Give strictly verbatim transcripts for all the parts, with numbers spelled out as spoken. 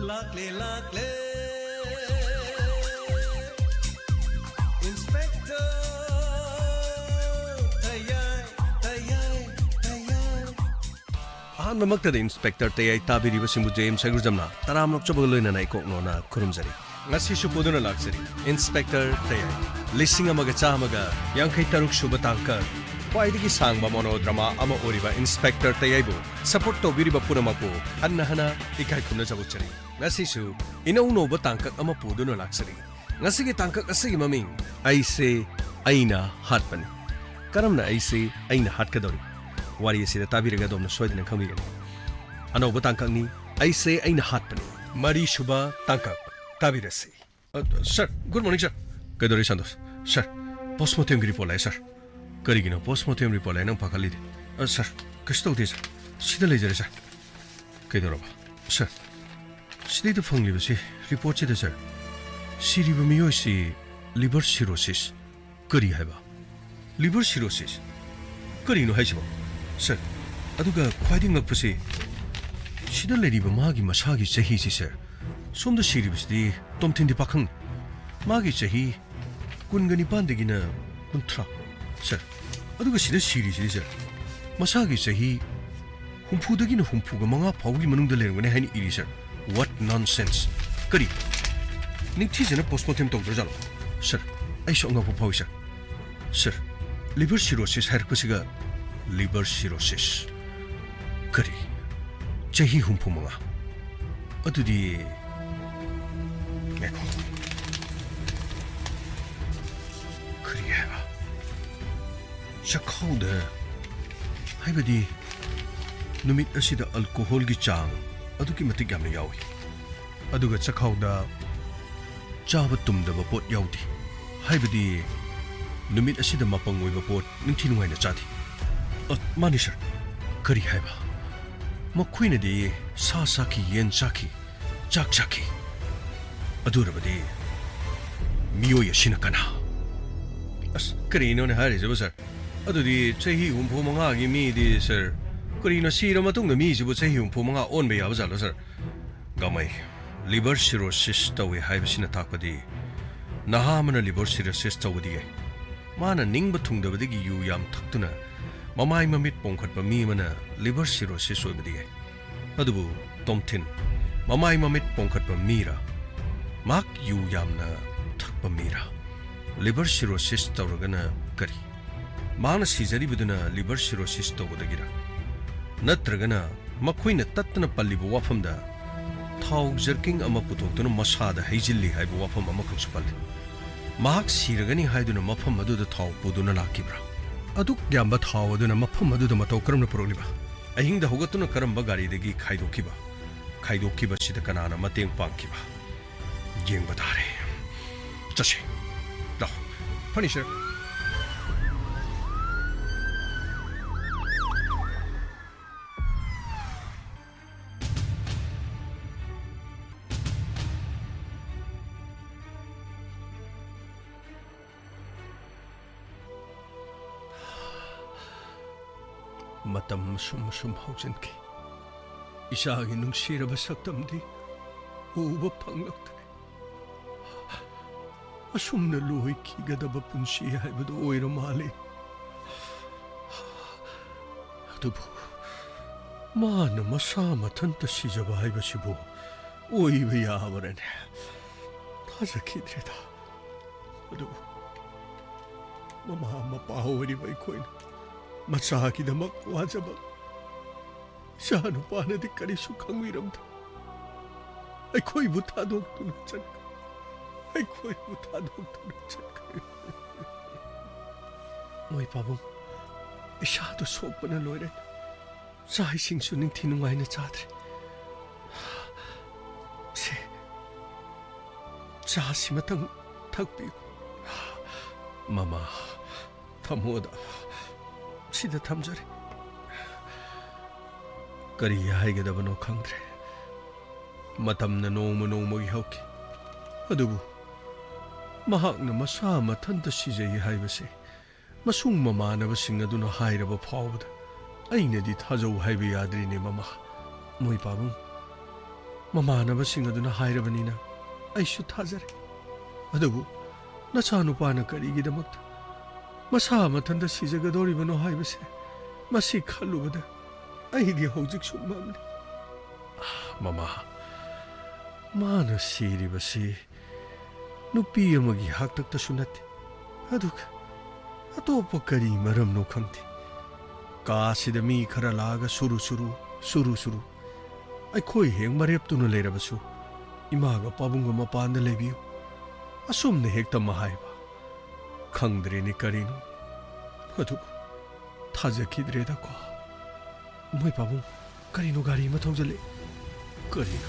ꯂꯥꯛꯂꯦ, ꯂꯥꯛꯂꯦ꯫ Inspector ꯇꯌꯥꯏ, ꯇꯌꯥꯏ, ꯇꯌꯥꯏ꯫ ꯑꯍꯥꯟꯕꯃꯛꯇꯗ Inspector ꯇꯌꯥꯏ ꯇꯥꯕꯤꯔꯤꯕꯁꯤꯡꯕꯨ J M ꯁꯒꯨꯔꯖꯝꯅ ꯇꯔꯥꯝꯅ ꯑꯣꯛꯆꯕꯒ ꯂꯣꯏꯅꯅ ꯏꯀꯣꯛ ꯅꯣꯟꯅ ꯈꯨꯔꯨꯝꯖꯔꯤ꯫ ꯉꯁꯤꯁꯨ ꯄꯨꯗꯨꯅ ꯂꯥꯛꯆꯔꯤ Inspector ꯇꯌꯥꯏ꯫ ꯂꯤꯁꯤꯡ ꯑꯃꯒ ꯆꯥꯝꯃꯒ ꯌꯥꯡꯈꯩ ꯇꯔꯨꯛ ꯁꯨꯕ ꯇꯥꯡꯀꯛ, ꯈ꯭ꯋꯥꯏꯗꯒꯤ ꯁꯥꯡꯕ monodrama ꯑꯃ ꯑꯣꯏꯔꯤꯕ Inspector ꯇꯌꯥꯏꯕꯨ support ꯇꯧꯕꯤꯔꯤꯕ ꯄꯨꯝꯅꯃꯛꯄꯨ ꯍꯟꯅ ꯍꯟꯅ ꯏꯀꯥꯏ ꯈꯨꯝꯅꯖꯕ ꯎꯠꯆꯔꯤ꯫ ꯉꯁꯤꯁꯨ ꯏꯅꯧ ꯅꯧꯕ ꯇꯥꯡꯀꯛ ꯑꯃ ꯄꯨꯗꯨꯅ ꯂꯥꯛꯆꯔꯤ꯫ ꯉꯁꯤꯒꯤ ꯇꯥꯡꯀꯛ ꯑꯁꯤꯒꯤ ꯃꯃꯤꯡ ꯑꯩꯁꯦ ꯑꯩꯅ ꯍꯥꯠꯄꯅꯤ꯫ ꯀꯔꯝꯅ ꯑꯩꯁꯦ ꯑꯩꯅ ꯍꯥꯠꯀꯗꯧꯔꯤ? ꯋꯥꯔꯤ ꯑꯁꯤꯗ ꯇꯥꯕꯤꯔꯒ ꯑꯗꯣꯝꯅ ꯁꯣꯏꯗꯅ ꯈꯪꯕꯤꯒꯅꯤ꯫ ꯑꯅꯧꯕ ꯇꯥꯡꯀꯛꯅꯤ, ꯑꯩꯁꯦ ꯑꯩꯅ ꯍꯥꯠꯄꯅꯤ꯫ ꯃꯔꯤꯁꯨꯕ ꯇꯥꯡꯀꯛ ꯇꯥꯕꯤꯔꯁꯤ꯫ ꯑ, sir, good morning, sir꯫ ꯀꯩꯗꯧꯔꯤ, ꯁꯟꯇꯣꯁ? Sir, postmortemꯒꯤ report ꯂꯥꯛꯑꯦ, sir꯫ ꯀꯔꯤꯒꯤꯅꯣ postmortem report ꯂꯥꯛꯑꯦ ꯅꯪ ꯄꯥꯈꯠꯂꯤꯗꯤ? ꯑ, sir, ꯀꯩꯁꯨ ꯇꯧꯗꯦ, sir꯫ ꯁꯤꯗ ꯂꯩꯖꯔꯦ, sir꯫ ꯀꯩꯗꯧꯔꯕ? Sir, ꯁꯤꯗꯩꯗ ꯐꯪꯂꯤꯕꯁꯤ, reportꯁꯤꯗ, sir, ꯁꯤꯔꯤꯕ ꯃꯤꯑꯣꯏꯁꯤ liver cirrhosis꯫ ꯀꯔꯤ ꯍꯥꯏꯕ? Liver cirrhosis? ꯀꯔꯤꯅꯣ ꯍꯥꯏꯁꯤꯕꯣ? Sir, ꯑꯗꯨꯒ ꯈ꯭ꯋꯥꯏꯗꯒꯤ ꯉꯛꯄꯁꯤ, ꯁꯤꯗ ꯂꯩꯔꯤꯕ ꯃꯥꯒꯤ ꯃꯁꯥꯒꯤ ꯆꯍꯤꯁꯤ, sir, ꯁꯣꯝꯗ ꯁꯤꯔꯤꯕꯁꯤꯗꯤ ꯇꯣꯝꯊꯤꯟꯗꯤ ꯄꯥꯈꯪꯅꯤ꯫ ꯃꯥꯒꯤ ꯆꯍꯤ ꯀꯨꯟꯒ ꯅꯤꯄꯥꯟꯗꯒꯤꯅ ꯀꯨꯟꯊ꯭ꯔꯥ꯫ Sir, ꯑꯗꯨꯒ ꯁꯤꯗ ꯁꯤꯔꯤꯁꯤꯗꯤ, sir, ꯃꯁꯥꯒꯤ ꯆꯍꯤ ꯍꯨꯝꯐꯨꯗꯒꯤꯅ ꯍꯨꯝꯐꯨꯒ ꯃꯉꯥ ꯐꯥꯎꯒꯤ ꯃꯅꯨꯡꯗ ꯂꯩꯔꯝꯒꯅꯤ ꯍꯥꯏꯅ ꯏꯔꯤ, sir꯫ What nonsense! ꯀꯔꯤ? ꯅꯤꯡꯊꯤꯖꯅ postmortem ꯇꯧꯗ꯭ꯔꯖꯥꯠꯂꯣ? Sir, ꯑꯩꯁꯨ ꯑꯉꯛꯄ ꯐꯥꯎꯏ, sir꯫ Sir, liver cirrhosis ꯍꯥꯏꯔꯛꯄꯁꯤꯒ, liver cirrhosis꯫ ꯀꯔꯤ? ꯆꯍꯤ ꯍꯨꯝꯐꯨ ꯃꯉꯥ? ꯑꯗꯨꯗꯤ, ꯉꯥꯏꯈꯣ꯫ ꯀꯔꯤ ꯍꯥꯏꯕ? ꯆꯈꯥꯎꯗ, ꯍꯥꯏꯕꯗꯤ ꯅꯨꯃꯤꯠ ꯑꯁꯤꯗ alcoholꯒꯤ ꯆꯥꯡ ꯑꯗꯨꯛꯀꯤ ꯃꯇꯤꯛ ꯌꯥꯝꯅ ꯌꯥꯎꯏ꯫ ꯑꯗꯨꯒ ꯆꯈꯥꯎꯗ ꯆꯥꯕ ꯇꯨꯝꯗꯕ ꯄꯣꯠ ꯌꯥꯎꯗꯦ, ꯍꯥꯏꯕꯗꯤ ꯅꯨꯃꯤꯠ ꯑꯁꯤꯗ ꯃꯄꯪ ꯑꯣꯏꯕ ꯄꯣꯠ ꯅꯤꯡꯊꯤ ꯅꯨꯡꯉꯥꯏꯅ ꯆꯥꯗꯦ꯫ ꯑ, ꯃꯥꯅꯤ, sir꯫ ꯀꯔꯤ ꯍꯥꯏꯕ? ꯃꯈꯣꯏꯅꯗꯤ ꯁꯥ ꯆꯥꯈꯤ, ꯌꯦꯟ ꯆꯥꯈꯤ, ꯆꯥꯛ ꯆꯥꯈꯤ꯫ ꯑꯗꯨ ꯑꯣꯏꯔꯕꯗꯤ ꯃꯤꯑꯣꯏ ꯑꯁꯤꯅ ꯀꯅꯥ? ꯑꯁ, ꯀꯔꯤꯅꯣꯅꯦ ꯍꯥꯏꯔꯤꯁꯤꯕꯨ, sir? ꯑꯗꯨꯗꯤ ꯆꯍꯤ ꯍꯨꯝꯐꯨ ꯃꯉꯥꯒꯤ ꯃꯤꯗꯤ, sir, ꯀꯔꯤꯅꯣ, ꯁꯤꯔ ꯃꯇꯨꯡꯗ ꯃꯤꯁꯤꯕꯨ ꯆꯍꯤ ꯍꯨꯝꯐꯨ ꯃꯉꯥ ꯑꯣꯟꯕ ꯌꯥꯕ ꯖꯥꯠꯂꯣ, sir? ꯒꯥꯃꯩ, Liver cirrhosis ꯇꯧꯏ ꯍꯥꯏꯕꯁꯤꯅ ꯇꯥꯛꯄꯗꯤ ꯅꯍꯥ ꯑꯃꯅ liver cirrhosis ꯇꯧꯕꯗꯤ ꯌꯥꯏ꯫ ꯃꯥꯅ ꯅꯤꯡꯕ ꯊꯨꯡꯗꯕꯗꯒꯤ ꯌꯨ ꯌꯥꯝ ꯊꯛꯇꯨꯅ ꯃꯃꯥꯏ ꯃꯃꯤꯠ ꯄꯣꯝꯈꯠꯄ ꯃꯤ ꯑꯃꯅ liver cirrhosis ꯑꯣꯏꯕꯗꯤ ꯌꯥꯏ꯫ ꯑꯗꯨꯕꯨ ꯇꯣꯝꯊꯤꯟ ꯃꯃꯥꯏ ꯃꯃꯤꯠ ꯄꯣꯝꯈꯠꯄ ꯃꯤꯔꯥ? ꯃꯍꯥꯛ ꯌꯨ ꯌꯥꯝꯅ ꯊꯛꯄ ꯃꯤꯔꯥ? Liver cirrhosis ꯇꯧꯔꯒꯅ ꯀꯔꯤ? ꯃꯍꯥꯛꯅ ꯁꯤꯖꯔꯤꯕꯗꯨꯅ liver cirrhosis ꯇꯧꯕꯗꯒꯤꯔꯥ? ꯅꯠꯇ꯭ꯔꯒꯅ ꯃꯈꯣꯏꯅ ꯇꯠꯇꯅ ꯄꯜꯂꯤꯕ ꯋꯥꯐꯝꯗ ꯊꯥꯎ ꯖꯔꯀꯤꯡ ꯑꯃ ꯄꯨꯊꯣꯛꯇꯨꯅ ꯃꯁꯥꯗ ꯍꯩꯖꯤꯜꯂꯤ ꯍꯥꯏꯕ ꯋꯥꯐꯝ ꯑꯃꯈꯛꯁꯨ ꯄꯜꯂꯤ꯫ ꯃꯍꯥꯛ ꯁꯤꯔꯒꯅꯤ ꯍꯥꯏꯗꯨꯅ ꯃꯐꯝ ꯑꯗꯨꯗ ꯊꯥꯎ ꯄꯨꯗꯨꯅ ꯂꯥꯛꯈꯤꯕ꯭ꯔꯥ? ꯑꯗꯨꯛ ꯌꯥꯝꯕ ꯊꯥꯎ ꯑꯗꯨꯅ ꯃꯐꯝ ꯑꯗꯨꯗ ꯃꯇꯧ ꯀꯔꯝꯅ ꯄꯨꯔꯛꯂꯤꯕ? ꯑꯍꯤꯡꯗ ꯍꯧꯒꯠꯇꯨꯅ ꯀꯔꯝꯕ ꯒꯥꯔꯤꯗꯒꯤ ꯈꯥꯏꯗꯣꯛꯈꯤꯕ? ꯈꯥꯏꯗꯣꯛꯈꯤꯕꯁꯤꯗ ꯀꯅꯥꯅ ꯃꯇꯦꯡ ꯄꯥꯡꯈꯤꯕ? ꯌꯦꯡꯕ ꯇꯥꯔꯦ꯫ ꯆꯠꯁꯤ꯫ ꯂꯥꯎ꯫ ꯐꯔꯅꯤꯆꯔ꯫ ꯃꯇꯝ ꯑꯁꯨꯝ ꯑꯁꯨꯝ ꯍꯧꯖꯤꯟꯈꯤ꯫ ꯏꯆꯥꯒꯤ ꯅꯨꯡꯁꯤꯔꯕ ꯁꯛꯇꯝꯗꯤ ꯎꯕ ꯐꯪꯂꯛꯇ꯭ꯔꯦ꯫ ꯑꯁꯨꯝꯅ ꯂꯣꯏꯈꯤꯒꯗꯕ ꯄꯨꯟꯁꯤ ꯍꯥꯏꯕꯗꯨ ꯑꯣꯏꯔ ꯃꯥꯜꯂꯦ꯫ ꯑꯗꯨꯕꯨ ꯃꯥꯅ ꯃꯁꯥ ꯃꯊꯟꯇ ꯁꯤꯖꯕ ꯍꯥꯏꯕꯁꯤꯕꯨ ꯑꯣꯏꯕ ꯌꯥꯕꯔꯅꯦ? ꯊꯥꯖꯈꯤꯗ꯭ꯔꯦꯗ꯫ ꯑꯗꯨꯕꯨ ꯃꯃꯥ ꯃꯄꯥ ꯑꯣꯏꯔꯤꯕ ꯑꯩꯈꯣꯏꯅ ꯃꯆꯥꯒꯤꯗꯃꯛ ꯋꯥꯖꯕ ꯏꯆꯥ ꯅꯨꯄꯥꯅꯗꯤ ꯀꯔꯤꯁꯨ ꯈꯪꯕꯤꯔꯝꯗꯦ꯫ ꯑꯩꯈꯣꯏꯕꯨ ꯊꯥꯗꯣꯛꯇꯨꯅ ꯆꯠꯈ꯭ꯔꯦ꯫ ꯑꯩꯈꯣꯏꯕꯨ ꯊꯥꯗꯣꯛꯇꯨꯅ ꯆꯠꯈ꯭ꯔꯦ꯫ ꯃꯣꯏ ꯄꯥꯕꯨꯡ, ꯏꯁꯥꯗꯨ ꯁꯣꯛꯄꯅ ꯂꯣꯏꯔꯦ꯫ ꯆꯥꯛ ꯏꯁꯤꯡꯁꯨ ꯅꯤꯡꯊꯤ ꯅꯨꯡꯉꯥꯏꯅ ꯆꯥꯗ꯭ꯔꯦ꯫ ꯁꯦ, ꯆꯥꯁꯤꯃꯇꯪ ꯊꯛꯄꯤꯌꯨ꯫ ꯃꯃꯥ, ꯊꯃꯣꯗ ꯁꯤꯗ ꯊꯝꯖꯔꯤ꯫ ꯀꯔꯤ ꯍꯥꯏꯒꯗꯕꯅꯣ ꯈꯪꯗ꯭ꯔꯦ꯫ ꯃꯇꯝꯅ ꯅꯣꯡꯃ ꯅꯣꯡꯃꯒꯤ ꯍꯧꯈꯤ꯫ ꯑꯗꯨꯕꯨ ꯃꯍꯥꯛꯅ ꯃꯁꯥ ꯃꯊꯟꯇ ꯁꯤꯖꯩ ꯍꯥꯏꯕꯁꯦ ꯃꯁꯨꯡ ꯃꯃꯥꯟꯅꯕꯁꯤꯡ ꯑꯗꯨꯅ ꯍꯥꯏꯔꯕ ꯐꯥꯎꯕꯗ ꯑꯩꯅꯗꯤ ꯊꯥꯖꯧ ꯍꯥꯏꯕ ꯌꯥꯗ꯭ꯔꯤꯅꯦ, ꯃꯃꯥ꯫ ꯃꯣꯏ ꯄꯥꯕꯨꯡ, ꯃꯃꯥꯟꯅꯕꯁꯤꯡ ꯑꯗꯨꯅ ꯍꯥꯏꯔꯕꯅꯤꯅ ꯑꯩꯁꯨ ꯊꯥꯖꯔꯦ꯫ ꯑꯗꯨꯕꯨ ꯅꯆꯥꯅꯨꯄꯥꯅ ꯀꯔꯤꯒꯤꯗꯃꯛꯇ ꯃꯁꯥ ꯃꯊꯟꯇ ꯁꯤꯖꯒꯗꯧꯔꯤꯕꯅꯣ ꯍꯥꯏꯕꯁꯦ ꯃꯁꯤ ꯈꯜꯂꯨꯕꯗ ꯑꯩꯗꯤ ꯍꯧꯖꯤꯛꯁꯨ ꯃꯝꯂꯤ꯫ ꯑꯥ, ꯃꯃꯥ, ꯃꯥꯅ ꯁꯤꯔꯤꯕꯁꯤ ꯅꯨꯄꯤ ꯑꯃꯒꯤ ꯍꯥꯛꯇꯛꯇꯁꯨ ꯅꯠꯇꯦ꯫ ꯑꯗꯨꯒ ꯑꯇꯣꯞꯄ ꯀꯔꯤ ꯃꯔꯝꯅꯣ ꯈꯪꯗꯦ꯫ ꯀꯥꯁꯤꯗ ꯃꯤ ꯈꯔ ꯂꯥꯛꯑꯒ ꯁꯨꯔꯨ ꯁꯨꯔꯨ, ꯁꯨꯔꯨ ꯁꯨꯔꯨ꯫ ꯑꯩꯈꯣꯏ ꯍꯦꯛ ꯃꯔꯦꯞꯇꯨꯅ ꯂꯩꯔꯕꯁꯨ ꯏꯃꯥꯒ ꯄꯥꯕꯨꯡꯒ ꯃꯄꯥꯟꯗ ꯂꯩꯕꯤꯌꯨ꯫ ꯑꯁꯨꯝꯅ ꯍꯦꯛꯇ ꯃꯍꯥꯏꯕ꯫ ꯈꯪꯗ꯭ꯔꯦꯅꯦ ꯀꯔꯤꯅꯣ꯫ ꯑꯗꯨꯕꯨ ꯊꯥꯖꯈꯤꯗ꯭ꯔꯦꯗꯀꯣ꯫ ꯃꯣꯏ ꯄꯥꯕꯨꯡ, ꯀꯔꯤꯅꯣ ꯒꯥꯔꯤ ꯑꯃ ꯊꯧꯖꯜꯂꯛꯑꯦ? ꯀꯔꯤꯅꯣ?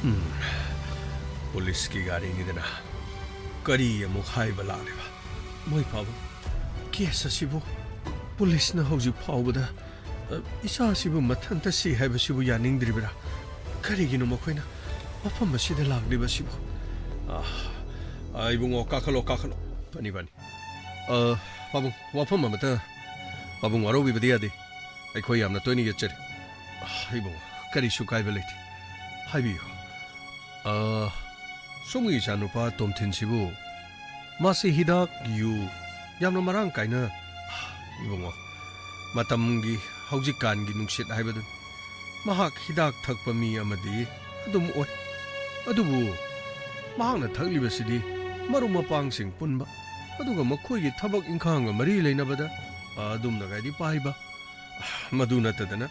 ꯎꯝ, ꯄꯨꯂꯤꯁꯀꯤ ꯒꯥꯔꯤꯅꯤꯗꯅ꯫ ꯀꯔꯤ ꯑꯃꯨꯛ ꯍꯥꯏꯕ ꯂꯥꯛꯂꯤꯕ? ꯃꯣꯏ ꯄꯥꯕꯨꯡ, ꯀꯦꯁ ꯑꯁꯤꯕꯨ ꯄꯨꯂꯤꯁꯅ ꯍꯧꯖꯤꯛ ꯐꯥꯎꯕꯗ, ꯑ, ꯏꯆꯥꯁꯤꯕꯨ ꯃꯊꯟꯇ ꯁꯤ ꯍꯥꯏꯕꯁꯤꯕꯨ ꯌꯥꯅꯤꯡꯗ꯭ꯔꯤꯕꯔꯥ? ꯀꯔꯤꯒꯤꯅꯣ ꯃꯈꯣꯏꯅ ꯃꯐꯝ ꯑꯁꯤꯗ ꯂꯥꯛꯂꯤꯕꯁꯤꯕꯨ? ꯑ, ꯑ, ꯏꯕꯨꯡꯉꯣ, ꯀꯥꯈꯠꯂꯣ, ꯀꯥꯈꯠꯂꯣ꯫ ꯐꯅꯤ, ꯐꯅꯤ꯫ ꯑ, ꯄꯥꯕꯨꯡ, ꯋꯥꯐꯝ ꯑꯃꯇ ꯄꯥꯕꯨꯡ ꯋꯥꯔꯧꯕꯤꯕꯗꯤ ꯌꯥꯗꯦ꯫ ꯑꯩꯈꯣꯏ ꯌꯥꯝꯅ ꯇꯣꯏꯅ ꯌꯦꯠꯆꯔꯤ꯫ ꯑ, ꯏꯕꯨꯡꯉꯣ, ꯀꯔꯤꯁꯨ ꯀꯥꯏꯕ ꯂꯩꯇꯦ꯫ ꯍꯥꯏꯕꯤꯌꯨ꯫ ꯑ, ꯁꯣꯝꯒꯤ ꯏꯆꯥꯅꯨꯄꯥ ꯇꯣꯝꯊꯤꯟꯁꯤꯕꯨ ꯃꯥꯁꯤ ꯍꯤꯗꯥꯛ, ꯌꯨ ꯌꯥꯝꯅ ꯃꯔꯥꯡ ꯀꯥꯏꯅ, ꯏꯕꯨꯡꯉꯣ, ꯃꯇꯝꯒꯤ ꯍꯧꯖꯤꯛꯀꯥꯟꯒꯤ ꯅꯨꯡꯁꯤꯠ ꯍꯥꯏꯕꯗꯨꯅꯤ꯫ ꯃꯍꯥꯛ ꯍꯤꯗꯥꯛ ꯊꯛꯄ ꯃꯤ ꯑꯃꯗꯤ ꯑꯗꯨꯝ ꯑꯣꯏ꯫ ꯑꯗꯨꯕꯨ ꯃꯍꯥꯛꯅ ꯊꯛꯂꯤꯕꯁꯤꯗꯤ ꯃꯔꯨꯞ ꯃꯄꯥꯡꯁꯤꯡ ꯄꯨꯟꯕ, ꯑꯗꯨꯒ ꯃꯈꯣꯏꯒꯤ ꯊꯕꯛ ꯏꯪꯈꯥꯡꯒ ꯃꯔꯤ ꯂꯩꯅꯕꯗ ꯑꯗꯨꯝꯅꯒꯥꯏꯗꯤ ꯄꯥꯏꯕ꯫ ꯃꯗꯨ ꯅꯠꯇꯗꯅ,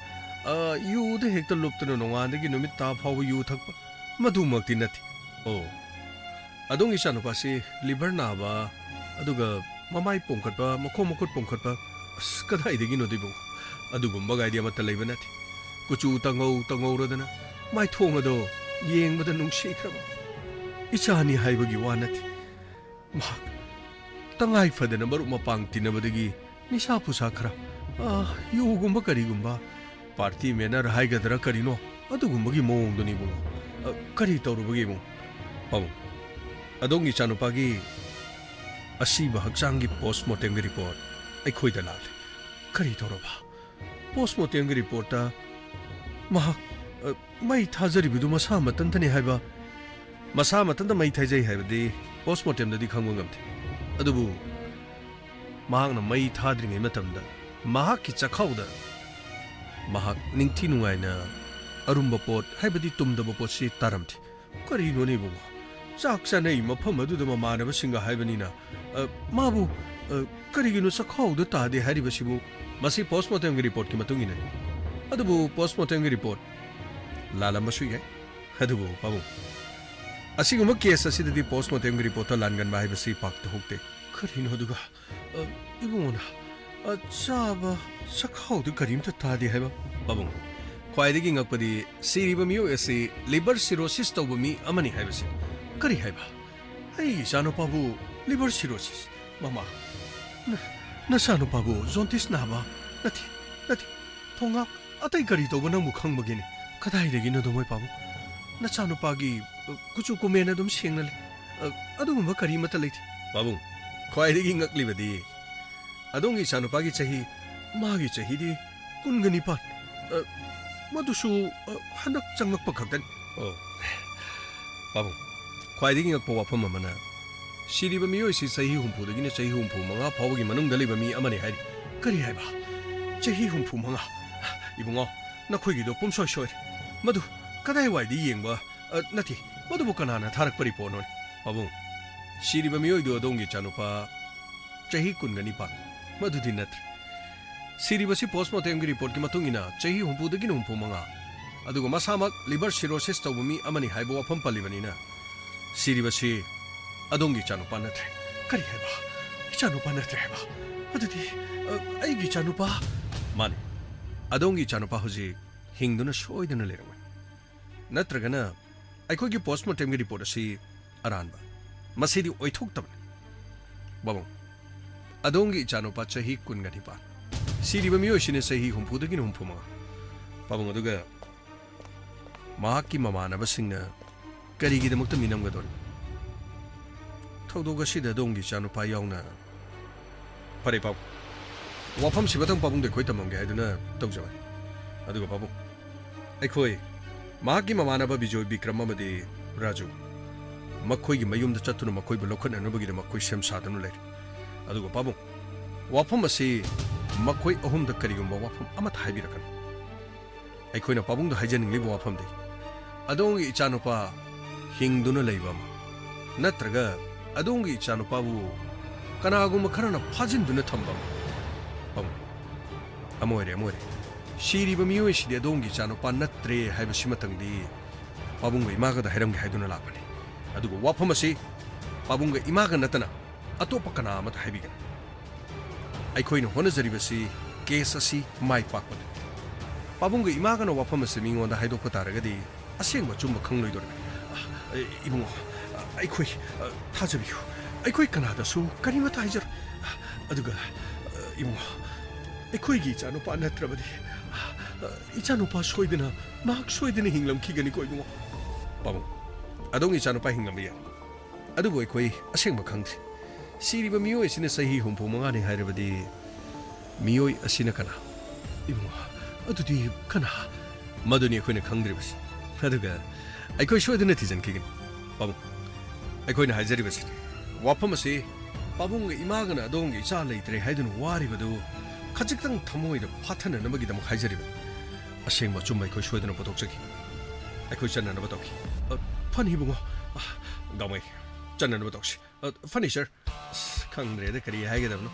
ꯑ, ꯌꯨꯗ ꯍꯦꯛꯇ ꯂꯨꯞꯇꯨꯅ ꯅꯣꯡꯉꯥꯟꯗꯒꯤ ꯅꯨꯃꯤꯠ ꯇꯥ ꯐꯥꯎꯕ ꯌꯨ ꯊꯛꯄ, ꯃꯗꯨꯃꯛꯇꯤ ꯅꯠꯇꯦ꯫ ꯑꯣ, ꯑꯗꯣꯝꯒꯤ ꯏꯆꯥꯅꯨꯄꯥꯁꯤ ꯂꯤꯚꯔ ꯅꯥꯕ, ꯑꯗꯨꯒ ꯃꯃꯥꯏ ꯄꯣꯝꯈꯠꯄ, ꯃꯈꯣꯡ ꯃꯈꯨꯠ ꯄꯣꯝꯈꯠꯄ, ꯑꯁ, ꯀꯗꯥꯏꯗꯒꯤꯅꯣꯗ ꯏꯕꯨꯡꯉꯣ? ꯑꯗꯨꯒꯨꯝꯕꯒꯥꯏꯗꯤ ꯑꯃꯠꯇ ꯂꯩꯕ ꯅꯠꯇꯦ꯫ ꯀꯨꯆꯨ ꯇꯉꯧ ꯇꯉꯧꯔꯗꯅ, ꯃꯥꯏꯊꯣꯡ ꯑꯗꯣ ꯌꯦꯡꯕꯗ ꯅꯨꯡꯁꯤꯈ꯭ꯔꯕ ꯏꯆꯥꯅꯤ ꯍꯥꯏꯕꯒꯤ ꯋꯥ ꯅꯠꯇꯦ꯫ ꯃꯍꯥꯛ ꯇꯉꯥꯏ ꯐꯗꯅ ꯃꯔꯨꯞ ꯃꯄꯥꯡ ꯇꯤꯟꯅꯕꯗꯒꯤ ꯅꯤꯁꯥ ꯄꯨꯁꯥ ꯈꯔ, ꯑ, ꯌꯨꯒꯨꯝꯕ ꯀꯔꯤꯒꯨꯝꯕ, ꯄꯥꯔꯇꯤ ꯃꯦꯅꯔ ꯍꯥꯏꯒꯗ꯭ꯔꯥ ꯀꯔꯤꯅꯣ, ꯑꯗꯨꯒꯨꯝꯕꯒꯤ ꯃꯑꯣꯡꯗꯨꯅꯤ ꯏꯕꯨꯡꯉꯣ꯫ ꯑ, ꯀꯔꯤ ꯇꯧꯔꯨꯕꯒꯤ ꯏꯕꯨꯡꯉꯣ? ꯄꯥꯕꯨꯡ, ꯑꯗꯣꯝꯒꯤ ꯏꯆꯥꯅꯨꯄꯥꯒꯤ ꯑꯁꯤꯕ ꯍꯛꯆꯥꯡꯒꯤ ꯄꯣꯁꯃꯣꯔꯇꯦꯝꯒꯤ ꯔꯤꯄꯣꯔꯠ ꯑꯩꯈꯣꯏꯗ ꯂꯥꯛꯂꯦ꯫ ꯀꯔꯤ ꯇꯧꯔꯕ? ꯄꯣꯁꯃꯣꯔꯇꯦꯝꯒꯤ ꯔꯤꯄꯣꯔꯠꯇ ꯃꯍꯥꯛ ꯑ, ꯃꯩ ꯊꯥꯖꯔꯤꯕꯗꯨ ꯃꯁꯥ ꯃꯊꯟꯇꯅꯤ ꯍꯥꯏꯕ? ꯃꯁꯥ ꯃꯊꯟꯇ ꯃꯩ ꯊꯥꯖꯩ ꯍꯥꯏꯕꯗꯤ ꯄꯣꯁꯃꯣꯔꯇꯦꯝꯗꯗꯤ ꯈꯪꯕ ꯉꯝꯗꯦ꯫ ꯑꯗꯨꯕꯨ ꯃꯍꯥꯛꯅ ꯃꯩ ꯊꯥꯗ꯭ꯔꯤꯉꯩ ꯃꯇꯝꯗ ꯃꯍꯥꯛꯀꯤ ꯆꯥꯛꯈꯥꯎꯗ ꯃꯍꯥꯛ ꯅꯤꯡꯊꯤ ꯅꯨꯡꯉꯥꯏꯅ ꯑꯔꯨꯝꯕ ꯄꯣꯠ, ꯍꯥꯏꯕꯗꯤ ꯇꯨꯝꯗꯕ ꯄꯣꯠꯁꯤ ꯇꯥꯔꯝꯗꯦ꯫ ꯀꯔꯤꯅꯣꯅꯦ ꯏꯕꯨꯡꯉꯣ? ꯆꯥꯛ ꯆꯥꯅꯩ ꯃꯐꯝ ꯑꯗꯨꯗ ꯃꯃꯥꯟꯅꯕꯁꯤꯡꯒ ꯍꯥꯏꯕꯅꯤꯅ, ꯑ, ꯃꯥꯕꯨ, ꯑ, ꯀꯔꯤꯒꯤꯅꯣ ꯆꯥꯛꯈꯥꯎꯗ ꯇꯥꯗꯦ ꯍꯥꯏꯔꯤꯕꯁꯤꯕꯨ? ꯃꯁꯤ ꯄꯣꯁꯃꯣꯔꯇꯦꯝꯒꯤ ꯔꯤꯄꯣꯔꯠꯀꯤ ꯃꯇꯨꯡ ꯏꯟꯅꯅꯤ꯫ ꯑꯗꯨꯕꯨ ꯄꯣꯁꯃꯣꯔꯇꯦꯝꯒꯤ ꯔꯤꯄꯣꯔꯠ ꯂꯥꯜꯂꯝꯕꯁꯨ ꯌꯥꯏ꯫ ꯑꯗꯨꯕꯨ ꯄꯥꯕꯨꯡ, ꯑꯁꯤꯒꯨꯝꯕ ꯀꯦꯁ ꯑꯁꯤꯗꯗꯤ ꯄꯣꯁꯃꯣꯔꯇꯦꯝꯒꯤ ꯔꯤꯄꯣꯔꯠꯇ ꯂꯥꯟꯒꯟꯕ ꯍꯥꯏꯕꯁꯤ ꯄꯥꯛ ꯇꯧꯍꯧꯗꯦ꯫ ꯀꯔꯤꯅꯣ ꯑꯗꯨꯒ? ꯑ, ꯏꯕꯨꯡꯉꯣꯅ ꯑꯆꯥꯕ ꯆꯥꯛꯈꯥꯎꯗ ꯀꯔꯤꯝꯇ ꯇꯥꯗꯦ ꯍꯥꯏꯕ? ꯄꯥꯕꯨꯡ, ꯈ꯭ꯋꯥꯏꯗꯒꯤ ꯉꯛꯄꯗꯤ ꯁꯤꯔꯤꯕ ꯃꯤꯑꯣꯏ ꯑꯁꯤ ꯂꯤꯚꯔ ꯁꯤꯔꯣꯁꯤꯁ ꯇꯧꯕ ꯃꯤ ꯑꯃꯅꯤ ꯍꯥꯏꯕꯁꯤ꯫ ꯀꯔꯤ ꯍꯥꯏꯕ? ꯑꯩ ꯏꯆꯥꯅꯨꯄꯥꯕꯨ ꯂꯤꯚꯔ ꯁꯤꯔꯣꯁꯤꯁ? ꯃꯃꯥ, ꯅ-, ꯅꯆꯥꯅꯨꯄꯥꯕꯨ ꯖꯣꯟꯗꯤꯁ ꯅꯥꯕ? ꯅꯠꯇꯦ, ꯅꯠꯇꯦ, ꯊꯣꯡꯒꯥꯛ ꯑꯇꯩ ꯀꯔꯤ ꯇꯧꯕ ꯅꯪꯕꯨ ꯈꯪꯕꯒꯦꯅꯦ? ꯀꯗꯥꯏꯗꯒꯤꯅꯣ ꯗꯣꯃꯣꯏ ꯄꯥꯕꯨꯡ? ꯅꯆꯥꯅꯨꯄꯥꯒꯤ, ꯑ, ꯀꯨꯆꯨ ꯀꯨꯃꯦꯟ ꯑꯗꯨꯝ ꯁꯦꯡꯅ ꯂꯩ꯫ ꯑ, ꯑꯗꯨꯒꯨꯝꯕ ꯀꯔꯤꯃꯠꯇ ꯂꯩꯇꯦ꯫ ꯄꯥꯕꯨꯡ, ꯈ꯭ꯋꯥꯏꯗꯒꯤ ꯉꯛꯂꯤꯕꯗꯤ ꯑꯗꯣꯝꯒꯤ ꯏꯆꯥꯅꯨꯄꯥꯒꯤ ꯆꯍꯤ, ꯃꯥꯒꯤ ꯆꯍꯤꯗꯤ ꯀꯨꯟꯒ ꯅꯤꯄꯥꯟ, ꯑ, ꯃꯗꯨꯁꯨ, ꯑ, ꯍꯟꯗꯛ ꯆꯪꯂꯛꯄ ꯈꯛꯇꯅꯤ꯫ ꯑꯣ꯫ ꯄꯥꯕꯨꯡ, ꯈ꯭ꯋꯥꯏꯗꯒꯤ ꯉꯛꯄ ꯋꯥꯐꯝ ꯑꯃꯅ, ꯁꯤꯔꯤꯕ ꯃꯤꯑꯣꯏꯁꯤ ꯆꯍꯤ ꯍꯨꯝꯐꯨꯗꯒꯤꯅ ꯆꯍꯤ ꯍꯨꯝꯐꯨ ꯃꯉꯥ ꯐꯥꯎꯕꯒꯤ ꯃꯅꯨꯡꯗ ꯂꯩꯕ ꯃꯤ ꯑꯃꯅꯤ ꯍꯥꯏꯔꯤ꯫ ꯀꯔꯤ ꯍꯥꯏꯕ? ꯆꯍꯤ ꯍꯨꯝꯐꯨ ꯃꯉꯥ? ꯏꯕꯨꯡꯉꯣ, ꯅꯈꯣꯏꯒꯤꯗꯣ ꯄꯨꯝꯁꯣꯏ ꯁꯣꯏꯔꯦ꯫ ꯃꯗꯨ ꯀꯗꯥꯏꯋꯥꯏꯗ ꯌꯦꯡꯕ, ꯑ, ꯅꯠꯇꯦ, ꯃꯗꯨꯕꯨ ꯀꯅꯥꯅ ꯊꯥꯔꯛꯄ ꯔꯤꯄꯣꯔꯠꯅꯣꯅꯦ? ꯄꯥꯕꯨꯡ, ꯁꯤꯔꯤꯕ ꯃꯤꯑꯣꯏꯗꯨ ꯑꯗꯣꯝꯒꯤ ꯏꯆꯥꯅꯨꯄꯥ ꯆꯍꯤ ꯀꯨꯟꯒ ꯅꯤꯄꯥꯟ, ꯃꯗꯨꯗꯤ ꯅꯠꯇ꯭ꯔꯦ꯫ ꯁꯤꯔꯤꯕꯁꯤ ꯄꯣꯁꯃꯣꯔꯇꯦꯝꯒꯤ ꯔꯤꯄꯣꯔꯠꯀꯤ ꯃꯇꯨꯡ ꯏꯟꯅ ꯆꯍꯤ ꯍꯨꯝꯐꯨꯗꯒꯤꯅ ꯍꯨꯝꯐꯨ ꯃꯉꯥ, ꯑꯗꯨꯒ ꯃꯁꯥꯃꯛ ꯂꯤꯚꯔ ꯁꯤꯔꯣꯁꯤꯁ ꯇꯧꯕ ꯃꯤ ꯑꯃꯅꯤ ꯍꯥꯏꯕ ꯋꯥꯐꯝ ꯄꯜꯂꯤꯕꯅꯤꯅ, ꯁꯤꯔꯤꯕꯁꯤ ꯑꯗꯣꯝꯒꯤ ꯏꯆꯥꯅꯨꯄꯥ ꯅꯠꯇ꯭ꯔꯦ꯫ ꯀꯔꯤ ꯍꯥꯏꯕ? ꯏꯆꯥꯅꯨꯄꯥ ꯅꯠꯇ꯭ꯔꯦ ꯍꯥꯏꯕ? ꯑꯗꯨꯗꯤ, ꯑ, ꯑꯩꯒꯤ ꯏꯆꯥꯅꯨꯄꯥ? ꯃꯥꯅꯤ, ꯑꯗꯣꯝꯒꯤ ꯏꯆꯥꯅꯨꯄꯥ ꯍꯧꯖꯤꯛ ꯍꯤꯡꯗꯨꯅ ꯁꯣꯏꯗꯅ ꯂꯩꯔꯝꯒꯅꯤ꯫ ꯅꯠꯇ꯭ꯔꯒꯅ ꯑꯩꯈꯣꯏꯒꯤ ꯄꯣꯁꯃꯣꯔꯇꯦꯝꯒꯤ ꯔꯤꯄꯣꯔꯠ ꯑꯁꯤ ꯑꯔꯥꯟꯕ, ꯃꯁꯤꯗꯤ ꯑꯣꯏꯊꯣꯛꯇꯕꯅꯤ꯫ ꯄꯥꯕꯨꯡ, ꯑꯗꯣꯝꯒꯤ ꯏꯆꯥꯅꯨꯄꯥ ꯆꯍꯤ ꯀꯨꯟꯒ ꯅꯤꯄꯥꯟ, ꯁꯤꯔꯤꯕ ꯃꯤꯑꯣꯏꯁꯤꯅ ꯆꯍꯤ ꯍꯨꯝꯐꯨꯗꯒꯤꯅ ꯍꯨꯝꯐꯨ ꯃꯉꯥ꯫ ꯄꯥꯕꯨꯡ, ꯑꯗꯨꯒ ꯃꯍꯥꯛꯀꯤ ꯃꯃꯥꯟꯅꯕꯁꯤꯡꯅ ꯀꯔꯤꯒꯤꯗꯃꯛꯇ ꯃꯤꯅꯝꯒꯗꯧꯔꯤꯕ? ꯊꯧꯗꯣꯛ ꯑꯁꯤꯗ ꯑꯗꯣꯝꯒꯤ ꯏꯆꯥꯅꯨꯄꯥ ꯌꯥꯎꯅ꯫ ꯐꯔꯦ ꯄꯥꯕꯨꯡ, ꯋꯥꯐꯝꯁꯤꯃꯇꯪ ꯄꯥꯕꯨꯡꯗ ꯑꯩꯈꯣꯏ ꯇꯝꯃꯝꯒꯦ ꯍꯥꯏꯗꯨꯅ ꯇꯧꯖꯕꯅꯤ꯫ ꯑꯗꯨꯒ ꯄꯥꯕꯨꯡ, ꯑꯩꯈꯣꯏ ꯃꯍꯥꯛꯀꯤ ꯃꯃꯥꯟꯅꯕ ꯕꯤꯖꯣꯏ ꯕꯤꯀ꯭ꯔꯝ ꯑꯃꯗꯤ ꯔꯥꯖꯨ ꯃꯈꯣꯏꯒꯤ ꯃꯌꯨꯝꯗ ꯆꯠꯇꯨꯅ ꯃꯈꯣꯏꯕꯨ ꯂꯧꯈꯠꯅꯅꯕꯒꯤꯗꯃꯛ ꯑꯩꯈꯣꯏ ꯁꯦꯝ ꯁꯥꯗꯨꯅ ꯂꯩꯔꯤ꯫ ꯑꯗꯨꯒ ꯄꯥꯕꯨꯡ, ꯋꯥꯐꯝ ꯑꯁꯤ ꯃꯈꯣꯏ ꯑꯍꯨꯝꯗ ꯀꯔꯤꯒꯨꯝꯕ ꯋꯥꯐꯝ ꯑꯃꯠꯇ ꯍꯥꯏꯕꯤꯔꯛꯀꯅꯨ꯫ ꯑꯩꯈꯣꯏꯅ ꯄꯥꯕꯨꯡꯗ ꯍꯥꯏꯖꯅꯤꯡꯂꯤꯕ ꯋꯥꯐꯝꯗꯤ, ꯑꯗꯣꯝꯒꯤ ꯏꯆꯥꯅꯨꯄꯥ ꯍꯤꯡꯗꯨꯅ ꯂꯩꯕ ꯑꯃ, ꯅꯠꯇ꯭ꯔꯒ ꯑꯗꯣꯝꯒꯤ ꯏꯆꯥꯅꯨꯄꯥꯕꯨ ꯀꯅꯥꯒꯨꯝꯕ ꯈꯔꯅ ꯐꯥꯖꯤꯟꯗꯨꯅ ꯊꯝꯕ ꯑꯃ꯫ ꯄꯥꯕꯨꯡ, ꯑꯃ ꯑꯣꯏꯔꯦ, ꯑꯃ ꯑꯣꯏꯔꯦ꯫ ꯁꯤꯔꯤꯕ ꯃꯤꯑꯣꯏ ꯑꯁꯤꯗꯤ ꯑꯗꯣꯝꯒꯤ ꯏꯆꯥꯅꯨꯄꯥ ꯅꯠꯇ꯭ꯔꯦ ꯍꯥꯏꯕꯁꯤꯃꯇꯪꯗꯤ ꯄꯥꯕꯨꯡꯒ ꯏꯃꯥꯒꯗ ꯍꯥꯏꯔꯝꯒꯦ ꯍꯥꯏꯗꯨꯅ ꯂꯥꯛꯄꯅꯤ꯫ ꯑꯗꯨꯒ ꯋꯥꯐꯝ ꯑꯁꯤ ꯄꯥꯕꯨꯡꯒ ꯏꯃꯥꯒ ꯅꯠꯇꯅ ꯑꯇꯣꯞꯄ ꯀꯅꯥ ꯑꯃꯗ ꯍꯥꯏꯕꯤꯒꯅꯨ꯫ ꯑꯩꯈꯣꯏꯅ ꯍꯣꯠꯅꯖꯔꯤꯕꯁꯤ ꯀꯦꯁ ꯑꯁꯤ ꯃꯥꯏ ꯄꯥꯛꯄꯗꯨꯅꯤ꯫ ꯄꯥꯕꯨꯡꯒ ꯏꯃꯥꯒꯅ ꯋꯥꯐꯝ ꯑꯁꯤ ꯃꯤꯉꯣꯟꯗ ꯍꯥꯏꯗꯣꯛꯄ ꯇꯥꯔꯒꯗꯤ ꯑꯁꯦꯡꯕ ꯑꯆꯨꯝꯕ ꯈꯪꯂꯣꯏꯗꯧꯔꯤꯕꯅꯤ꯫ ꯑ, ꯏꯕꯨꯡꯉꯣ, ꯑ, ꯑꯩꯈꯣꯏ, ꯑ, ꯊꯥꯖꯕꯤꯌꯨ, ꯑꯩꯈꯣꯏ ꯀꯅꯥꯗꯁꯨ ꯀꯔꯤꯃꯠꯇ ꯍꯥꯏꯖꯔꯣꯏ꯫ ꯑꯗꯨꯒ, ꯑ, ꯏꯕꯨꯡꯉꯣ, ꯑꯩꯈꯣꯏꯒꯤ ꯏꯆꯥꯅꯨꯄꯥ ꯅꯠꯇ꯭ꯔꯕꯗꯤ, ꯑ, ꯏꯆꯥꯅꯨꯄꯥ ꯁꯣꯏꯗꯅ, ꯃꯍꯥꯛ ꯁꯣꯏꯗꯅ ꯍꯤꯡꯂꯝꯈꯤꯒꯅꯤꯀꯣ ꯏꯕꯨꯡꯉꯣ꯫ ꯄꯥꯕꯨꯡ, ꯑꯗꯣꯝꯒꯤ ꯏꯆꯥꯅꯨꯄꯥ ꯍꯤꯡꯂꯝꯕ ꯌꯥꯏ꯫ ꯑꯗꯨꯕꯨ ꯑꯩꯈꯣꯏ ꯑꯁꯦꯡꯕ ꯈꯪꯗ꯭ꯔꯤ꯫ ꯁꯤꯔꯤꯕ ꯃꯤꯑꯣꯏ ꯑꯁꯤꯅ ꯆꯍꯤ ꯍꯨꯝꯐꯨ ꯃꯉꯥꯅꯤ ꯍꯥꯏꯔꯕꯗꯤ ꯃꯤꯑꯣꯏ ꯑꯁꯤꯅ ꯀꯅꯥ? ꯏꯕꯨꯡꯉꯣ, ꯑꯗꯨꯗꯤ ꯀꯅꯥ? ꯃꯗꯨꯅꯤ ꯑꯩꯈꯣꯏꯅ ꯈꯪꯗ꯭ꯔꯤꯕꯁꯤ꯫ ꯑꯗꯨꯒ ꯑꯩꯈꯣꯏ ꯁꯣꯏꯗꯅ ꯊꯤꯖꯤꯟꯈꯤꯒꯅꯤ꯫ ꯄꯥꯕꯨꯡ, ꯑꯩꯈꯣꯏꯅ ꯍꯥꯏꯖꯔꯤꯕꯁꯤꯅꯤ꯫ ꯋꯥꯐꯝ ꯑꯁꯤ ꯄꯥꯕꯨꯡꯒ ꯏꯃꯥꯒꯅ ꯑꯗꯣꯝꯒꯤ ꯏꯆꯥ ꯂꯩꯇ꯭ꯔꯦ ꯍꯥꯏꯗꯨꯅ ꯋꯥꯔꯤꯕꯗꯨ ꯈꯖꯤꯛꯇꯪ ꯊꯃꯣꯏꯗ ꯐꯥꯊꯅꯅꯕꯒꯤꯗꯃꯛ ꯍꯥꯏꯖꯔꯤꯕꯅꯤ꯫ ꯑꯁꯦꯡꯕ ꯑꯆꯨꯝꯕ ꯑꯩꯈꯣꯏ ꯁꯣꯏꯗꯅ ꯄꯨꯊꯣꯛꯆꯒꯦ꯫ ꯑꯩꯈꯣꯏ ꯆꯠꯅꯅꯕ ꯇꯧꯈꯤ꯫ ꯑ, ꯐꯅꯤ ꯏꯕꯨꯡꯉꯣ꯫ ꯑ, ꯒꯥꯡꯃꯩ, ꯆꯠꯅꯅꯕ ꯇꯧꯁꯤ꯫ ꯑ, ꯐꯅꯤ ꯁꯔ꯫ ꯑꯁ, ꯈꯪꯗ꯭ꯔꯦꯗ ꯀꯔꯤ ꯍꯥꯏꯒꯗꯕꯅꯣ꯫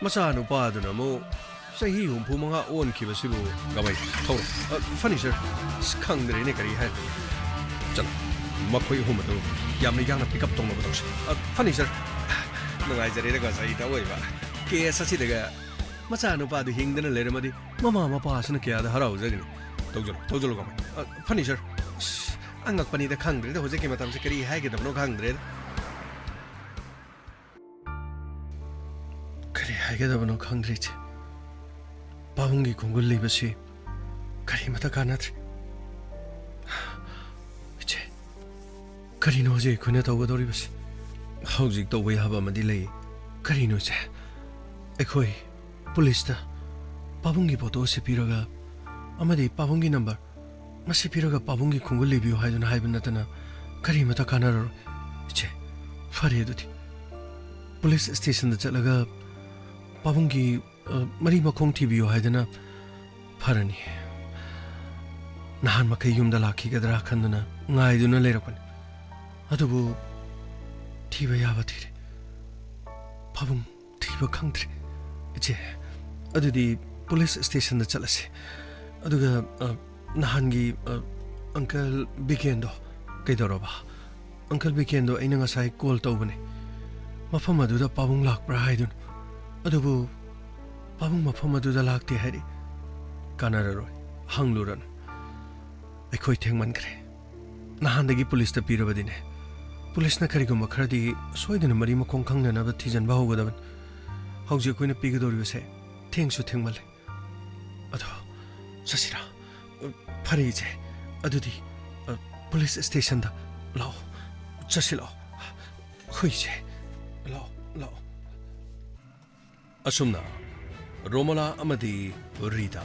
ꯃꯆꯥꯅꯨꯄꯥꯗꯨꯅ ꯑꯃꯨꯛ ꯆꯍꯤ ꯍꯨꯝꯐꯨ ꯃꯉꯥ ꯑꯣꯟꯈꯤꯕꯁꯤꯕꯨ꯫ ꯒꯥꯡꯃꯩ, ꯊꯧꯔꯣ꯫ ꯑ, ꯐꯅꯤ ꯁꯔ꯫ ꯑꯁ, ꯈꯪꯗ꯭ꯔꯦꯅꯦ ꯀꯔꯤ ꯍꯥꯏ꯫ ꯆꯠꯂꯣ꯫ ꯃꯈꯣꯏ ꯑꯍꯨꯝ ꯑꯗꯨ ꯌꯥꯝꯅ ꯌꯥꯡꯅ ꯄꯤꯛ ꯑꯞ ꯇꯧꯅꯕ ꯇꯧꯁꯤ꯫ ꯑ, ꯐꯅꯤ ꯁꯔ꯫ ꯅꯨꯡꯉꯥꯏꯖꯔꯦꯗꯀꯣ ꯆꯍꯤ ꯇꯧꯑꯣꯏꯕ꯫ ꯀꯦꯁ ꯑꯁꯤꯗꯒ ꯃꯆꯥꯅꯨꯄꯥꯗꯨ ꯍꯤꯡꯗꯅ ꯂꯩꯔꯝꯃꯗꯤ ꯃꯃꯥ ꯃꯄꯥꯁꯤꯅ ꯀꯌꯥꯗ ꯍꯔꯥꯎꯖꯒꯅꯤ꯫ ꯇꯧꯖꯔꯣ, ꯇꯧꯖꯔꯣ ꯒꯥꯡꯃꯩ꯫ ꯑ, ꯐꯅꯤ ꯁꯔ꯫ ꯑꯁ, ꯑꯉꯛꯄꯅꯤꯗ, ꯈꯪꯗ꯭ꯔꯦꯗ ꯍꯧꯖꯤꯛꯀꯤ ꯃꯇꯝꯁꯦ ꯀꯔꯤ ꯍꯥꯏꯒꯗꯕꯅꯣ ꯈꯪꯗ꯭ꯔꯦꯗ꯫ ꯀꯔꯤ ꯍꯥꯏꯒꯗꯕꯅꯣ ꯈꯪꯗ꯭ꯔꯦ ꯏꯆꯦ꯫ ꯄꯥꯕꯨꯡꯒꯤ ꯈꯣꯡꯒꯨꯜ ꯂꯤꯕꯁꯤ ꯀꯔꯤꯃꯠꯇ ꯀꯥꯟꯅꯗ꯭ꯔꯦ꯫ ꯏꯆꯦ, ꯀꯔꯤꯅꯣ ꯍꯧꯖꯤꯛ ꯑꯩꯈꯣꯏꯅ ꯇꯧꯒꯗꯧꯔꯤꯕꯁꯤ? ꯍꯧꯖꯤꯛ ꯇꯧꯕ ꯌꯥꯕ ꯑꯃꯗꯤ ꯂꯩ꯫ ꯀꯔꯤꯅꯣ ꯏꯆꯦ? ꯑꯩꯈꯣꯏ ꯄꯨꯂꯤꯁꯇ ꯄꯥꯕꯨꯡꯒꯤ ꯐꯣꯇꯣ ꯑꯁꯤ ꯄꯤꯔꯒ ꯑꯃꯗꯤ ꯄꯥꯕꯨꯡꯒꯤ ꯅꯝꯕꯔ ꯃꯁꯤ ꯄꯤꯔꯒ ꯄꯥꯕꯨꯡꯒꯤ ꯈꯣꯡꯒꯨꯜ ꯂꯤꯕꯤꯌꯨ ꯍꯥꯏꯗꯨꯅ ꯍꯥꯏꯕ ꯅꯠꯇꯅ ꯀꯔꯤꯃꯇ ꯀꯥꯟꯅꯔꯔꯣꯏ꯫ ꯏꯆꯦ, ꯐꯔꯦ ꯑꯗꯨꯗꯤ꯫ ꯄꯨꯂꯤꯁ ꯁ꯭ꯇꯦꯁꯟꯗ ꯆꯠꯂꯒ ꯄꯥꯕꯨꯡꯒꯤ, ꯑ, ꯃꯔꯤ ꯃꯈꯣꯡ ꯊꯤꯕꯤꯌꯨ ꯍꯥꯏꯗꯨꯅ ꯐꯔꯅꯤ꯫ ꯅꯍꯥꯟ ꯃꯈꯩ ꯌꯨꯝꯗ ꯂꯥꯛꯈꯤꯒꯗ꯭ꯔꯥ ꯈꯟꯗꯨꯅ ꯉꯥꯏꯗꯨꯅ ꯂꯩꯔꯛꯄꯅꯤ꯫ ꯑꯗꯨꯕꯨ ꯊꯤꯕ ꯌꯥꯕ ꯊꯤꯔꯦ꯫ ꯄꯥꯕꯨꯡ ꯊꯤꯕ ꯈꯪꯗ꯭ꯔꯦ꯫ ꯏꯆꯦ, ꯑꯗꯨꯗꯤ ꯄꯨꯂꯤꯁ ꯁ꯭ꯇꯦꯁꯟꯗ ꯆꯠꯂꯁꯤ꯫ ꯑꯗꯨꯒ, ꯑ, ꯅꯍꯥꯟꯒꯤ, ꯑ, ꯑꯪꯀꯜ ꯕꯤꯀꯦꯟꯗꯣ ꯀꯩꯗꯧꯔꯕ? ꯑꯪꯀꯜ ꯕꯤꯀꯦꯟꯗꯣ ꯑꯩꯅ ꯉꯁꯥꯏ ꯀꯣꯜ ꯇꯧꯕꯅꯦ, ꯃꯐꯝ ꯑꯗꯨꯗ ꯄꯥꯕꯨꯡ ꯂꯥꯛꯄ꯭ꯔꯥ ꯍꯥꯏꯗꯨꯅ꯫ ꯑꯗꯨꯕꯨ ꯄꯥꯕꯨꯡ ꯃꯐꯝ ꯑꯗꯨꯗ ꯂꯥꯛꯇꯦ ꯍꯥꯏꯔꯤ꯫ ꯀꯥꯟꯅꯔꯔꯣꯏ, ꯍꯪꯂꯨꯔꯅꯨ꯫ ꯑꯩꯈꯣꯏ ꯊꯦꯡꯃꯟꯈ꯭ꯔꯦ꯫ ꯅꯍꯥꯟꯗꯒꯤ ꯄꯨꯂꯤꯁꯇ ꯄꯤꯔꯕꯗꯤꯅꯦ, ꯄꯨꯂꯤꯁꯅ ꯀꯔꯤꯒꯨꯝꯕ ꯈꯔꯗꯤ ꯁꯣꯏꯗꯅ ꯃꯔꯤ ꯃꯈꯣꯡ ꯈꯪꯅꯅꯕ ꯊꯤꯖꯤꯟꯕ ꯍꯧꯒꯗꯕꯅꯤ꯫ ꯍꯧꯖꯤꯛ ꯑꯩꯈꯣꯏꯅ ꯄꯤꯒꯗꯧꯔꯤꯕꯁꯦ ꯊꯦꯡꯁꯨ ꯊꯦꯡꯃꯜꯂꯦ꯫ ꯑꯗꯣ ꯆꯠꯁꯤꯔꯥ? ꯐꯔꯦ ꯏꯆꯦ, ꯑꯗꯨꯗꯤ, ꯑ, ꯄꯨꯂꯤꯁ ꯁ꯭ꯇꯦꯁꯟꯗ ꯂꯥꯛꯑꯣ, ꯆꯠꯁꯤ ꯂꯥꯛꯑꯣ꯫ ꯍꯣꯏ ꯏꯆꯦ, ꯂꯥꯛꯑꯣ, ꯂꯥꯛꯑꯣ꯫ ꯑꯁꯨꯝꯅ ꯔꯣꯃꯣꯂꯥ ꯑꯃꯗꯤ ꯔꯤꯇꯥ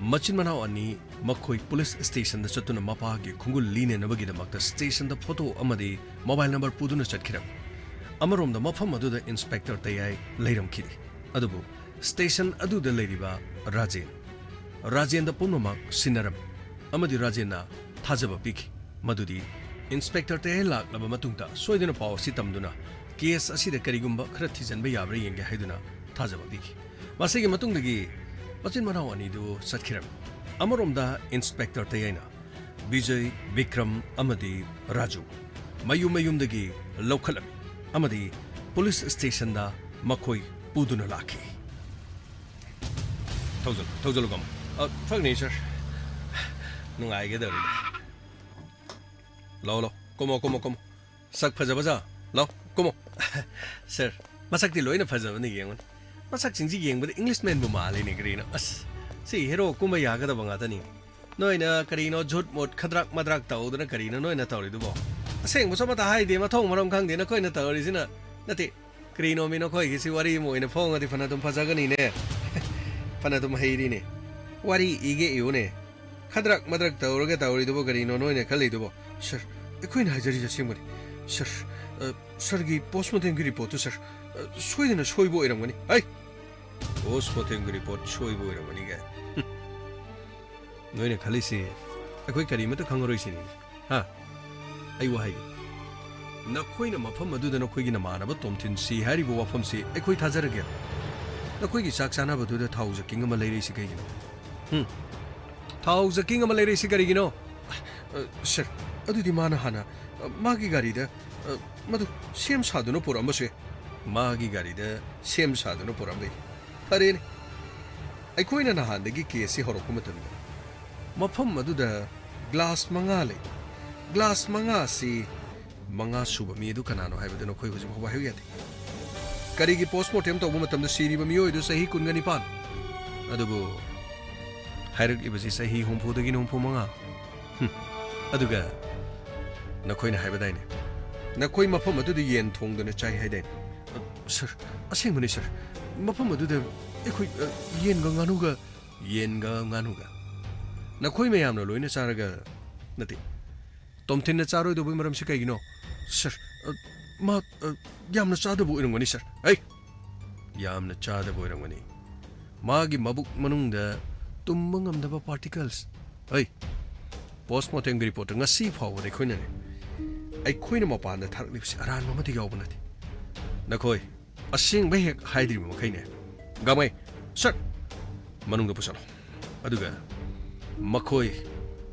ꯃꯆꯤꯟ ꯃꯅꯥꯎ ꯑꯅꯤ ꯃꯈꯣꯏ ꯄꯨꯂꯤꯁ ꯁ꯭ꯇꯦꯁꯟꯗ ꯆꯠꯇꯨꯅ ꯃꯄꯥꯒꯤ ꯈꯣꯡꯒꯨꯜ ꯂꯤꯅꯅꯕꯒꯤꯗꯃꯛꯇ ꯁ꯭ꯇꯦꯁꯟꯗ ꯐꯣꯇꯣ ꯑꯃꯗꯤ ꯃꯣꯕꯥꯏꯜ ꯅꯝꯕꯔ ꯄꯨꯗꯨꯅ ꯆꯠꯈꯤꯔꯝꯃꯤ꯫ ꯑꯃꯔꯣꯝꯗ ꯃꯐꯝ ꯑꯗꯨꯗ ꯏꯟꯁꯄꯦꯛꯇꯔ ꯇꯌꯥꯏ ꯂꯩꯔꯝꯈꯤꯗꯦ꯫ ꯑꯗꯨꯕꯨ ꯁ꯭ꯇꯦꯁꯟ ꯑꯗꯨꯗ ꯂꯩꯔꯤꯕ ꯔꯥꯖꯦꯟ, ꯔꯥꯖꯦꯟꯗ ꯄꯨꯝꯅꯃꯛ ꯁꯤꯟꯅꯔꯝꯃꯤ ꯑꯃꯗꯤ ꯔꯥꯖꯦꯟꯅ ꯊꯥꯖꯕ ꯄꯤꯈꯤ ꯃꯗꯨꯗꯤ ꯏꯟꯁꯄꯦꯛꯇꯔ ꯇꯌꯥꯏ ꯂꯥꯛꯂꯕ ꯃꯇꯨꯡꯗ ꯁꯣꯏꯗꯅ ꯄꯥꯎ ꯑꯁꯤ ꯇꯝꯗꯨꯅ ꯀꯦꯁ ꯑꯁꯤꯗ ꯀꯔꯤꯒꯨꯝꯕ ꯈꯔ ꯊꯤꯖꯤꯟꯕ ꯌꯥꯕ꯭ꯔꯥ ꯌꯦꯡꯒꯦ ꯍꯥꯏꯗꯨꯅ ꯊꯥꯖꯕ ꯄꯤꯈꯤ꯫ ꯃꯁꯤꯒꯤ ꯃꯇꯨꯡꯗꯒꯤ ꯃꯆꯤꯟ ꯃꯅꯥꯎ ꯑꯅꯤꯗꯨ ꯆꯠꯈꯤꯔꯝꯃꯤ꯫ ꯑꯃꯔꯣꯝꯗ ꯏꯟꯁꯄꯦꯛꯇꯔ ꯇꯌꯥꯏꯅ ꯕꯤꯖꯌ, ꯕꯤꯀ꯭ꯔꯝ ꯑꯃꯗꯤ ꯔꯥꯖꯨ ꯃꯌꯨꯝ ꯃꯌꯨꯝꯗꯒꯤ ꯂꯧꯈꯠꯂꯝꯃꯤ ꯑꯃꯗꯤ ꯄꯨꯂꯤꯁ ꯁ꯭ꯇꯦꯁꯟꯗ ꯃꯈꯣꯏ ꯄꯨꯗꯨꯅ ꯂꯥꯛꯈꯤ꯫ ꯊꯧꯖꯜꯂꯨ, ꯊꯧꯖꯜꯂꯨ, ꯀꯝ꯫ ꯑ, ꯐꯛꯅꯤ, ꯁꯥꯔ꯫ ꯅꯨꯡꯉꯥꯏꯒꯗꯧꯔꯤꯗ꯫ ꯂꯥꯛꯑꯣ, ꯂꯥꯛꯑꯣ꯫ ꯀꯨꯝꯃꯣ, ꯀꯨꯝꯃꯣ, ꯀꯨꯝꯃꯣ꯫ ꯁꯛ ꯐꯖꯕꯖꯥ꯫ ꯂꯥꯛꯑꯣ, ꯀꯨꯝꯃꯣ꯫ ꯁꯥꯔ, ꯃꯁꯛꯇꯤ ꯂꯣꯏꯅ ꯐꯖꯕꯅꯤ, ꯌꯦꯡꯉꯨꯅꯦ꯫ ꯃꯁꯛꯁꯤꯡꯁꯤ ꯌꯦꯡꯕꯗ ꯏꯪꯂꯤꯁꯃꯦꯟꯕꯨ ꯃꯥꯜꯂꯤꯅꯦ, ꯀꯔꯤꯅꯣ꯫ ꯑꯁ, ꯁꯤ ꯍꯦꯔꯣ ꯀꯨꯝꯕ ꯌꯥꯒꯗꯕ ꯉꯥꯛꯇꯅꯤ꯫ ꯅꯣꯏꯅ ꯀꯔꯤꯅꯣ ꯖꯨꯠ ꯃꯨꯠ ꯈꯗ꯭ꯔꯛ ꯃꯗ꯭ꯔꯛ ꯇꯧꯗꯅ ꯀꯔꯤꯅꯣ ꯅꯣꯏꯅ ꯇꯧꯔꯤꯗꯨꯕꯣ? ꯑꯁꯦꯡꯕꯁꯨ ꯑꯃꯠꯇ ꯍꯥꯏꯗꯦ, ꯃꯊꯣꯡ ꯃꯔꯝ ꯈꯪꯗꯦ ꯅꯈꯣꯏꯅ ꯇꯧꯔꯤꯁꯤꯅ꯫ ꯅꯠꯇꯦ, ꯀꯔꯤꯅꯣꯃꯤ ꯅꯈꯣꯏꯒꯤꯁꯤ ꯋꯥꯔꯤ ꯑꯃ ꯑꯣꯏꯅ ꯐꯣꯡꯉꯗꯤ ꯐꯅ ꯑꯗꯨꯝ ꯐꯖꯒꯅꯤꯅꯦ꯫ ꯐꯅ ꯑꯗꯨꯝ ꯍꯩꯔꯤꯅꯦ꯫ ꯋꯥꯔꯤ ꯏꯒꯦ ꯏꯌꯨꯅꯦ꯫ ꯈꯗ꯭ꯔꯛ ꯃꯗ꯭ꯔꯛ ꯇꯧꯔꯒ ꯇꯧꯔꯤꯗꯨꯕꯣ ꯀꯔꯤꯅꯣ ꯅꯣꯏꯅ ꯈꯜꯂꯤꯗꯨꯕꯣ? ꯁꯔ, ꯑꯩꯈꯣꯏꯅ ꯍꯥꯏꯖꯔꯤꯁꯦ ꯑꯁꯦꯡꯕꯅꯤ꯫ ꯁꯔ, ꯑ, ꯁꯔꯒꯤ postmortemꯒꯤ reportꯇꯨ, ꯁꯔ, ꯑ, ꯁꯣꯏꯗꯅ ꯁꯣꯏꯕ ꯑꯣꯏꯔꯝꯒꯅꯤ꯫ ꯍꯩ! Postmortemꯒꯤ report ꯁꯣꯏꯕ ꯑꯣꯏꯔꯝꯒꯅꯤ ꯀꯥꯏ꯫ ꯍꯨꯝ꯫ ꯅꯣꯏꯅ ꯈꯜꯂꯤꯁꯤ ꯑꯩꯈꯣꯏ ꯀꯔꯤꯃꯠꯇ ꯈꯪꯉꯔꯣꯏ ꯁꯤꯅꯤ꯫ ꯍꯥ? ꯑꯩ ꯋꯥ ꯍꯥꯏꯒꯦ꯫ ꯅꯈꯣꯏꯅ ꯃꯐꯝ ꯑꯗꯨꯗ ꯅꯈꯣꯏꯒꯤ ꯅꯃꯥꯟꯅꯕ ꯇꯣꯝꯊꯤꯟ ꯁꯤ ꯍꯥꯏꯔꯤꯕ ꯋꯥꯐꯝꯁꯤ ꯑꯩꯈꯣꯏ ꯊꯥꯖꯔꯒꯦ꯫ ꯅꯈꯣꯏꯒꯤ ꯆꯥꯛ ꯆꯥꯅꯕꯗꯨꯗ ꯊꯥꯎ ꯖꯛꯀꯤꯡ ꯑꯃ ꯂꯩꯔꯛꯏꯁꯤ ꯀꯩꯒꯤꯅꯣ? ꯍꯨꯝ? ꯊꯥꯎ ꯖꯛꯀꯤꯡ ꯑꯃ ꯂꯩꯔꯛꯏꯁꯤ ꯀꯔꯤꯒꯤꯅꯣ? ꯑ, ꯁꯔ, ꯑꯗꯨꯗꯤ ꯃꯥꯅ ꯍꯥꯟꯅ, ꯑ, ꯃꯥꯒꯤ ꯒꯥꯔꯤꯗ, ꯑ, ꯃꯗꯨ ꯁꯦꯝ ꯁꯥꯗꯨꯅ ꯄꯨꯔꯛꯑꯝꯕꯁꯨ ꯌꯥꯏ꯫ ꯃꯥꯒꯤ ꯒꯥꯔꯤꯗ ꯁꯦꯝ ꯁꯥꯗꯨꯅ ꯄꯨꯔꯛꯑꯝꯕ ꯌꯥꯏ꯫ ꯐꯔꯦꯅꯦ꯫ ꯑꯩꯈꯣꯏꯅ ꯅꯍꯥꯟꯗꯒꯤ caseꯁꯤ ꯍꯧꯔꯛꯄ ꯃꯇꯝꯗ ꯃꯐꯝ ꯑꯗꯨꯗ glass ꯃꯉꯥ ꯂꯩ꯫ Glass ꯃꯉꯥ ꯑꯁꯤ ꯃꯉꯥ ꯁꯨꯕ ꯃꯤ ꯑꯗꯨ ꯀꯅꯥꯅꯣ ꯍꯥꯏꯕꯗꯨ ꯅꯈꯣꯏ ꯍꯧꯖꯤꯛ ꯐꯥꯎꯕ ꯍꯥꯏꯕ ꯌꯥꯗꯦ꯫ ꯀꯔꯤꯒꯤ postmortem ꯇꯧꯕ ꯃꯇꯝꯗ ꯁꯤꯔꯤꯕ ꯃꯤꯑꯣꯏ ꯑꯗꯨ ꯆꯍꯤ ꯀꯨꯟꯒ ꯅꯤꯄꯥꯟ? ꯑꯗꯨꯕꯨ ꯍꯥꯏꯔꯛꯂꯤꯕꯁꯤ ꯆꯍꯤ ꯍꯨꯝꯐꯨꯗꯒꯤꯅ ꯍꯨꯝꯐꯨ ꯃꯉꯥ꯫ ꯍꯨꯝ꯫ ꯑꯗꯨꯒ ꯅꯈꯣꯏꯅ ꯍꯥꯏꯕꯗꯥꯏꯅꯦ, ꯅꯈꯣꯏ ꯃꯐꯝ ꯑꯗꯨꯗ ꯌꯦꯟ ꯊꯣꯡꯗꯨꯅ ꯆꯥꯏ ꯍꯥꯏꯗꯥꯏꯅꯦ? ꯑ, ꯁꯔ, ꯑꯁꯦꯡꯕꯅꯤ ꯁꯔ꯫ ꯃꯐꯝ ꯑꯗꯨꯗ ꯑꯩꯈꯣꯏ, ꯑ, ꯌꯦꯟꯒ ꯉꯥꯅꯨꯒ, ꯌꯦꯟꯒ ꯉꯥꯅꯨꯒ꯫ ꯅꯈꯣꯏ ꯃꯌꯥꯝꯅ ꯂꯣꯏꯅ ꯆꯥꯔꯒ, ꯅꯠꯇꯦ, ꯇꯣꯝꯊꯤꯟꯅ ꯆꯥꯔꯣꯏꯗꯧꯕꯒꯤ ꯃꯔꯝꯁꯤ ꯀꯩꯒꯤꯅꯣ? ꯁꯔ, ꯑ, ꯃꯥ, ꯑ, ꯌꯥꯝꯅ ꯆꯥꯗꯕ ꯑꯣꯏꯔꯝꯒꯅꯤ ꯁꯔ꯫ ꯑꯩ! ꯌꯥꯝꯅ ꯆꯥꯗꯕ ꯑꯣꯏꯔꯝꯒꯅꯤ꯫ ꯃꯥꯒꯤ ꯃꯕꯨꯛ ꯃꯅꯨꯡꯗ ꯇꯨꯝꯕ ꯉꯝꯗꯕ particles꯫ ꯑꯩ! Postmortemꯒꯤ reportꯇ ꯉꯁꯤ ꯐꯥꯎꯕꯗ ꯑꯩꯈꯣꯏꯅꯅꯦ, ꯑꯩꯈꯣꯏꯅ ꯃꯄꯥꯟꯗ ꯊꯥꯔꯛꯂꯤꯕꯁꯤ ꯑꯔꯥꯟꯕ ꯑꯃꯠꯇ ꯌꯥꯎꯕ ꯅꯠꯇꯦ꯫ ꯅꯈꯣꯏ ꯑꯁꯦꯡꯕ ꯍꯦꯛ ꯍꯥꯏꯗ꯭ꯔꯤꯕ ꯃꯈꯩꯅꯦ꯫ ꯒꯥꯡꯃꯩ, ꯁꯠ! ꯃꯅꯨꯡꯗ ꯄꯨꯁꯜꯂꯣ꯫ ꯑꯗꯨꯒ ꯃꯈꯣꯏ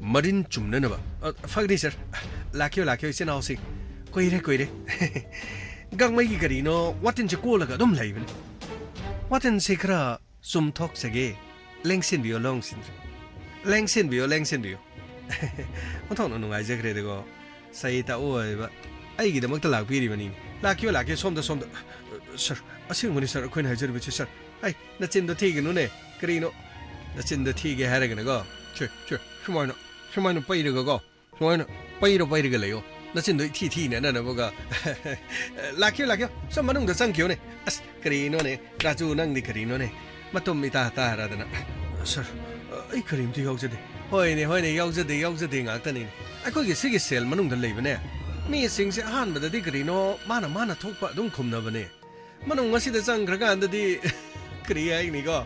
ꯃꯔꯤꯟ ꯆꯨꯝꯅꯅꯕ꯫ ꯑ, ꯐꯒꯅꯤ ꯁꯔ꯫ ꯂꯥꯛꯈꯤꯌꯣ, ꯂꯥꯛꯈꯤꯌꯣ ꯏꯆꯤꯟ ꯏꯅꯥꯎꯁꯤꯡ꯫ ꯀꯨꯏꯔꯦ, ꯀꯨꯏꯔꯦ꯫ ꯒꯥꯡꯃꯩꯒꯤ ꯀꯔꯤꯅꯣ ꯋꯥꯇꯤꯟꯁꯦ ꯀꯣꯜꯂꯒ ꯑꯗꯨꯝ ꯂꯩꯕꯅꯤ꯫ ꯋꯥꯇꯤꯟꯁꯦ ꯈꯔ ꯆꯨꯝꯊꯣꯛꯆꯒꯦ꯫ ꯂꯦꯡꯁꯤꯟꯕꯤꯌꯣ, ꯂꯦꯡꯁꯤꯟ-, ꯂꯦꯡꯁꯤꯟꯕꯤꯌꯣ, ꯂꯦꯡꯁꯤꯟꯕꯤꯌꯣ꯫ ꯑꯣꯟꯊꯣꯛꯅ ꯅꯨꯡꯉꯥꯏꯖꯈ꯭ꯔꯦꯗꯀꯣ꯫ ꯁꯍꯤ ꯇꯥꯛꯎ ꯍꯥꯏꯕ ꯑꯩꯒꯤꯗꯃꯛꯇ ꯂꯥꯛꯄꯤꯔꯤꯕꯅꯤꯅꯦ꯫ ꯂꯥꯛꯈꯤꯌꯣ, ꯂꯥꯛꯈꯤꯌꯣ, ꯁꯣꯝꯗ, ꯁꯣꯝꯗ꯫ ꯁꯔ, ꯑꯁꯦꯡꯕꯅꯤ ꯁꯔ, ꯑꯩꯈꯣꯏꯅ ꯍꯥꯏꯖꯔꯤꯕꯁꯤ ꯁꯔ꯫ ꯑꯩ, ꯅꯆꯤꯟꯗꯣ ꯊꯤꯒꯅꯨꯅꯦ꯫ ꯀꯔꯤꯅꯣ? ꯅꯆꯤꯟꯗꯣ ꯊꯤꯒꯦ ꯍꯥꯏꯔꯒꯅꯀꯣ꯫ ꯁꯦ, ꯁꯦ, ꯁꯨꯃꯥꯏꯅ, ꯁꯨꯃꯥꯏꯅ ꯄꯩꯔꯒꯀꯣ꯫ ꯁꯨꯃꯥꯏꯅ ꯄꯩꯔ ꯄꯩꯔꯒ ꯂꯩꯌꯣ꯫ ꯅꯆꯤꯟꯗꯣ ꯏꯊꯤ ꯊꯤꯅ ꯅꯅꯕꯒ꯫ ꯂꯥꯛꯈꯤꯌꯣ, ꯂꯥꯛꯈꯤꯌꯣ꯫ ꯁꯣꯝ ꯃꯅꯨꯡꯗ ꯆꯪꯈꯤꯌꯣꯅꯦ꯫ ꯑꯁ, ꯀꯔꯤꯅꯣꯅꯦ? ꯔꯥꯖꯨ, ꯅꯪꯗꯤ ꯀꯔꯤꯅꯣꯅꯦ? ꯃꯇꯨꯝ ꯏꯇꯥ ꯇꯥꯔꯗꯅ꯫ ꯁꯔ, ꯑꯩ ꯀꯔꯤꯝꯇ ꯌꯥꯎꯖꯗꯦ꯫ ꯍꯣꯏꯅꯦ, ꯍꯣꯏꯅꯦ, ꯌꯥꯎꯖꯗꯦ, ꯌꯥꯎꯖꯗꯦ ꯉꯥꯛꯇꯅꯤꯅꯦ꯫ ꯑꯩꯈꯣꯏꯒꯤ ꯁꯤꯒꯤ cell ꯃꯅꯨꯡꯗ ꯂꯩꯕꯅꯦ, ꯃꯤꯁꯤꯡꯁꯦ ꯑꯍꯥꯟꯕꯗꯗꯤ ꯀꯔꯤꯅꯣ ꯃꯥꯅ ꯃꯥꯅ ꯊꯣꯛꯄ ꯑꯗꯨꯝ ꯈꯨꯝꯅꯕꯅꯦ꯫ ꯃꯅꯨꯡ ꯑꯁꯤꯗ ꯆꯪꯈ꯭ꯔꯀꯥꯟꯗꯗꯤ ꯀꯔꯤ ꯍꯥꯏꯒꯅꯤꯀꯣ?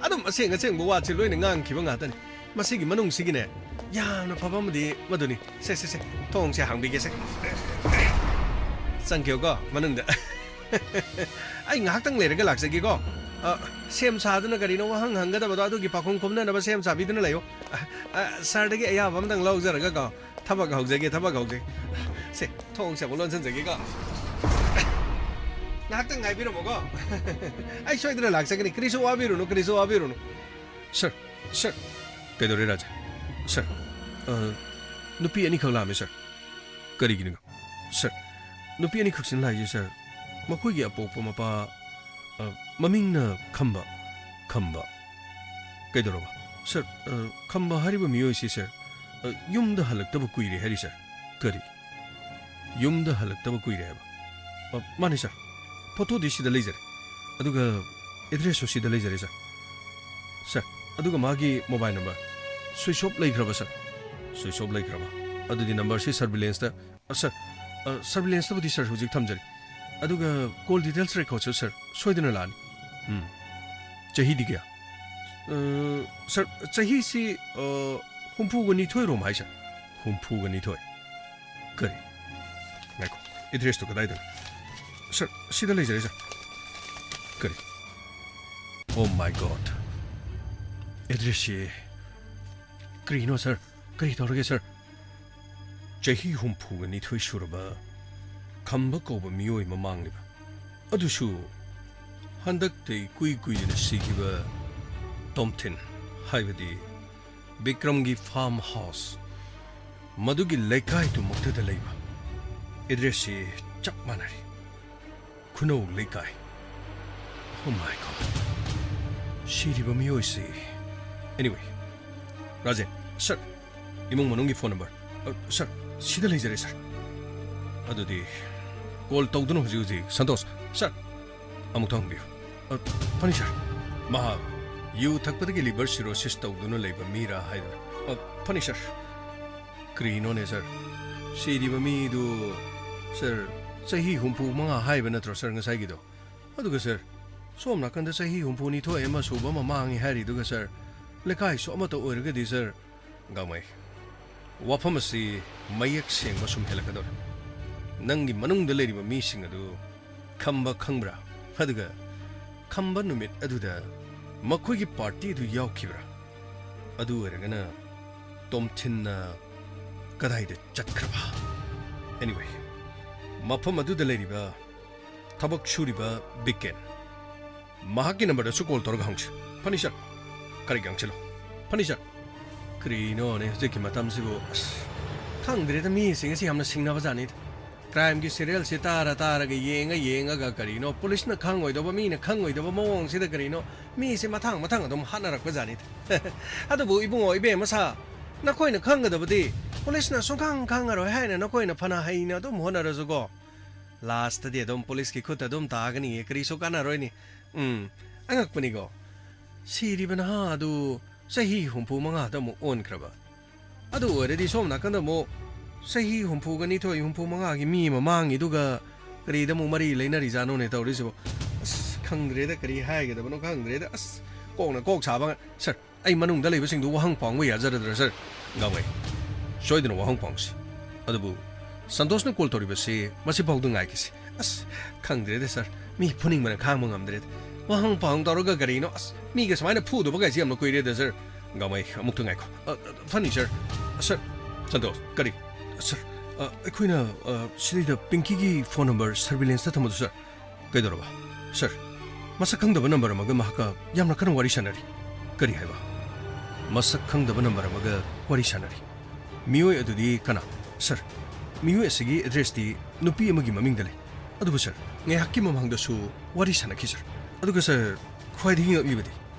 ꯑꯗꯨꯝ ꯑꯁꯦꯡ ꯑꯁꯦꯡꯕ ꯋꯥꯁꯦ ꯂꯣꯏꯅ ꯉꯥꯡꯈꯤꯕ ꯉꯥꯛꯇꯅꯤ꯫ ꯃꯁꯤꯒꯤ ꯃꯅꯨꯡꯁꯤꯒꯤꯅꯦ, ꯌꯥꯝꯅ ꯐꯕ ꯑꯃꯗꯤ ꯃꯗꯨꯅꯤ꯫ ꯁꯦ, ꯁꯦ, ꯁꯦ, ꯊꯣꯡꯁꯦ ꯍꯥꯡꯕꯤꯒꯦꯁꯦ꯫ ꯆꯪꯈꯤꯌꯨꯀꯣ, ꯃꯅꯨꯡꯗ꯫ ꯑꯩ ꯉꯥꯏꯍꯥꯛꯇꯪ ꯂꯩꯔꯒ ꯂꯥꯛꯆꯒꯦꯀꯣ꯫ ꯑ, ꯁꯦꯝ ꯁꯥꯗꯨꯅ ꯀꯔꯤꯅꯣ ꯋꯥꯍꯪ ꯍꯪꯒꯗꯕꯗꯣ, ꯑꯗꯨꯒꯤ ꯄꯥꯎꯈꯨꯝ ꯈꯨꯝꯅꯅꯕ ꯁꯦꯝ ꯁꯥꯕꯤꯗꯨꯅ ꯂꯩꯌꯨ꯫ ꯑ, ꯑ, sirꯗꯒꯤ ꯑꯌꯥꯕ ꯑꯝꯇꯪ ꯂꯧꯖꯔꯒꯀꯣ꯫ ꯊꯕꯛ ꯍꯧꯖꯒꯦ, ꯊꯕꯛ ꯍꯧꯖꯒꯦ꯫ ꯁꯦ, ꯊꯣꯡꯁꯦ ꯑꯃꯨꯛ ꯂꯣꯟꯁꯤꯟꯖꯒꯦꯀꯣ꯫ ꯉꯥꯏꯍꯥꯛꯇꯪ ꯉꯥꯏꯕꯤꯔꯝꯃꯨꯀꯣ꯫ ꯑꯩ ꯁꯣꯏꯗꯅ ꯂꯥꯛꯆꯒꯅꯤ꯫ ꯀꯔꯤꯁꯨ ꯋꯥꯕꯤꯔꯨꯅꯨ, ꯀꯔꯤꯁꯨ ꯋꯥꯕꯤꯔꯨꯅꯨ꯫ Sir, sir꯫ ꯀꯩꯗꯧꯔꯦ, ꯔꯥꯖꯦꯟ? Sir, ꯑ, ꯅꯨꯄꯤ ꯑꯅꯤꯈꯛ ꯂꯥꯛꯑꯝꯃꯦ, sir꯫ ꯀꯔꯤꯒꯤꯅꯣ? Sir, ꯅꯨꯄꯤ ꯑꯅꯤꯈꯛꯁꯤꯅ ꯂꯥꯛꯏꯁꯦ, sir, ꯃꯈꯣꯏꯒꯤ ꯑꯄꯣꯛꯄ ꯃꯄꯥ, ꯑ, ꯃꯃꯤꯡꯅ ꯈꯝꯕ, ꯈꯝꯕ꯫ ꯀꯩꯗꯧꯔꯕ? Sir, ꯑ, ꯈꯝꯕ ꯍꯥꯏꯔꯤꯕ ꯃꯤꯑꯣꯏꯁꯤ, sir, ꯑ, ꯌꯨꯝꯗ ꯍꯜꯂꯛꯇꯕ ꯀꯨꯏꯔꯦ ꯍꯥꯏꯔꯤ, sir꯫ ꯀꯔꯤ? ꯌꯨꯝꯗ ꯍꯜꯂꯛꯇꯕ ꯀꯨꯏꯔꯦ ꯍꯥꯏꯕ? ꯑ, ꯃꯥꯅꯤ, sir꯫ Photoꯗꯤ ꯁꯤꯗ ꯂꯩꯖꯔꯦ꯫ ꯑꯗꯨꯒ addressꯁꯨ ꯁꯤꯗ ꯂꯩꯖꯔꯦ, sir꯫ Sir, ꯑꯗꯨꯒ ꯃꯥꯒꯤ mobile number switch off ꯂꯩꯈ꯭ꯔꯕ, sir? Switch off ꯂꯩꯈ꯭ꯔꯕ? ꯑꯗꯨꯗꯤ numberꯁꯤ surveillancedꯇ, ꯑ, sir, ꯑ, surveillancedꯇꯕꯨꯗꯤ, sir, ꯍꯧꯖꯤꯛ ꯊꯝꯖꯔꯤ꯫ ꯑꯗꯨꯒ call details recordꯁꯨ, sir, ꯁꯣꯏꯗꯅ ꯂꯥꯛꯑꯅꯤ꯫ ꯎꯝ꯫ ꯆꯍꯤꯗꯤ ꯀꯌꯥ? ꯑ, sir, ꯆꯍꯤꯁꯤ, ꯑ, ꯍꯨꯝꯐꯨꯒ ꯅꯤꯊꯣꯏ ꯔꯣꯝ ꯍꯥꯏ, sir꯫ ꯍꯨꯝꯐꯨꯒ ꯅꯤꯊꯣꯏ꯫ ꯀꯔꯤ? ꯉꯥꯏꯈꯣ, addressꯇꯣ ꯀꯗꯥꯏꯗꯅꯣ? Sir, ꯁꯤꯗ ꯂꯩꯖꯔꯦ, sir꯫ ꯀꯔꯤ? Oh my God! Addressꯁꯤ ꯀꯔꯤꯅꯣ, sir? ꯀꯔꯤ ꯇꯧꯔꯒꯦ, sir? ꯆꯍꯤ ꯍꯨꯝꯐꯨꯒ ꯅꯤꯊꯣꯏ ꯁꯨꯔꯕ ꯈꯝꯕ ꯀꯧꯕ ꯃꯤꯑꯣꯏ ꯑꯃ ꯃꯥꯡꯂꯤꯕ꯫ ꯑꯗꯨꯁꯨ ꯍꯟꯗꯛꯇ ꯏꯀꯨꯏ ꯀꯨꯏꯗꯅ ꯁꯤꯈꯤꯕ ꯇꯣꯝꯊꯤꯟ, ꯍꯥꯏꯕꯗꯤ ꯕꯤꯀ꯭ꯔꯝꯒꯤ farm house, ꯃꯗꯨꯒꯤ ꯂꯩꯀꯥꯏꯗꯨꯃꯛꯇꯗ ꯂꯩꯕ꯫ Addressꯁꯤ ꯆꯞ ꯃꯥꯟꯅꯔꯤ꯫ ꯈꯨꯅꯧ ꯂꯩꯀꯥꯏ꯫ Oh my God! ꯁꯤꯔꯤꯕ ꯃꯤꯑꯣꯏꯁꯤ꯫ Anyway, Rajen, sir, ꯏꯃꯨꯡ ꯃꯅꯨꯡꯒꯤ phone number꯫ ꯑ, sir, ꯁꯤꯗ ꯂꯩꯖꯔꯦ, sir꯫ ꯑꯗꯨꯗꯤ call ꯇꯧꯗꯨꯅ ꯍꯧꯖꯤꯛ ꯍꯧꯖꯤꯛ꯫ ꯁꯟꯇꯣꯁ, sir, ꯑꯃꯨꯛꯇ ꯍꯪꯕꯤꯌꯨ꯫ ꯑ, ꯐꯅꯤ, sir꯫ ꯃꯍꯥꯛ ꯌꯨ ꯊꯛꯄꯗꯒꯤ liver cirrhosis ꯇꯧꯗꯨꯅ ꯂꯩꯕ ꯃꯤꯔꯥ ꯍꯥꯏꯗꯨꯅ꯫ ꯑ, ꯐꯅꯤ, ꯁꯥꯔ꯫ ꯀꯔꯤꯅꯣꯅꯦ, ꯁꯥꯔ? ꯁꯤꯔꯤꯕ ꯃꯤꯗꯨ, ꯁꯥꯔ, ꯆꯍꯤ ꯍꯨꯝꯐꯨ ꯃꯉꯥ ꯍꯥꯏꯕ ꯅꯠꯇ꯭ꯔꯣ, ꯁꯥꯔ, ꯉꯁꯥꯏꯒꯤꯗꯣ? ꯑꯗꯨꯒ, ꯁꯥꯔ, ꯁꯣꯝ ꯅꯥꯀꯟꯗ ꯆꯍꯤ ꯍꯨꯝꯐꯨ ꯅꯤꯊꯣꯏ ꯑꯃ ꯁꯨꯕ ꯑꯃ ꯃꯥꯡꯉꯤ ꯍꯥꯏꯔꯤꯗꯨꯒ, ꯁꯥꯔ, ꯂꯩꯀꯥꯏꯁꯨ ꯑꯃꯠꯇ ꯑꯣꯏꯔꯒꯗꯤ, ꯁꯥꯔ, ꯒꯥꯡꯃꯩ, ꯋꯥꯐꯝ ꯑꯁꯤ ꯃꯌꯦꯛ ꯁꯦꯡꯕ ꯁꯨꯝ ꯍꯦꯜꯂꯛꯀꯗꯧꯔꯦ꯫ ꯅꯪꯒꯤ ꯃꯅꯨꯡꯗ ꯂꯩꯔꯤꯕ ꯃꯤꯁꯤꯡ ꯑꯗꯨ ꯈꯝꯕ ꯈꯪꯕ꯭ꯔꯥ? ꯑꯗꯨꯒ ꯈꯝꯕ ꯅꯨꯃꯤꯠ ꯑꯗꯨꯗ ꯃꯈꯣꯏꯒꯤ ꯄꯥꯔꯇꯤ ꯑꯗꯨ ꯌꯥꯎꯈꯤꯕ꯭ꯔꯥ? ꯑꯗꯨ ꯑꯣꯏꯔꯒꯅ ꯇꯣꯝꯊꯤꯟꯅ ꯀꯗꯥꯏꯗ ꯆꯠꯈ꯭ꯔꯕ? Anyway, ꯃꯐꯝ ꯑꯗꯨꯗ ꯂꯩꯔꯤꯕ ꯊꯕꯛ ꯁꯨꯔꯤꯕ ꯕꯤꯀꯦꯟ, ꯃꯍꯥꯛꯀꯤ ꯅꯝꯕꯔꯗꯁꯨ ꯀꯣꯜ ꯇꯧꯔꯒ ꯍꯪꯁꯤ꯫ ꯐꯅꯤ, ꯁꯥꯔ꯫ ꯀꯔꯤ ꯉꯥꯡꯁꯤꯜꯂꯣ? ꯐꯅꯤ, ꯁꯥꯔ꯫ ꯀꯔꯤꯅꯣꯅꯦ ꯍꯧꯖꯤꯛꯀꯤ ꯃꯇꯝꯁꯤꯕꯨ? ꯑꯁ, ꯈꯪꯗ꯭ꯔꯦꯗ, ꯃꯤꯁꯤꯡ ꯑꯁꯤ ꯌꯥꯝꯅ ꯁꯤꯡꯅꯕ ꯖꯥꯠꯅꯤꯗ꯫ ꯀ꯭ꯔꯥꯏꯝꯒꯤ ꯁꯤꯔꯤꯌꯦꯜꯁꯤ ꯇꯥꯔ ꯇꯥꯔꯒ, ꯌꯦꯡꯉ ꯌꯦꯡꯉꯒ, ꯀꯔꯤꯅꯣ ꯄꯨꯂꯤꯁꯅ ꯈꯪꯉꯣꯏꯗꯧꯕ, ꯃꯤꯅ ꯈꯪꯉꯣꯏꯗꯧꯕ ꯃꯑꯣꯡꯁꯤꯗ ꯀꯔꯤꯅꯣ ꯃꯤꯁꯦ ꯃꯊꯪ ꯃꯊꯪ ꯑꯗꯨꯝ ꯍꯥꯠꯅꯔꯛꯄ ꯖꯥꯠꯅꯤꯗ꯫ ꯑꯗꯨꯕꯨ ꯏꯕꯨꯡꯉꯣ, ꯏꯕꯦꯝꯃ ꯁꯥ, ꯅꯈꯣꯏꯅ ꯈꯪꯒꯗꯕꯗꯤ ꯄꯨꯂꯤꯁꯅ ꯁꯨꯡꯈꯪ ꯈꯪꯉꯔꯣꯏ ꯍꯥꯏꯅ ꯅꯈꯣꯏꯅ ꯐꯅ ꯍꯩꯅ ꯑꯗꯨꯝ ꯍꯣꯠꯅꯔꯁꯨꯀꯣ, ꯂꯥꯁꯇꯗꯤ ꯑꯗꯨꯝ ꯄꯨꯂꯤꯁꯀꯤ ꯈꯨꯠꯇ ꯑꯗꯨꯝ ꯇꯥꯒꯅꯤꯌꯦ, ꯀꯔꯤꯁꯨ ꯀꯥꯟꯅꯔꯣꯏꯅꯤ꯫ ꯎꯝ, ꯑꯉꯛꯄꯅꯤꯀꯣ꯫ ꯁꯤꯔꯤꯕ ꯅꯍꯥ ꯑꯗꯨ ꯆꯍꯤ ꯍꯨꯝꯐꯨ ꯃꯉꯥꯗ ꯑꯃꯨꯛ ꯑꯣꯟꯈ꯭ꯔꯕ꯫ ꯑꯗꯨ ꯑꯣꯏꯔꯗꯤ ꯁꯣꯝ ꯅꯥꯀꯟꯗ ꯑꯃꯨꯛ ꯆꯍꯤ ꯍꯨꯝꯐꯨꯒ ꯅꯤꯊꯣꯏ, ꯍꯨꯝꯐꯨ ꯃꯉꯥꯒꯤ ꯃꯤ ꯑꯃ ꯃꯥꯡꯉꯤꯗꯨꯒ ꯀꯔꯤꯗ ꯑꯃꯨꯛ ꯃꯔꯤ ꯂꯩꯅꯔꯤꯖꯥꯠꯅꯣꯅꯦ ꯇꯧꯔꯤꯁꯤꯕꯣ? ꯑꯁ, ꯈꯪꯗ꯭ꯔꯦꯗ, ꯀꯔꯤ ꯍꯥꯏꯒꯗꯕꯅꯣ ꯈꯪꯗ꯭ꯔꯦꯗ꯫ ꯑꯁ, ꯀꯣꯛꯅ ꯀꯣꯛ ꯁꯥꯕ ꯉ-, ꯁꯥꯔ, ꯑꯩ ꯃꯅꯨꯡꯗ ꯂꯩꯕꯁꯤꯡꯗꯨ ꯋꯥꯍꯪ ꯄꯥꯎꯕ ꯌꯥꯖꯔꯗ꯭ꯔꯥ, ꯁꯥꯔ? ꯒꯥꯡꯃꯩ, ꯁꯣꯏꯗꯅ ꯋꯥꯍꯪ ꯄꯥꯎꯁꯤ꯫ ꯑꯗꯨꯕꯨ ꯁꯟꯇꯣꯁꯅ ꯀꯣꯜ ꯇꯧꯔꯤꯕꯁꯤ ꯃꯁꯤꯐꯥꯎꯗ ꯉꯥꯏꯈꯤꯁꯤ꯫ ꯑꯁ, ꯈꯪꯗ꯭ꯔꯦꯗ, ꯁꯥꯔ꯫ ꯃꯤ ꯐꯨꯅꯤꯡꯕꯅ ꯈꯥꯡꯕ ꯉꯝꯗ꯭ꯔꯦꯗ꯫ ꯋꯥꯍꯪ ꯄꯥꯎꯍꯪ ꯇꯧꯔꯒ ꯀꯔꯤꯅꯣ? ꯑꯁ, ꯃꯤꯒ ꯁꯨꯃꯥꯏꯅ ꯐꯨꯗꯕ ꯀꯥꯏꯁꯤ ꯌꯥꯝꯅ ꯀꯨꯏꯔꯦꯗ, ꯁꯥꯔ꯫ ꯒꯥꯡꯃꯩ, ꯑꯃꯨꯛꯇ ꯉꯥꯏꯈꯣ꯫ ꯑ, ꯑ, ꯐꯅꯤ, ꯁꯥꯔ꯫ ꯁꯥꯔ, ꯁꯟꯇꯣꯁ, ꯀꯔꯤ? ꯁꯥꯔ, ꯑ, ꯑꯩꯈꯣꯏꯅ, ꯑ, ꯁꯤꯗꯩꯗ ꯄꯤꯡꯀꯤꯒꯤ ꯐꯣꯟ ꯅꯝꯕꯔ ꯁꯔꯚꯤꯂꯦꯟꯁꯇ ꯊꯝꯕꯗꯨ, ꯁꯥꯔ, ꯀꯩꯗꯧꯔꯕ? ꯁꯥꯔ, ꯃꯁꯛ ꯈꯪꯗꯕ ꯅꯝꯕꯔ ꯑꯃꯒ ꯃꯍꯥꯛꯀ ꯌꯥꯝꯅ ꯀꯟꯅ ꯋꯥꯔꯤ ꯁꯥꯟꯅꯔꯤ꯫ ꯀꯔꯤ ꯍꯥꯏꯕ? ꯃꯁꯛ ꯈꯪꯗꯕ ꯅꯝꯕꯔ ꯑꯃꯒ ꯋꯥꯔꯤ ꯁꯥꯟꯅꯔꯤ꯫ ꯃꯤꯑꯣꯏ ꯑꯗꯨꯗꯤ ꯀꯅꯥ? ꯁꯥꯔ, ꯃꯤꯑꯣꯏ ꯑꯁꯤꯒꯤ ꯑꯦꯗ꯭ꯔꯦꯁꯇꯤ ꯅꯨꯄꯤ ꯑꯃꯒꯤ ꯃꯃꯤꯡꯗ ꯂꯩ꯫ ꯑꯗꯨꯕꯨ ꯁꯥꯔ, ꯉꯥꯏꯍꯥꯛꯀꯤ ꯃꯃꯥꯡꯗꯁꯨ ꯋꯥꯔꯤ ꯁꯥꯟꯅꯈꯤ, ꯁꯥꯔ꯫ ꯑꯗꯨꯒ ꯁꯥꯔ, ꯈ꯭ꯋꯥꯏꯗꯒꯤ ꯉꯛꯂꯤꯕꯗꯤ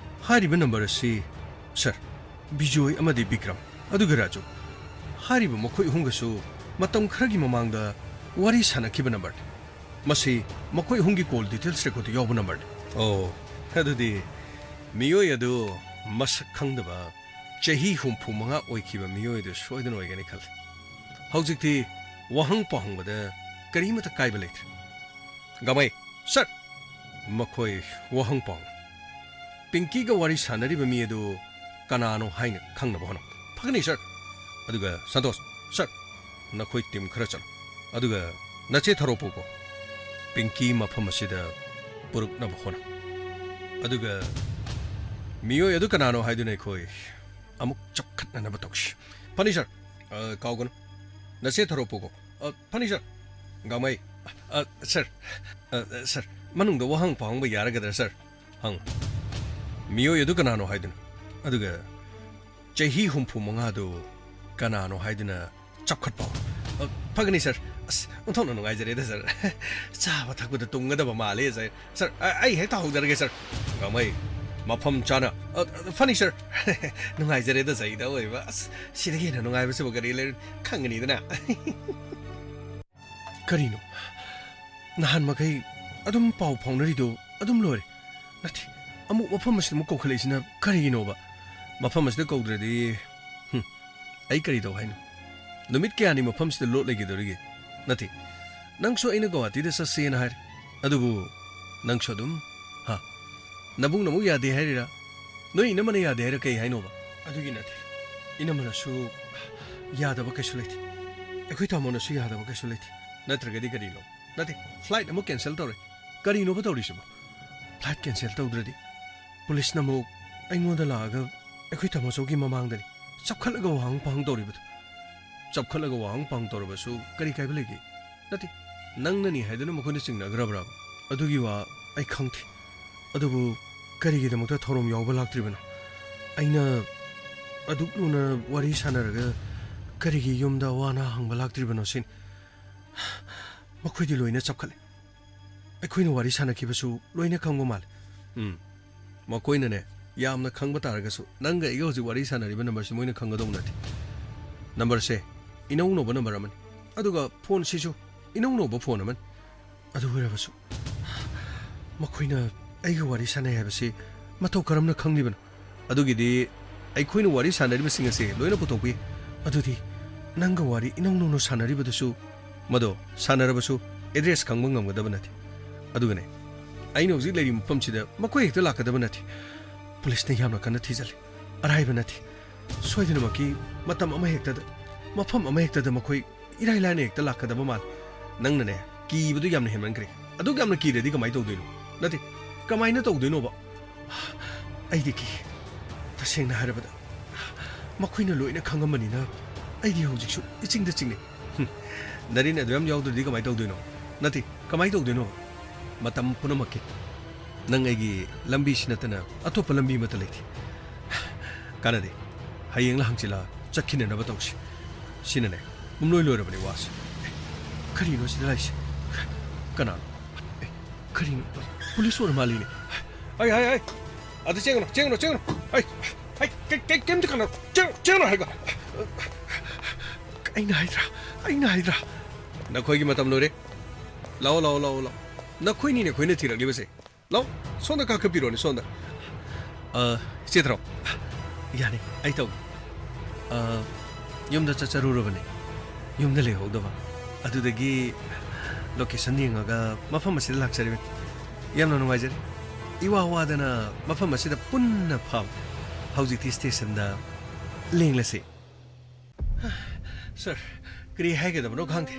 ꯍꯥꯏꯔꯤꯕ ꯅꯝꯕꯔ ꯑꯁꯤ, ꯁꯥꯔ, ꯕꯤꯖꯣꯏ ꯑꯃꯗꯤ ꯕꯤꯀ꯭ꯔꯝ, ꯑꯗꯨꯒ ꯔꯥꯖꯨ, ꯍꯥꯏꯔꯤꯕ ꯃꯈꯣꯏ ꯑꯍꯨꯝꯒꯁꯨ ꯃꯇꯝ ꯈꯔꯒꯤ ꯃꯃꯥꯡꯗ ꯋꯥꯔꯤ ꯁꯥꯟꯅꯈꯤꯕ ꯅꯝꯕꯔꯅꯤ꯫ ꯃꯁꯤ ꯃꯈꯣꯏ ꯑꯍꯨꯝꯒꯤ ꯀꯣꯜ ꯗꯤꯇꯦꯜꯁ ꯔꯦꯀꯣꯔꯗꯇ ꯌꯥꯎꯕ ꯅꯝꯕꯔꯅꯤ꯫ ꯑꯣ, ꯑꯗꯨꯗꯤ ꯃꯤꯑꯣꯏ ꯑꯗꯨ ꯃꯁꯛ ꯈꯪꯗꯕ ꯆꯍꯤ ꯍꯨꯝꯐꯨ ꯃꯉꯥ ꯑꯣꯏꯈꯤꯕ ꯃꯤꯑꯣꯏ ꯑꯗꯨ ꯁꯣꯏꯗꯅ ꯑꯣꯏꯒꯅꯤ ꯈꯜꯂꯤ꯫ ꯍꯧꯖꯤꯛꯇꯤ ꯋꯥꯍꯪ ꯄꯥꯎꯍꯪꯕꯗ ꯀꯔꯤꯃꯠꯇ ꯀꯥꯏꯕ ꯂꯩꯇ꯭ꯔꯦ꯫ ꯒꯥꯃꯩ, ꯁꯔ! ꯃꯈꯣꯏ ꯋꯥꯍꯪ ꯄꯥꯎ꯫ ꯄꯤꯡꯀꯤꯒ ꯋꯥꯔꯤ ꯁꯥꯟꯅꯔꯤꯕ ꯃꯤ ꯑꯗꯨ ꯀꯅꯥꯅꯣ ꯍꯥꯏꯅ ꯈꯪꯅꯕ ꯍꯣꯠꯅꯧ꯫ ꯐꯒꯅꯤ, ꯁꯔ꯫ ꯑꯗꯨꯒ ꯁꯟꯇꯣꯁ, ꯁꯔ, ꯅꯈꯣꯏ ꯇꯤꯝ ꯈꯔ ꯆꯠꯂꯨ꯫ ꯑꯗꯨꯒ ꯅꯆꯦ ꯊꯔꯣ ꯄꯨꯀꯣ꯫ ꯄꯤꯡꯀꯤ ꯃꯐꯝ ꯑꯁꯤꯗ ꯄꯨꯔꯛꯅꯕ ꯍꯣꯠꯅꯧ꯫ ꯑꯗꯨꯒ ꯃꯤꯑꯣꯏ ꯑꯗꯨ ꯀꯅꯥꯅꯣ ꯍꯥꯏꯗꯨꯅ ꯑꯩꯈꯣꯏ ꯑꯃꯨꯛ ꯆꯞꯈꯠꯅꯅꯕ ꯇꯧꯁꯤ꯫ ꯐꯅꯤ, ꯁꯔ꯫ ꯑ, ꯀꯥꯎꯒꯅꯨ꯫ ꯅꯆꯦ ꯊꯔꯣ ꯄꯨꯀꯣ꯫ ꯑ, ꯐꯅꯤ, ꯁꯔ꯫ ꯒꯥꯃꯩ꯫ ꯑ, ꯁꯔ꯫ ꯑ, ꯁꯔ, ꯃꯅꯨꯡꯗ ꯋꯥꯍꯪ ꯄꯥꯎꯍꯪꯕ ꯌꯥꯔꯒꯗ꯭ꯔꯥ, ꯁꯔ? ꯍꯪ꯫ ꯃꯤꯑꯣꯏ ꯑꯗꯨ ꯀꯅꯥꯅꯣ ꯍꯥꯏꯗꯨꯅ? ꯑꯗꯨꯒ ꯆꯍꯤ ꯍꯨꯝꯐꯨ ꯃꯉꯥꯗꯨ ꯀꯅꯥꯅꯣ ꯍꯥꯏꯗꯨꯅ ꯆꯞꯈꯠꯄ? ꯑ, ꯐꯒꯅꯤ, ꯁꯔ꯫ ꯑꯁ, ꯑꯣꯟꯊꯣꯛꯅ ꯅꯨꯡꯉꯥꯏꯖꯔꯦꯗ, ꯁꯔ꯫ ꯆꯥꯕ ꯊꯛꯄꯗ ꯇꯨꯝꯒꯗꯕ ꯃꯥꯜꯂꯦ, ꯁꯔ꯫ ꯁꯔ, ꯑ-, ꯑꯩ ꯍꯦꯛꯇ ꯍꯧꯖꯔꯒꯦ, ꯁꯔ꯫ ꯒꯥꯃꯩ, ꯃꯐꯝ ꯆꯥꯅ꯫ ꯑ, ꯑ, ꯐꯅꯤ, ꯁꯔ꯫ ꯅꯨꯡꯉꯥꯏꯖꯔꯦꯗ, ꯆꯩꯗ ꯑꯣꯏꯕ꯫ ꯑꯁ, ꯁꯤꯗꯒꯤ ꯍꯦꯟꯅ ꯅꯨꯡꯉꯥꯏꯕꯁꯤꯕꯨ ꯀꯔꯤ ꯂꯩꯔꯅꯤ? ꯈꯪꯒꯅꯤꯗꯅ꯫ ꯀꯔꯤꯅꯣ? ꯅꯍꯥꯟ ꯃꯈꯩ ꯑꯗꯨꯝ ꯄꯥꯎ ꯐꯥꯎꯅꯔꯤꯗꯣ ꯑꯗꯨꯝ ꯂꯣꯏꯔꯦ꯫ ꯅꯠꯇꯦ, ꯑꯃꯨꯛ ꯃꯐꯝ ꯑꯁꯤꯗ ꯑꯃꯨꯛ ꯀꯧꯈꯠꯂꯛꯏꯁꯤꯅ ꯀꯔꯤꯒꯤꯅꯣꯕ? ꯃꯐꯝ ꯑꯁꯤꯗ ꯀꯧꯗ꯭ꯔꯗꯤ, ꯍꯨꯝ, ꯑꯩ ꯀꯔꯤ ꯇꯧ ꯍꯥꯏꯅꯣ? ꯅꯨꯃꯤꯠ ꯀꯌꯥꯅꯤ ꯃꯐꯝꯁꯤꯗ ꯂꯣꯠ ꯂꯩꯒꯗꯧꯔꯤꯒꯦ? ꯅꯠꯇꯦ, ꯅꯪꯁꯨ ꯑꯩꯅ ꯒꯧꯍꯥꯇꯤꯗ ꯆꯠꯁꯦꯅ ꯍꯥꯏꯔꯦ꯫ ꯑꯗꯨꯕꯨ ꯅꯪꯁꯨ ꯑꯗꯨꯝ, ꯍꯥ? ꯅꯕꯨꯡꯅ ꯑꯃꯨꯛ ꯌꯥꯗꯦ ꯍꯥꯏꯔꯤꯔꯥ? ꯅꯣꯏ ꯏꯅꯝꯃꯅ ꯌꯥꯗꯦ ꯍꯥꯏꯔ ꯀꯩ ꯍꯥꯏꯅꯣꯕ? ꯑꯗꯨꯒꯤ ꯅꯠꯇꯦ꯫ ꯏꯅꯝꯃꯅꯁꯨ ꯌꯥꯗꯕ ꯀꯩꯁꯨ ꯂꯩꯇꯦ꯫ ꯑꯩꯈꯣꯏ ꯇꯥꯃꯣꯅꯁꯨ ꯌꯥꯗꯕ ꯀꯩꯁꯨ ꯂꯩꯇꯦ꯫ ꯅꯠꯇ꯭ꯔꯒꯗꯤ ꯀꯔꯤꯅꯣ? ꯅꯠꯇꯦ, ꯐ꯭ꯂꯥꯏꯠ ꯑꯃꯨꯛ ꯀꯦꯟꯁꯦꯜ ꯇꯧꯔꯦ꯫ ꯀꯔꯤꯅꯣꯕ ꯇꯧꯔꯤꯁꯤꯕꯣ? ꯐ꯭ꯂꯥꯏꯠ ꯀꯦꯟꯁꯦꯜ ꯇꯧꯗ꯭ꯔꯗꯤ ꯄꯨꯂꯤꯁꯅ ꯑꯃꯨꯛ ꯑꯩꯉꯣꯟꯗ ꯂꯥꯛꯑꯒ ꯑꯩꯈꯣꯏ ꯇꯥꯃꯣꯆꯧꯒꯤ ꯃꯃꯥꯡꯗꯅꯤ ꯆꯞꯈꯠꯂꯒ ꯋꯥꯍꯪ ꯄꯥꯎꯍꯪ ꯇꯧꯔꯤꯕꯗꯣ꯫ ꯆꯞꯈꯠꯂꯒ ꯋꯥꯍꯪ ꯄꯥꯎꯍꯪ ꯇꯧꯔꯕꯁꯨ ꯀꯔꯤ ꯀꯥꯏꯕ ꯂꯩꯒꯦ? ꯅꯠꯇꯦ, ꯅꯪꯅꯅꯤ ꯍꯥꯏꯗꯨꯅ ꯃꯈꯣꯏꯅ ꯆꯤꯡꯅꯈ꯭ꯔꯕ꯭ꯔꯥ? ꯑꯗꯨꯒꯤ ꯋꯥ ꯑꯩ ꯈꯪꯗꯦ꯫ ꯑꯗꯨꯕꯨ ꯀꯔꯤꯒꯤꯗꯃꯛꯇ ꯊꯧꯔꯝ ꯌꯥꯎꯕ ꯂꯥꯛꯇ꯭ꯔꯤꯕꯅꯣ? ꯑꯩꯅ ꯑꯗꯨꯛ ꯂꯨꯅ ꯋꯥꯔꯤ ꯁꯥꯟꯅꯔꯒ ꯀꯔꯤꯒꯤ ꯌꯨꯝꯗ ꯑꯋꯥ ꯑꯅꯥ ꯍꯪꯕ ꯂꯥꯛꯇ꯭ꯔꯤꯕꯅꯣ ꯁꯤꯅꯤ꯫ ꯃꯈꯣꯏꯗꯤ ꯂꯣꯏꯅ ꯆꯞꯈꯠꯂꯦ꯫ ꯑꯩꯈꯣꯏꯅ ꯋꯥꯔꯤ ꯁꯥꯟꯅꯈꯤꯕꯁꯨ ꯂꯣꯏꯅ ꯈꯪꯕ ꯃꯥꯜꯂꯦ꯫ ꯎꯝ꯫ ꯃꯈꯣꯏꯅꯅꯦ, ꯌꯥꯝꯅ ꯈꯪꯕ ꯇꯥꯔꯒꯁꯨ, ꯅꯪꯒ ꯑꯩꯒ ꯍꯧꯖꯤꯛ ꯋꯥꯔꯤ ꯁꯥꯟꯅꯔꯤꯕ ꯅꯝꯕꯔꯁꯤ ꯃꯣꯏꯅ ꯈꯪꯒꯗꯧꯕ ꯅꯠꯇꯦ꯫ ꯅꯝꯕꯔꯁꯦ ꯏꯅꯧ ꯅꯧꯕ ꯅꯝꯕꯔ ꯑꯃꯅꯤ꯫ ꯑꯗꯨꯒ ꯐꯣꯟꯁꯤꯁꯨ ꯏꯅꯧ ꯅꯧꯕ ꯐꯣꯟ ꯑꯃꯅꯤ꯫ ꯑꯗꯨ ꯑꯣꯏꯔꯕꯁꯨ, ꯃꯈꯣꯏꯅ ꯑꯩꯒ ꯋꯥꯔꯤ ꯁꯥꯟꯅꯩ ꯍꯥꯏꯕꯁꯤ ꯃꯇꯧ ꯀꯔꯝꯅ ꯈꯪꯂꯤꯕꯅꯣ? ꯑꯗꯨꯒꯤꯗꯤ ꯑꯩꯈꯣꯏꯅ ꯋꯥꯔꯤ ꯁꯥꯟꯅꯔꯤꯕꯁꯤꯡ ꯑꯁꯦ ꯂꯣꯏꯅ ꯄꯨꯊꯣꯛꯄꯤ꯫ ꯑꯗꯨꯗꯤ ꯅꯪꯒ ꯋꯥꯔꯤ ꯏꯅꯧ ꯅꯧꯅ ꯁꯥꯟꯅꯔꯤꯕꯗꯨꯁꯨ, ꯃꯗꯣ ꯁꯥꯟꯅꯔꯕꯁꯨ ꯑꯦꯗ꯭ꯔꯦꯁ ꯈꯪꯕ ꯉꯝꯒꯗꯕ ꯅꯠꯇꯦ꯫ ꯑꯗꯨꯒꯅꯦ, ꯑꯩꯅ ꯍꯧꯖꯤꯛ ꯂꯩꯔꯤꯕ ꯃꯐꯝꯁꯤꯗ ꯃꯈꯣꯏ ꯍꯦꯛꯇ ꯂꯥꯛꯀꯗꯕ ꯅꯠꯇꯦ꯫ ꯄꯨꯂꯤꯁꯅ ꯌꯥꯝꯅ ꯀꯟꯅ ꯊꯤꯖꯤꯜꯂꯤ꯫ ꯑꯔꯥꯏꯕ ꯅꯠꯇꯦ꯫ ꯁꯣꯏꯗꯅꯃꯛꯀꯤ ꯃꯇꯝ ꯑꯃ ꯍꯦꯛꯇꯗ, ꯃꯐꯝ ꯑꯃ ꯍꯦꯛꯇꯗ ꯃꯈꯣꯏ ꯏꯔꯥꯏ ꯂꯥꯏꯅ ꯍꯦꯛꯇ ꯂꯥꯛꯀꯗꯕ ꯃꯥꯜꯂꯤ꯫ ꯅꯪꯅꯅꯦ, ꯀꯤꯕꯗꯨ ꯌꯥꯝꯅ ꯍꯦꯟꯃꯟꯈ꯭ꯔꯦ꯫ ꯑꯗꯨꯛ ꯌꯥꯝꯅ ꯀꯤꯔꯗꯤ ꯀꯃꯥꯏꯅ ꯇꯧꯗꯣꯏꯅꯣ? ꯅꯠꯇꯦ, ꯀꯃꯥꯏꯅ ꯇꯧꯗꯣꯏꯅꯣꯕ? ꯑꯩꯗꯤ ꯀꯤ꯫ ꯇꯁꯦꯡꯅ ꯍꯥꯏꯔꯕꯗ, ꯃꯈꯣꯏꯅ ꯂꯣꯏꯅ ꯈꯪꯉꯝꯕꯅꯤꯅ ꯑꯩꯗꯤ ꯍꯧꯖꯤꯛꯁꯨ ꯏꯆꯤꯡꯗ ꯆꯤꯡꯅꯩ꯫ ꯍꯨꯝ, ꯅꯔꯤꯟ ꯑꯗꯨ ꯌꯥꯝ ꯌꯥꯎꯗ꯭ꯔꯗꯤ ꯀꯃꯥꯏꯅ ꯇꯧꯗꯣꯏꯅꯣ? ꯅꯠꯇꯦ, ꯀꯃꯥꯏꯅ ꯇꯧꯗꯣꯏꯅꯣ? ꯃꯇꯝ ꯄꯨꯝꯅꯃꯛꯀꯤ ꯅꯪ ꯑꯩꯒꯤ ꯂꯝꯕꯤꯁꯤ ꯅꯠꯇꯅ ꯑꯇꯣꯞꯄ ꯂꯝꯕꯤ ꯑꯃꯠꯇ ꯂꯩꯇꯦ꯫ ꯀꯥꯟꯅꯗꯦ꯫ ꯍꯌꯦꯡꯂ ꯍꯪꯆꯤꯠꯂ ꯆꯠꯈꯤꯅꯅꯕ ꯇꯧꯁꯤ꯫ ꯁꯤꯅꯅꯦ, ꯄꯨꯝꯂꯣꯏ ꯂꯣꯏꯔꯕꯅꯤ ꯋꯥꯁꯦ꯫ ꯑꯦ, ꯀꯔꯤꯅꯣ ꯁꯤꯗ ꯂꯥꯛꯏꯁꯦ? ꯀꯅꯥꯅꯣ? ꯑꯦ, ꯀꯔꯤꯅꯣ? ꯄꯨꯂꯤꯁ ꯑꯣꯏꯔ ꯃꯥꯜꯂꯤꯅꯦ꯫ ꯍꯥꯏ, ꯍꯥꯏ, ꯍꯥꯏ! ꯑꯗ ꯆꯦꯟꯒꯅꯨ, ꯆꯦꯟꯒꯅꯨ, ꯆꯦꯟꯒꯅꯨ! ꯍꯥꯏ, ꯍꯥꯏ, ꯀꯩ-, ꯀꯩ-, ꯀꯩꯝꯇ ꯀꯥꯟꯅꯔꯣꯏ꯫ ꯆꯦꯟꯒꯅꯨ, ꯆꯦꯟꯒꯅꯨ ꯍꯥꯏꯒ! ꯑꯩꯅ ꯍꯥꯏꯗ꯭ꯔꯥ? ꯑꯩꯅ ꯍꯥꯏꯗ꯭ꯔꯥ? ꯅꯈꯣꯏꯒꯤ ꯃꯇꯝ ꯂꯣꯏꯔꯦ꯫ ꯂꯥꯛꯑꯣ, ꯂꯥꯛꯑꯣ, ꯂꯥꯛꯑꯣ, ꯂꯥꯛꯑꯣ꯫ ꯅꯈꯣꯏꯅꯤꯅꯦ ꯑꯩꯈꯣꯏꯅ ꯊꯤꯔꯛꯂꯤꯕꯁꯦ꯫ ꯂꯥꯛꯑꯣ, ꯁꯣꯝꯗ ꯀꯥꯈꯠꯄꯤꯔꯣꯅꯦ, ꯁꯣꯝꯗ꯫ ꯑ, ꯏꯆꯦ ꯊꯔꯣ꯫ ꯌꯥꯅꯤ, ꯑꯩ ꯇꯧꯒꯦ꯫ ꯑ, ꯌꯨꯝꯗ ꯆꯠꯆꯔꯨꯔꯕꯅꯦ꯫ ꯌꯨꯝꯗ ꯂꯩꯍꯧꯗꯕ꯫ ꯑꯗꯨꯗꯒꯤ location ꯌꯦꯡꯉꯒ ꯃꯐꯝ ꯑꯁꯤꯗ ꯂꯥꯛꯆꯔꯤꯕꯅꯤ꯫ ꯌꯥꯝꯅ ꯅꯨꯡꯉꯥꯏꯖꯔꯦ꯫ ꯏꯋꯥ ꯋꯥꯗꯅ ꯃꯐꯝ ꯑꯁꯤꯗ ꯄꯨꯟꯅ ꯐꯥꯕ꯫ ꯍꯧꯖꯤꯛꯇꯤ stationꯗ ꯂꯦꯡꯂꯁꯤ꯫ ꯁꯥꯔ, ꯀꯔꯤ ꯍꯥꯏꯒꯗꯕꯅꯣ ꯈꯪꯗꯦ꯫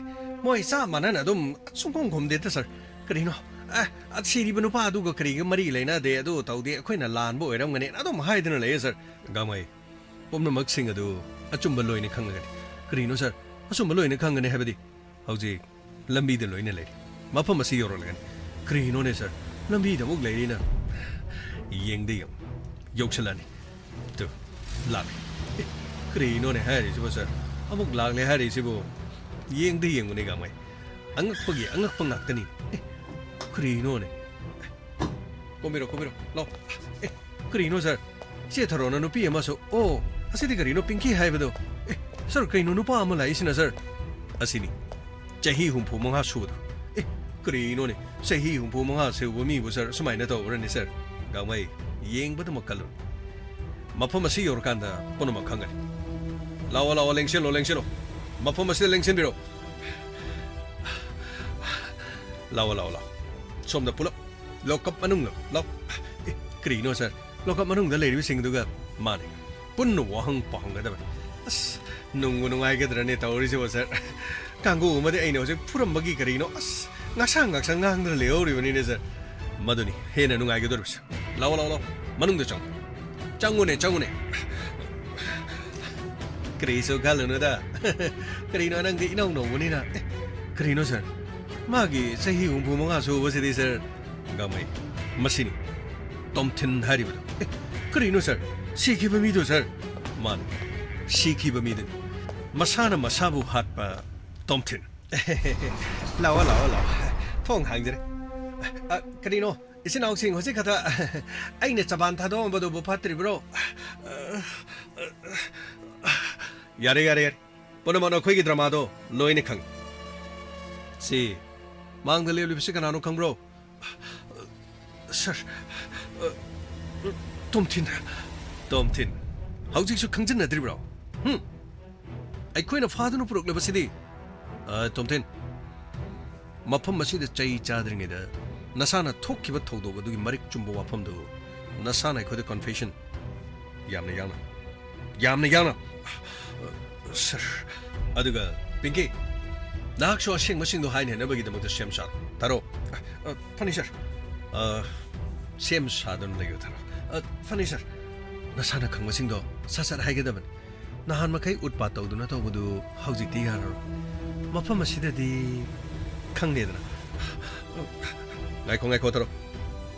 ꯃꯣꯏ ꯆꯞ ꯃꯥꯟꯅꯅ ꯑꯗꯨꯝ ꯁꯨꯡꯈꯨꯝ ꯈꯨꯝꯗꯦꯗ, ꯁꯥꯔ꯫ ꯀꯔꯤꯅꯣ? ꯑꯦ, ꯁꯤꯔꯤꯕ ꯅꯨꯄꯥ ꯑꯗꯨꯒ ꯀꯔꯤꯒ ꯃꯔꯤ ꯂꯩꯅꯗꯦ, ꯑꯗꯨ ꯇꯧꯗꯦ, ꯑꯩꯈꯣꯏꯅ ꯂꯥꯟꯕ ꯑꯣꯏꯔꯝꯒꯅꯤ ꯑꯗꯨꯝ ꯍꯥꯏꯗꯨꯅ ꯂꯩꯌꯦ, ꯁꯥꯔ꯫ ꯒꯥꯡꯃꯩ, ꯄꯨꯝꯅꯃꯛꯁꯤꯡ ꯑꯗꯨ ꯑꯆꯨꯝꯕ ꯂꯣꯏꯅ ꯈꯪꯂꯒꯅꯤ꯫ ꯀꯔꯤꯅꯣ, ꯁꯥꯔ? ꯑꯆꯨꯝꯕ ꯂꯣꯏꯅ ꯈꯪꯒꯅꯤ ꯍꯥꯏꯕꯗꯤ? ꯍꯧꯖꯤꯛ ꯂꯝꯕꯤꯗ ꯂꯣꯏꯅ ꯂꯩꯔꯤ꯫ ꯃꯐꯝ ꯑꯁꯤ ꯌꯧꯔꯛꯂꯒꯅꯤ꯫ ꯀꯔꯤꯅꯣꯅꯦ, ꯁꯥꯔ? ꯂꯝꯕꯤꯗ ꯑꯃꯨꯛ ꯂꯩꯔꯤꯅ? ꯌꯦꯡꯗ ꯌꯦꯡꯉꯨ꯫ ꯌꯧꯁꯤꯜꯂꯛꯑꯅꯤ꯫ ꯇꯨ, ꯂꯥꯛꯂꯦ꯫ ꯑꯦ, ꯀꯔꯤꯅꯣꯅꯦ ꯍꯥꯏꯔꯤꯁꯤꯕꯣ, ꯁꯥꯔ? ꯑꯃꯨꯛ ꯂꯥꯛꯂꯦ ꯍꯥꯏꯔꯤꯁꯤꯕꯨ? ꯌꯦꯡꯗ ꯌꯦꯡꯉꯨꯅꯦ, ꯒꯥꯡꯃꯩ꯫ ꯑꯉꯛꯄꯒꯤ ꯑꯉꯛꯄ ꯉꯥꯛꯇꯅꯤ꯫ ꯑꯦ, ꯀꯔꯤꯅꯣꯅꯦ? ꯀꯨꯝꯕꯤꯔꯣ, ꯀꯨꯝꯕꯤꯔꯣ꯫ ꯂꯥꯛꯑꯣ꯫ ꯑꯦ, ꯀꯔꯤꯅꯣ, ꯁꯥꯔ? ꯏꯆꯦ ꯊꯔꯣꯅ ꯅꯨꯄꯤ ꯑꯃꯁꯨ, ꯑꯣ, ꯑꯁꯤꯗꯤ ꯀꯔꯤꯅꯣ, ꯄꯤꯡꯀꯤ ꯍꯥꯏꯕꯗꯣ? ꯑꯦ, ꯁꯥꯔ, ꯀꯩꯅꯣ ꯅꯨꯄꯥ ꯑꯃ ꯂꯥꯛꯏꯁꯤꯅ, ꯁꯥꯔ? ꯑꯁꯤꯅꯤ, ꯆꯍꯤ ꯍꯨꯝꯐꯨ ꯃꯉꯥ ꯁꯨꯕꯗꯣ꯫ ꯑꯦ, ꯀꯔꯤꯅꯣꯅꯦ, ꯆꯍꯤ ꯍꯨꯝꯐꯨ ꯃꯉꯥ ꯁꯨꯕ ꯃꯤꯕꯨ, ꯁꯥꯔ, ꯁꯨꯃꯥꯏꯅ ꯇꯧꯕ꯭ꯔꯅꯦ, ꯁꯥꯔ? ꯒꯥꯡꯃꯩ, ꯌꯦꯡꯕꯗꯃꯛ ꯀꯜꯂꯨ꯫ ꯃꯐꯝ ꯑꯁꯤ ꯌꯧꯔꯀꯥꯟꯗ ꯄꯨꯝꯅꯃꯛ ꯈꯪꯒꯅꯤ꯫ ꯂꯥꯛꯑꯣ, ꯂꯥꯛꯑꯣ, ꯂꯦꯡꯁꯤꯜꯂꯣ, ꯂꯦꯡꯁꯤꯜꯂꯣ꯫ ꯃꯐꯝ ꯑꯁꯤꯗ ꯂꯦꯡꯁꯤꯟꯕꯤꯔꯣ꯫ ꯂꯥꯛꯑꯣ, ꯂꯥꯛꯑꯣ, ꯂꯥꯛꯑꯣ꯫ ꯁꯣꯝꯗ ꯄꯨꯂꯞ ꯂꯣꯀꯞ ꯃꯅꯨꯡꯗ ꯂꯥꯛꯑꯣ꯫ ꯑꯦ, ꯀꯔꯤꯅꯣ ꯁꯥꯔ? ꯂꯣꯀꯞ ꯃꯅꯨꯡꯗ ꯂꯩꯔꯤꯕꯁꯤꯡꯗꯨꯒ ꯃꯥꯅꯤ꯫ ꯄꯨꯟꯅ ꯋꯥꯍꯪ ꯄꯥꯎꯍꯪꯒꯗꯕꯅꯤ꯫ ꯑꯁ, ꯅꯨꯡꯕꯨ ꯅꯨꯡꯉꯥꯏꯒꯗ꯭ꯔꯅꯦ ꯇꯧꯔꯤꯁꯤꯕꯣ, ꯁꯥꯔ? ꯀꯥꯡꯕꯨ ꯑꯃꯗꯤ ꯑꯩꯅ ꯍꯧꯖꯤꯛ ꯐꯨꯔꯝꯕꯒꯤ ꯀꯔꯤꯅꯣ, ꯑꯁ, ꯉꯥꯡꯁꯪ ꯉꯥꯡꯁꯪ ꯉꯥꯡꯗꯨꯅ ꯂꯩꯍꯧꯔꯤꯕꯅꯤꯅꯦ, ꯁꯥꯔ꯫ ꯃꯗꯨꯅꯤ ꯍꯦꯟꯅ ꯅꯨꯡꯉꯥꯏꯒꯗꯧꯔꯤꯕꯁꯦ꯫ ꯂꯥꯛꯑꯣ, ꯂꯥꯛꯑꯣ, ꯂꯥꯛꯑꯣ꯫ ꯃꯅꯨꯡꯗ ꯆꯪꯉꯨ꯫ ꯆꯪꯉꯨꯅꯦ, ꯆꯪꯉꯨꯅꯦ꯫ ꯀꯔꯤꯁꯨ ꯈꯜꯂꯨꯅꯨꯗ꯫ ꯀꯔꯤꯅꯣ, ꯅꯪꯗꯤ ꯏꯅꯧ ꯅꯧꯕꯅꯤꯅ꯫ ꯑꯦ, ꯀꯔꯤꯅꯣ, ꯁꯥꯔ? ꯃꯥꯒꯤ ꯆꯍꯤ ꯍꯨꯝꯐꯨ ꯃꯉꯥ ꯁꯨꯕꯁꯤꯗꯤ, ꯁꯥꯔ, ꯒꯥꯡꯃꯩ, ꯃꯁꯤꯅꯤ ꯇꯣꯝꯊꯤꯟ ꯍꯥꯏꯔꯤꯕꯗꯣ꯫ ꯑꯦ, ꯀꯔꯤꯅꯣ, ꯁꯥꯔ? ꯁꯤꯈꯤꯕ ꯃꯤꯗꯣ, ꯁꯥꯔ? ꯃꯥꯅꯤ, ꯁꯤꯈꯤꯕ ꯃꯤꯗꯨꯅꯤ꯫ ꯃꯁꯥꯅ ꯃꯁꯥꯕꯨ ꯍꯥꯠꯄ ꯇꯣꯝꯊꯤꯟ꯫ ꯂꯥꯛꯑꯣ, ꯂꯥꯛꯑꯣ, ꯂꯥꯛꯑꯣ꯫ ꯊꯣꯡ ꯍꯥꯡꯖꯔꯦ꯫ ꯑ, ꯀꯔꯤꯅꯣ? ꯏꯆꯤꯟ ꯏꯅꯥꯎꯁꯤꯡ ꯍꯧꯖꯤꯛ ꯈꯛꯇ ꯑꯩꯅ ꯆꯕꯥꯟ ꯊꯥꯗꯣꯛꯑꯝꯕꯗꯨꯕꯨ ꯐꯠꯇ꯭ꯔꯤꯕ꯭ꯔꯣ? ꯌꯥꯔꯦ, ꯌꯥꯔꯦ, ꯌꯥꯔꯦ꯫ ꯄꯨꯝꯅꯃꯛ ꯅꯈꯣꯏꯒꯤ ꯗ꯭ꯔꯃꯥꯗꯣ ꯂꯣꯏꯅ ꯈꯪꯉꯤ꯫ ꯁꯤ ꯃꯥꯡꯗ ꯂꯦꯞꯂꯤꯕꯁꯤ ꯀꯅꯥꯅꯣ ꯈꯪꯕ꯭ꯔꯣ? ꯁꯥꯔ, ꯇꯣꯝꯊꯤꯟ꯫ ꯇꯣꯝꯊꯤꯟ, ꯍꯧꯖꯤꯛꯁꯨ ꯈꯪꯖꯤꯟꯅꯗ꯭ꯔꯤꯕ꯭ꯔꯣ? ꯍꯨꯝ? ꯑꯩꯈꯣꯏꯅ ꯐꯥꯗꯨꯅ ꯄꯨꯔꯛꯂꯕꯁꯤꯗꯤ? ꯑ, ꯇꯣꯝꯊꯤꯟ, ꯃꯐꯝ ꯑꯁꯤꯗ ꯆꯩ ꯆꯥꯗ꯭ꯔꯤꯉꯩꯗ ꯅꯁꯥꯅ ꯊꯣꯛꯈꯤꯕ ꯊꯧꯗꯣꯛ ꯑꯗꯨꯒꯤ ꯃꯔꯤꯛ ꯆꯨꯝꯕ ꯋꯥꯐꯝꯗꯨ ꯅꯁꯥꯅ ꯑꯩꯈꯣꯏꯗ confession ꯌꯥꯝꯅ ꯌꯥꯡꯅ, ꯌꯥꯝꯅ ꯌꯥꯡꯅ꯫ ꯁꯥꯔ, ꯑꯗꯨꯒ ꯄꯤꯡꯀꯤ, ꯅꯍꯥꯛꯁꯨ ꯑꯁꯦꯡꯕꯁꯤꯡꯗꯣ ꯍꯥꯏꯅꯅꯕꯒꯤꯗꯃꯛꯇ ꯁꯦꯝ ꯁꯥꯔꯣ꯫ ꯇꯥꯔꯣ꯫ ꯑ, ꯐꯅꯤ, ꯁꯥꯔ꯫ ꯑ, ꯁꯦꯝ ꯁꯥꯗꯨꯅ ꯂꯩꯌꯨ, ꯇꯥꯔꯣ꯫ ꯑ, ꯐꯅꯤ, ꯁꯥꯔ꯫ ꯅꯁꯥꯅ ꯈꯪꯕꯁꯤꯡꯗꯣ ꯁꯠ ꯁꯠ ꯍꯥꯏꯒꯗꯕꯅꯤ꯫ ꯅꯍꯥꯟ ꯃꯈꯩ ꯎꯠꯄꯥꯠ ꯇꯧꯗꯨꯅ ꯇꯧꯕꯗꯨ ꯍꯧꯖꯤꯛꯇꯤ ꯌꯥꯔꯔꯣꯏ꯫ ꯃꯐꯝ ꯑꯁꯤꯗꯗꯤ ꯈꯪꯂꯦꯗꯅ꯫ ꯉꯥꯏꯈꯣ, ꯉꯥꯏꯈꯣ, ꯇꯥꯔꯣ꯫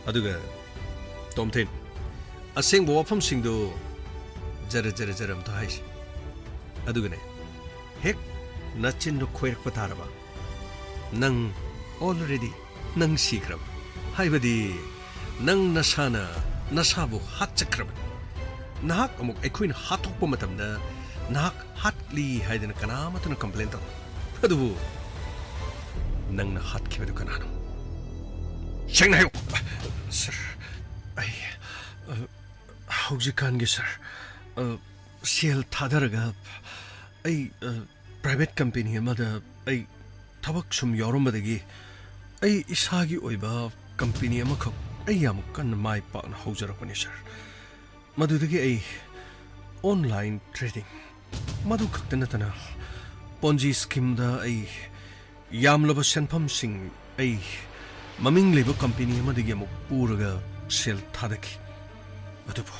ꯑꯗꯨꯒ ꯇꯣꯝꯊꯤꯟ, ꯑꯁꯦꯡꯕ ꯋꯥꯐꯝꯁꯤꯡꯗꯨ ꯖꯔ ꯖꯔ ꯖꯔ ꯑꯝꯇ ꯍꯥꯏꯁꯤ꯫ ꯑꯗꯨꯒꯅꯦ, ꯍꯦꯛ ꯅꯆꯤꯟꯗꯨ ꯈꯣꯏꯔꯛꯄ ꯇꯥꯔꯕ, ꯅꯪ already ꯅꯪ ꯁꯤꯈ꯭ꯔꯕ꯫ ꯍꯥꯏꯕꯗꯤ, ꯅꯪ ꯅꯁꯥꯅ ꯅꯁꯥꯕꯨ ꯍꯥꯠꯆꯈ꯭ꯔꯕꯅꯤ꯫ ꯅꯍꯥꯛ ꯑꯃꯨꯛ ꯑꯩꯈꯣꯏꯅ ꯍꯥꯠꯇꯣꯛꯄ ꯃꯇꯝꯗ ꯅꯍꯥꯛ ꯍꯥꯠꯂꯤ ꯍꯥꯏꯗꯅ ꯀꯅꯥꯃꯠꯇꯅ complain ꯇꯧꯔꯣꯏ꯫ ꯑꯗꯨꯕꯨ ꯅꯪꯅ ꯍꯥꯠꯈꯤꯕꯗꯨ ꯀꯅꯥꯅꯣ? ꯁꯦꯡꯅ ꯍꯥꯏꯌꯨ꯫ ꯁꯥꯔ, ꯑꯩ, ꯑ, ꯍꯧꯖꯤꯛꯀꯥꯟꯒꯤ ꯁꯥꯔ, ꯑ, ꯁꯦꯜ ꯊꯥꯗꯔꯒ ꯑꯩ, ꯑ, ꯄ꯭ꯔꯥꯏꯚꯦꯠ ꯀꯝꯄꯦꯅꯤ ꯑꯃꯗ ꯑꯩ ꯊꯕꯛ ꯁꯨꯝ ꯌꯥꯎꯔꯝꯕꯗꯒꯤ ꯑꯩ ꯏꯁꯥꯒꯤ ꯑꯣꯏꯕ ꯀꯝꯄꯦꯅꯤ ꯑꯃꯈꯛ ꯑꯩ ꯌꯥꯝ ꯀꯟꯅ ꯃꯥꯏ ꯄꯥꯛꯅ ꯍꯧꯖꯔꯛꯄꯅꯤ ꯁꯥꯔ꯫ ꯃꯗꯨꯗꯒꯤ ꯑꯩ ꯑꯣꯟꯂꯥꯏꯟ ꯇ꯭ꯔꯦꯗꯤꯡ, ꯃꯗꯨ ꯈꯛꯇ ꯅꯠꯇꯅ ꯄꯣꯟꯖꯤ ꯁ꯭ꯀꯤꯝꯗ ꯑꯩ ꯌꯥꯝꯂꯕ ꯁꯦꯟꯐꯝꯁꯤꯡ ꯑꯩ ꯃꯃꯤꯡ ꯂꯩꯕ ꯀꯝꯄꯦꯅꯤ ꯑꯃꯗꯒꯤ ꯑꯃꯨꯛ ꯄꯨꯔꯒ ꯁꯦꯜ ꯊꯥꯗꯈꯤ꯫ ꯑꯗꯨꯕꯨ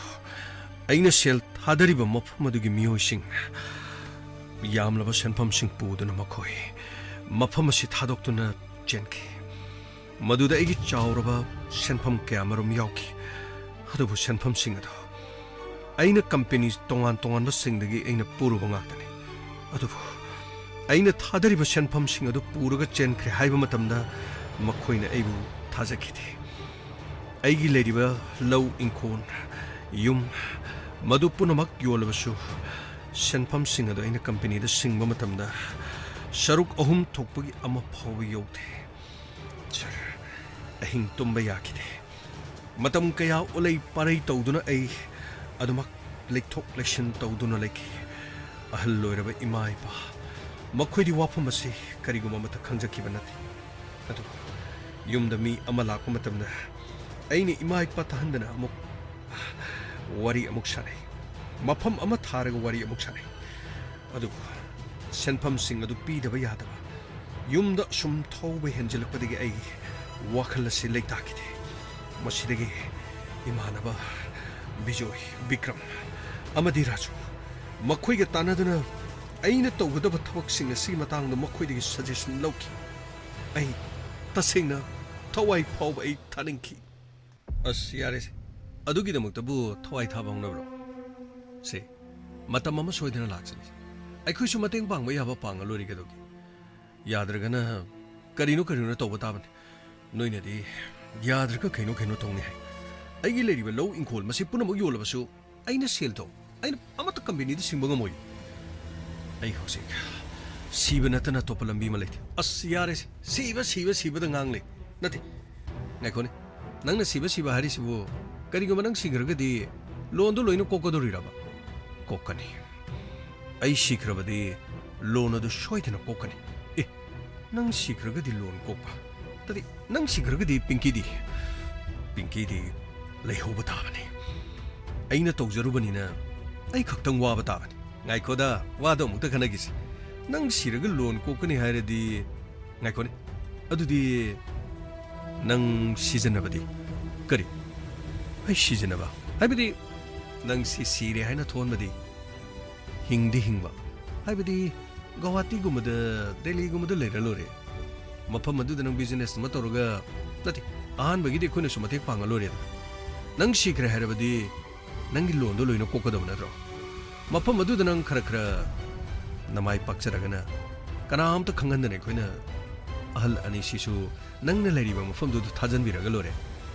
ꯑꯩꯅ ꯁꯦꯜ ꯊꯥꯗꯔꯤꯕ ꯃꯐꯝ ꯑꯗꯨꯒꯤ ꯃꯤꯑꯣꯏꯁꯤꯡ ꯌꯥꯝꯂꯕ ꯁꯦꯟꯐꯝꯁꯤꯡ ꯄꯨꯗꯨꯅ ꯃꯈꯣꯏ ꯃꯐꯝ ꯑꯁꯤ ꯊꯥꯗꯣꯛꯇꯨꯅ ꯆꯦꯟꯈꯤ꯫ ꯃꯗꯨꯗ ꯑꯩꯒꯤ ꯆꯥꯎꯔꯕ ꯁꯦꯟꯐꯝ ꯀꯌꯥꯃꯔꯨꯝ ꯌꯥꯎꯈꯤ꯫ ꯑꯗꯨꯕꯨ ꯁꯦꯟꯐꯝꯁꯤꯡ ꯑꯗꯨ ꯑꯩꯅ ꯀꯝꯄꯦꯅꯤ ꯇꯣꯉꯥꯟ ꯇꯣꯉꯥꯟꯕꯁꯤꯡꯗꯒꯤ ꯑꯩꯅ ꯄꯨꯔꯨꯕ ꯉꯥꯛꯇꯅꯤ꯫ ꯑꯗꯨꯕꯨ ꯑꯩꯅ ꯊꯥꯗꯔꯤꯕ ꯁꯦꯟꯐꯝꯁꯤꯡ ꯑꯗꯨ ꯄꯨꯔꯒ ꯆꯦꯟꯈ꯭ꯔꯦ ꯍꯥꯏꯕ ꯃꯇꯝꯗ ꯃꯈꯣꯏꯅ ꯑꯩꯕꯨ ꯊꯥꯖꯈꯤꯗꯦ꯫ ꯑꯩꯒꯤ ꯂꯩꯔꯤꯕ ꯂꯧ ꯏꯪꯈꯣꯜ, ꯌꯨꯝ, ꯃꯗꯨ ꯄꯨꯝꯅꯃꯛ ꯌꯣꯜꯂꯕꯁꯨ ꯁꯦꯟꯐꯝꯁꯤꯡ ꯑꯗꯨ ꯑꯩꯅ ꯀꯝꯄꯦꯅꯤꯗ ꯁꯤꯡꯕ ꯃꯇꯝꯗ ꯁꯔꯨꯛ ꯑꯍꯨꯝ ꯊꯣꯛꯄꯒꯤ ꯑꯃ ꯐꯥꯎꯕ ꯌꯧꯗꯦ꯫ ꯁꯥꯔ, ꯑꯍꯤꯡ ꯇꯨꯝꯕ ꯌꯥꯈꯤꯗꯦ꯫ ꯃꯇꯝ ꯀꯌꯥ ꯎꯂꯩ ꯄꯥꯔꯩ ꯇꯧꯗꯨꯅ ꯑꯩ ꯑꯗꯨꯃꯛ ꯂꯩꯊꯣꯛ ꯂꯩꯁꯤꯟ ꯇꯧꯗꯨꯅ ꯂꯩꯈꯤ꯫ ꯑꯍꯜ ꯑꯣꯏꯔꯕ ꯏꯃꯥ ꯏꯄꯥ, ꯃꯈꯣꯏꯗꯤ ꯋꯥꯐꯝ ꯑꯁꯤ ꯀꯔꯤꯒꯨꯝꯕ ꯑꯃꯠꯇ ꯈꯪꯖꯈꯤꯕ ꯅꯠꯇꯦ꯫ ꯑꯗꯨꯕꯨ ꯌꯨꯝꯗ ꯃꯤ ꯑꯃ ꯂꯥꯛꯄ ꯃꯇꯝꯗ ꯑꯩꯅ ꯏꯃꯥ ꯏꯄꯥ ꯇꯥꯍꯟꯗꯅ ꯑꯃꯨꯛ ꯋꯥꯔꯤ ꯑꯃꯨꯛ ꯁꯥꯟꯅꯩ꯫ ꯃꯐꯝ ꯑꯃ ꯊꯥꯔꯒ ꯋꯥꯔꯤ ꯑꯃꯨꯛ ꯁꯥꯟꯅꯩ꯫ ꯑꯗꯨꯕꯨ ꯁꯦꯟꯐꯝꯁꯤꯡ ꯑꯗꯨ ꯄꯤꯗꯕ ꯌꯥꯗꯕ꯫ ꯌꯨꯝꯗ ꯁꯨꯝ ꯊꯧꯕ ꯍꯦꯟꯖꯤꯜꯂꯛꯄꯗꯒꯤ ꯑꯩ ꯋꯥꯈꯜ ꯑꯁꯤ ꯂꯩꯇꯥꯈꯤꯗꯦ꯫ ꯃꯁꯤꯗꯒꯤ ꯏꯃꯥꯟꯅꯕ ꯕꯤꯖꯣꯏ, ꯕꯤꯀ꯭ꯔꯝ ꯑꯃꯗꯤ ꯔꯥꯖꯨ, ꯃꯈꯣꯏꯒ ꯇꯥꯟꯅꯗꯨꯅ ꯑꯩꯅ ꯇꯧꯒꯗꯕ ꯊꯕꯛꯁꯤꯡ ꯑꯁꯤꯒꯤ ꯃꯇꯥꯡꯗ ꯃꯈꯣꯏꯗꯒꯤ ꯁꯖꯦꯁꯟ ꯂꯧꯈꯤ꯫ ꯑꯩ ꯇꯁꯦꯡꯅ ꯊꯋꯥꯏ ꯐꯥꯎꯕ ꯑꯩ ꯊꯥꯅꯤꯡꯈꯤ꯫ ꯑꯁ, ꯌꯥꯔꯦꯁꯦ꯫ ꯑꯗꯨꯒꯤꯗꯃꯛꯇꯕꯨ ꯊꯋꯥꯏ ꯊꯥꯕ ꯍꯧꯅꯕ꯭ꯔꯣ? ꯁꯦ, ꯃꯇꯝ ꯑꯃ ꯁꯣꯏꯗꯅ ꯂꯥꯛꯆꯅꯤ꯫ ꯑꯩꯈꯣꯏꯁꯨ ꯃꯇꯦꯡ ꯄꯥꯡꯕ ꯌꯥꯕ ꯄꯥꯡꯉ ꯂꯣꯏꯔꯦ ꯀꯩꯗꯧꯒꯦ? ꯌꯥꯗ꯭ꯔꯒꯅ ꯀꯔꯤꯅꯣ ꯀꯔꯤꯅꯣ ꯇꯧꯕ ꯇꯥꯕꯅꯤ꯫ ꯅꯣꯏꯅꯗꯤ ꯌꯥꯗ꯭ꯔꯒ ꯀꯩꯅꯣ ꯀꯩꯅꯣ ꯇꯧꯅꯤ ꯍꯥꯏ꯫ ꯑꯩꯒꯤ ꯂꯩꯔꯤꯕ ꯂꯧ ꯏꯪꯈꯣꯜ ꯃꯁꯤ ꯄꯨꯝꯅꯃꯛ ꯌꯣꯜꯂꯕꯁꯨ ꯑꯩꯅ ꯁꯦꯜꯗꯣ ꯑꯩꯅ ꯑꯃꯠꯇ ꯀꯝꯄꯦꯅꯤꯗ ꯁꯤꯡꯕ ꯉꯝꯃꯣꯏ꯫ ꯑꯩ ꯍꯧꯖꯤꯛ ꯁꯤꯕ ꯅꯠꯇꯅ ꯑꯇꯣꯞꯄ ꯂꯝꯕꯤ ꯑꯃ ꯂꯩꯇꯦ꯫ ꯑꯁ, ꯌꯥꯔꯦꯁꯦ꯫ ꯁꯤꯕ, ꯁꯤꯕ, ꯁꯤꯕꯗ ꯉꯥꯡ ꯂꯩ꯫ ꯅꯠꯇꯦ꯫ ꯉꯥꯏꯈꯣꯅꯦ꯫ ꯅꯪꯅ ꯁꯤꯕ, ꯁꯤꯕ ꯍꯥꯏꯔꯤꯁꯤꯕꯨ, ꯀꯔꯤꯒꯨꯝꯕ ꯅꯪ ꯁꯤꯈ꯭ꯔꯒꯗꯤ ꯂꯣꯟꯗꯣ ꯂꯣꯏꯅ ꯀꯣꯛꯀꯗꯧꯔꯤꯔꯕ? ꯀꯣꯛꯀꯅꯤ꯫ ꯑꯩ ꯁꯤꯈ꯭ꯔꯕꯗꯤ ꯂꯣꯟ ꯑꯗꯨ ꯁꯣꯏꯗꯅ ꯀꯣꯛꯀꯅꯤ꯫ ꯑꯦ, ꯅꯪ ꯁꯤꯈ꯭ꯔꯒꯗꯤ ꯂꯣꯟ ꯀꯣꯛꯄ? ꯇꯗꯤ, ꯅꯪ ꯁꯤꯈ꯭ꯔꯒꯗꯤ ꯄꯤꯡꯀꯤꯗꯤ? ꯄꯤꯡꯀꯤꯗꯤ ꯂꯩꯍꯧꯕ ꯇꯥꯕꯅꯤ꯫ ꯑꯩꯅ ꯇꯧꯖꯔꯨꯕꯅꯤꯅ ꯑꯩ ꯈꯛꯇꯪ ꯋꯥꯕ ꯇꯥꯕꯅꯤ꯫ ꯉꯥꯏꯈꯣꯗ, ꯋꯥꯗꯣ ꯑꯃꯨꯛꯇ ꯈꯟꯅꯈꯤꯁꯤ꯫ ꯅꯪ ꯁꯤꯔꯒ ꯂꯣꯟ ꯀꯣꯛꯀꯅꯤ ꯍꯥꯏꯔꯗꯤ, ꯉꯥꯏꯈꯣꯅꯦ, ꯑꯗꯨꯗꯤ ꯅꯪ ꯁꯤꯖꯤꯟꯅꯕꯗꯤ? ꯀꯔꯤ? ꯑꯩ ꯁꯤꯖꯤꯟꯅꯕ? ꯍꯥꯏꯕꯗꯤ, ꯅꯪ ꯁꯤ ꯁꯤꯔꯦ ꯍꯥꯏꯅ ꯊꯣꯟꯕꯗꯤ? ꯍꯤꯡꯗꯤ ꯍꯤꯡꯕ? ꯍꯥꯏꯕꯗꯤ, ꯒꯧꯍꯥꯇꯤꯒꯨꯝꯕꯗ, ꯗꯦꯜꯂꯤꯒꯨꯝꯕꯗ ꯂꯩꯔ ꯂꯣꯏꯔꯦ꯫ ꯃꯐꯝ ꯑꯗꯨꯗ ꯅꯪ business ꯑꯃ ꯇꯧꯔꯒ, ꯅꯠꯇꯦ, ꯑꯍꯥꯟꯕꯒꯤꯗꯤ ꯑꯩꯈꯣꯏꯅꯁꯨ ꯃꯇꯦꯡ ꯄꯥꯡꯉ ꯂꯣꯏꯔꯦꯗꯅ꯫ ꯅꯪ ꯁꯤꯈ꯭ꯔꯦ ꯍꯥꯏꯔꯕꯗꯤ ꯅꯪꯒꯤ ꯂꯣꯟꯗꯣ ꯂꯣꯏꯅ ꯀꯣꯛꯀꯗꯕ ꯅꯠꯇ꯭ꯔꯣ? ꯃꯐꯝ ꯑꯗꯨꯗ ꯅꯪ ꯈꯔ ꯈꯔ ꯅꯃꯥꯏ ꯄꯥꯛꯆꯔꯒꯅ, ꯀꯅꯥꯝꯇ ꯈꯪꯍꯟꯗꯅ ꯑꯩꯈꯣꯏꯅ ꯑꯍꯜ ꯑꯅꯤꯁꯤꯁꯨ ꯅꯪꯅ ꯂꯩꯔꯤꯕ ꯃꯐꯝꯗꯨꯗ ꯊꯥꯖꯟꯕꯤꯔꯒ ꯂꯣꯏꯔꯦ꯫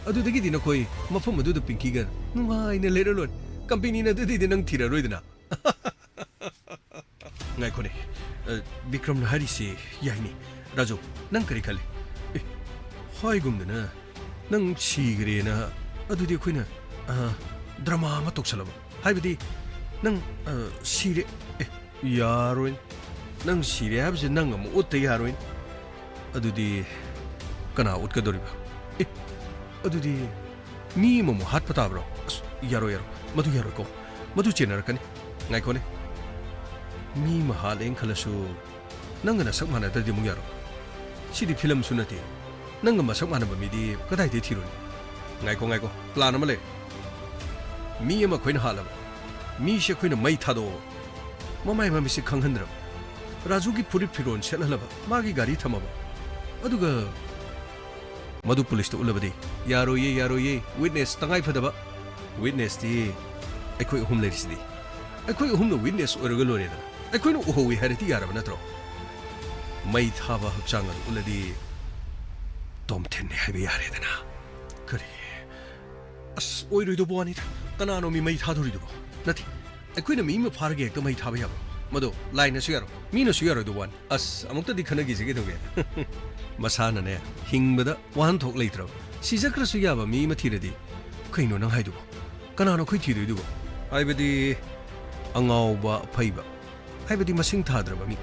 ꯑꯗꯨꯗꯒꯤꯗꯤ ꯅꯈꯣꯏ ꯃꯐꯝ ꯑꯗꯨꯗ ꯄꯤꯡꯀꯤꯒ ꯅꯨꯡꯉꯥꯏꯅ ꯂꯩꯔ ꯂꯣꯏꯔꯦ꯫ ꯀꯝꯄꯦꯅꯤꯅ ꯑꯗꯨꯗꯩꯗꯤ ꯅꯪ ꯊꯤꯔꯔꯣꯏꯗꯅ꯫ ꯉꯥꯏꯈꯣꯅꯦ, ꯑ, ꯕꯤꯀ꯭ꯔꯝꯅ ꯍꯥꯏꯔꯤꯁꯦ ꯌꯥꯏꯅꯦ꯫ ꯔꯥꯖꯨ, ꯅꯪ ꯀꯔꯤ ꯈꯜꯂꯤ? ꯑꯦ, ꯍꯥꯏꯒꯨꯝꯗꯅ ꯅꯪ ꯁꯤꯈ꯭ꯔꯦꯅ, ꯑꯗꯨꯗꯤ ꯑꯩꯈꯣꯏꯅ, ꯑ, drama ꯑꯃ ꯇꯧꯁꯜꯂꯕ? ꯍꯥꯏꯕꯗꯤ ꯅꯪ, ꯑ, ꯁꯤꯔꯦ꯫ ꯑꯦ, ꯌꯥꯔꯣꯏ꯫ ꯅꯪ ꯁꯤꯔꯦ ꯍꯥꯏꯕꯁꯦ ꯅꯪ ꯑꯃꯨꯛ ꯎꯠꯇ ꯌꯥꯔꯣꯏ꯫ ꯑꯗꯨꯗꯤ ꯀꯅꯥ ꯎꯠꯀꯗꯧꯔꯤꯕ? ꯑꯦ, ꯑꯗꯨꯗꯤ ꯃꯤ ꯑꯃꯃꯨꯛ ꯍꯥꯠꯄ ꯇꯥꯕ꯭ꯔꯣ? ꯑꯁ, ꯌꯥꯔꯣꯏ, ꯌꯥꯔꯣꯏ꯫ ꯃꯗꯨ ꯌꯥꯔꯣꯏꯀꯣ꯫ ꯃꯗꯨ ꯆꯦꯟꯅꯔꯛꯀꯅꯤ꯫ ꯉꯥꯏꯈꯣꯅꯦ꯫ ꯃꯤ ꯑꯃ ꯍꯥꯠꯂꯦꯅ ꯈꯜꯂꯁꯨ, ꯅꯪꯒ ꯅꯁꯛ ꯃꯥꯟꯅꯗ꯭ꯔꯗꯤ ꯑꯃꯨꯛ ꯌꯥꯔꯣꯏ꯫ ꯁꯤꯗꯤ ꯐꯤꯂꯝꯁꯨ ꯅꯠꯇꯦ꯫ ꯅꯪꯒ ꯃꯁꯛ ꯃꯥꯟꯅꯕ ꯃꯤꯗꯤ ꯀꯗꯥꯏꯗꯒꯤ ꯊꯤꯔꯨꯅꯤ? ꯉꯥꯏꯈꯣ, ꯉꯥꯏꯈꯣ꯫ Plan ꯑꯃ ꯂꯩ꯫ ꯃꯤ ꯑꯃ ꯑꯩꯈꯣꯏꯅ ꯍꯥꯠꯂꯕ꯫ ꯃꯤꯁꯦ ꯑꯩꯈꯣꯏꯅ ꯃꯩ ꯊꯥꯗꯣꯛꯑꯕ꯫ ꯃꯃꯥꯏ ꯃꯃꯤꯠꯁꯦ ꯈꯪꯍꯟꯗ꯭ꯔꯕ꯫ ꯔꯥꯖꯨꯒꯤ ꯐꯨꯔꯤꯠ ꯐꯤꯔꯣꯜ ꯁꯦꯠꯍꯜꯂꯕ꯫ ꯃꯥꯒꯤ ꯒꯥꯔꯤ ꯊꯝꯃꯕ꯫ ꯑꯗꯨꯒ ꯃꯗꯨ ꯄꯨꯂꯤꯁꯇ ꯎꯠꯂꯕꯗꯤ? ꯌꯥꯔꯣꯏꯌꯦ, ꯌꯥꯔꯣꯏꯌꯦ꯫ Witness ꯇꯉꯥꯏ ꯐꯗꯕ꯫ Witnessꯇꯤ ꯑꯩꯈꯣꯏ ꯑꯍꯨꯝ ꯂꯩꯔꯤꯁꯤꯗꯤ꯫ ꯑꯩꯈꯣꯏ ꯑꯍꯨꯝꯅ witness ꯑꯣꯏꯔꯒ ꯂꯣꯏꯔꯦꯗꯅ꯫ ꯑꯩꯈꯣꯏꯅ ꯎꯍꯧꯋꯤ ꯍꯥꯏꯔꯗꯤ ꯌꯥꯔꯕ ꯅꯠꯇ꯭ꯔꯣ? ꯃꯩ ꯊꯥꯕ ꯍꯛꯆꯥꯡ ꯑꯗꯨ ꯎꯠꯂꯗꯤ ꯇꯣꯝꯊꯤꯟꯅꯤ ꯍꯥꯏꯕ ꯌꯥꯔꯦꯗꯅ꯫ ꯀꯔꯤ? ꯑꯁ, ꯑꯣꯏꯔꯣꯏꯗꯧꯕ ꯋꯥꯅꯤꯗ꯫ ꯀꯅꯥꯅꯣ ꯃꯤ ꯃꯩ ꯊꯥꯗꯣꯔꯤꯗꯨꯕꯣ? ꯅꯠꯇꯦ, ꯑꯩꯈꯣꯏꯅ ꯃꯤ ꯑꯃ ꯐꯥꯔꯒ ꯍꯦꯛꯇ ꯃꯩ ꯊꯥꯕ ꯌꯥꯕ꯭ꯔꯣ? ꯃꯗꯣ ꯂꯥꯏꯅꯁꯨ ꯌꯥꯔꯣꯏ, ꯃꯤꯅꯁꯨ ꯌꯥꯔꯣꯏꯗꯧꯕ ꯋꯥꯅꯤ꯫ ꯑꯁ, ꯑꯃꯨꯛꯇꯗꯤ ꯈꯟꯅꯈꯤꯁꯤ ꯀꯩꯗꯧꯒꯦ? ꯃꯁꯥꯅꯅꯦ, ꯍꯤꯡꯕꯗ ꯋꯥꯍꯟꯊꯣꯛ ꯂꯩꯇ꯭ꯔꯕ, ꯁꯤꯖꯈ꯭ꯔꯁꯨ ꯌꯥꯕ ꯃꯤ ꯑꯃ ꯊꯤꯔꯗꯤ꯫ ꯀꯩꯅꯣ ꯅꯪ ꯍꯥꯏꯗꯨꯕꯣ? ꯀꯅꯥꯅꯣ ꯑꯩꯈꯣꯏ ꯊꯤꯗꯣꯏꯗꯨꯕꯣ? ꯍꯥꯏꯕꯗꯤ ꯑꯉꯥꯎꯕ ꯑꯐꯩꯕ, ꯍꯥꯏꯕꯗꯤ ꯃꯁꯤꯡ ꯊꯥꯗ꯭ꯔꯕ ꯃꯤ꯫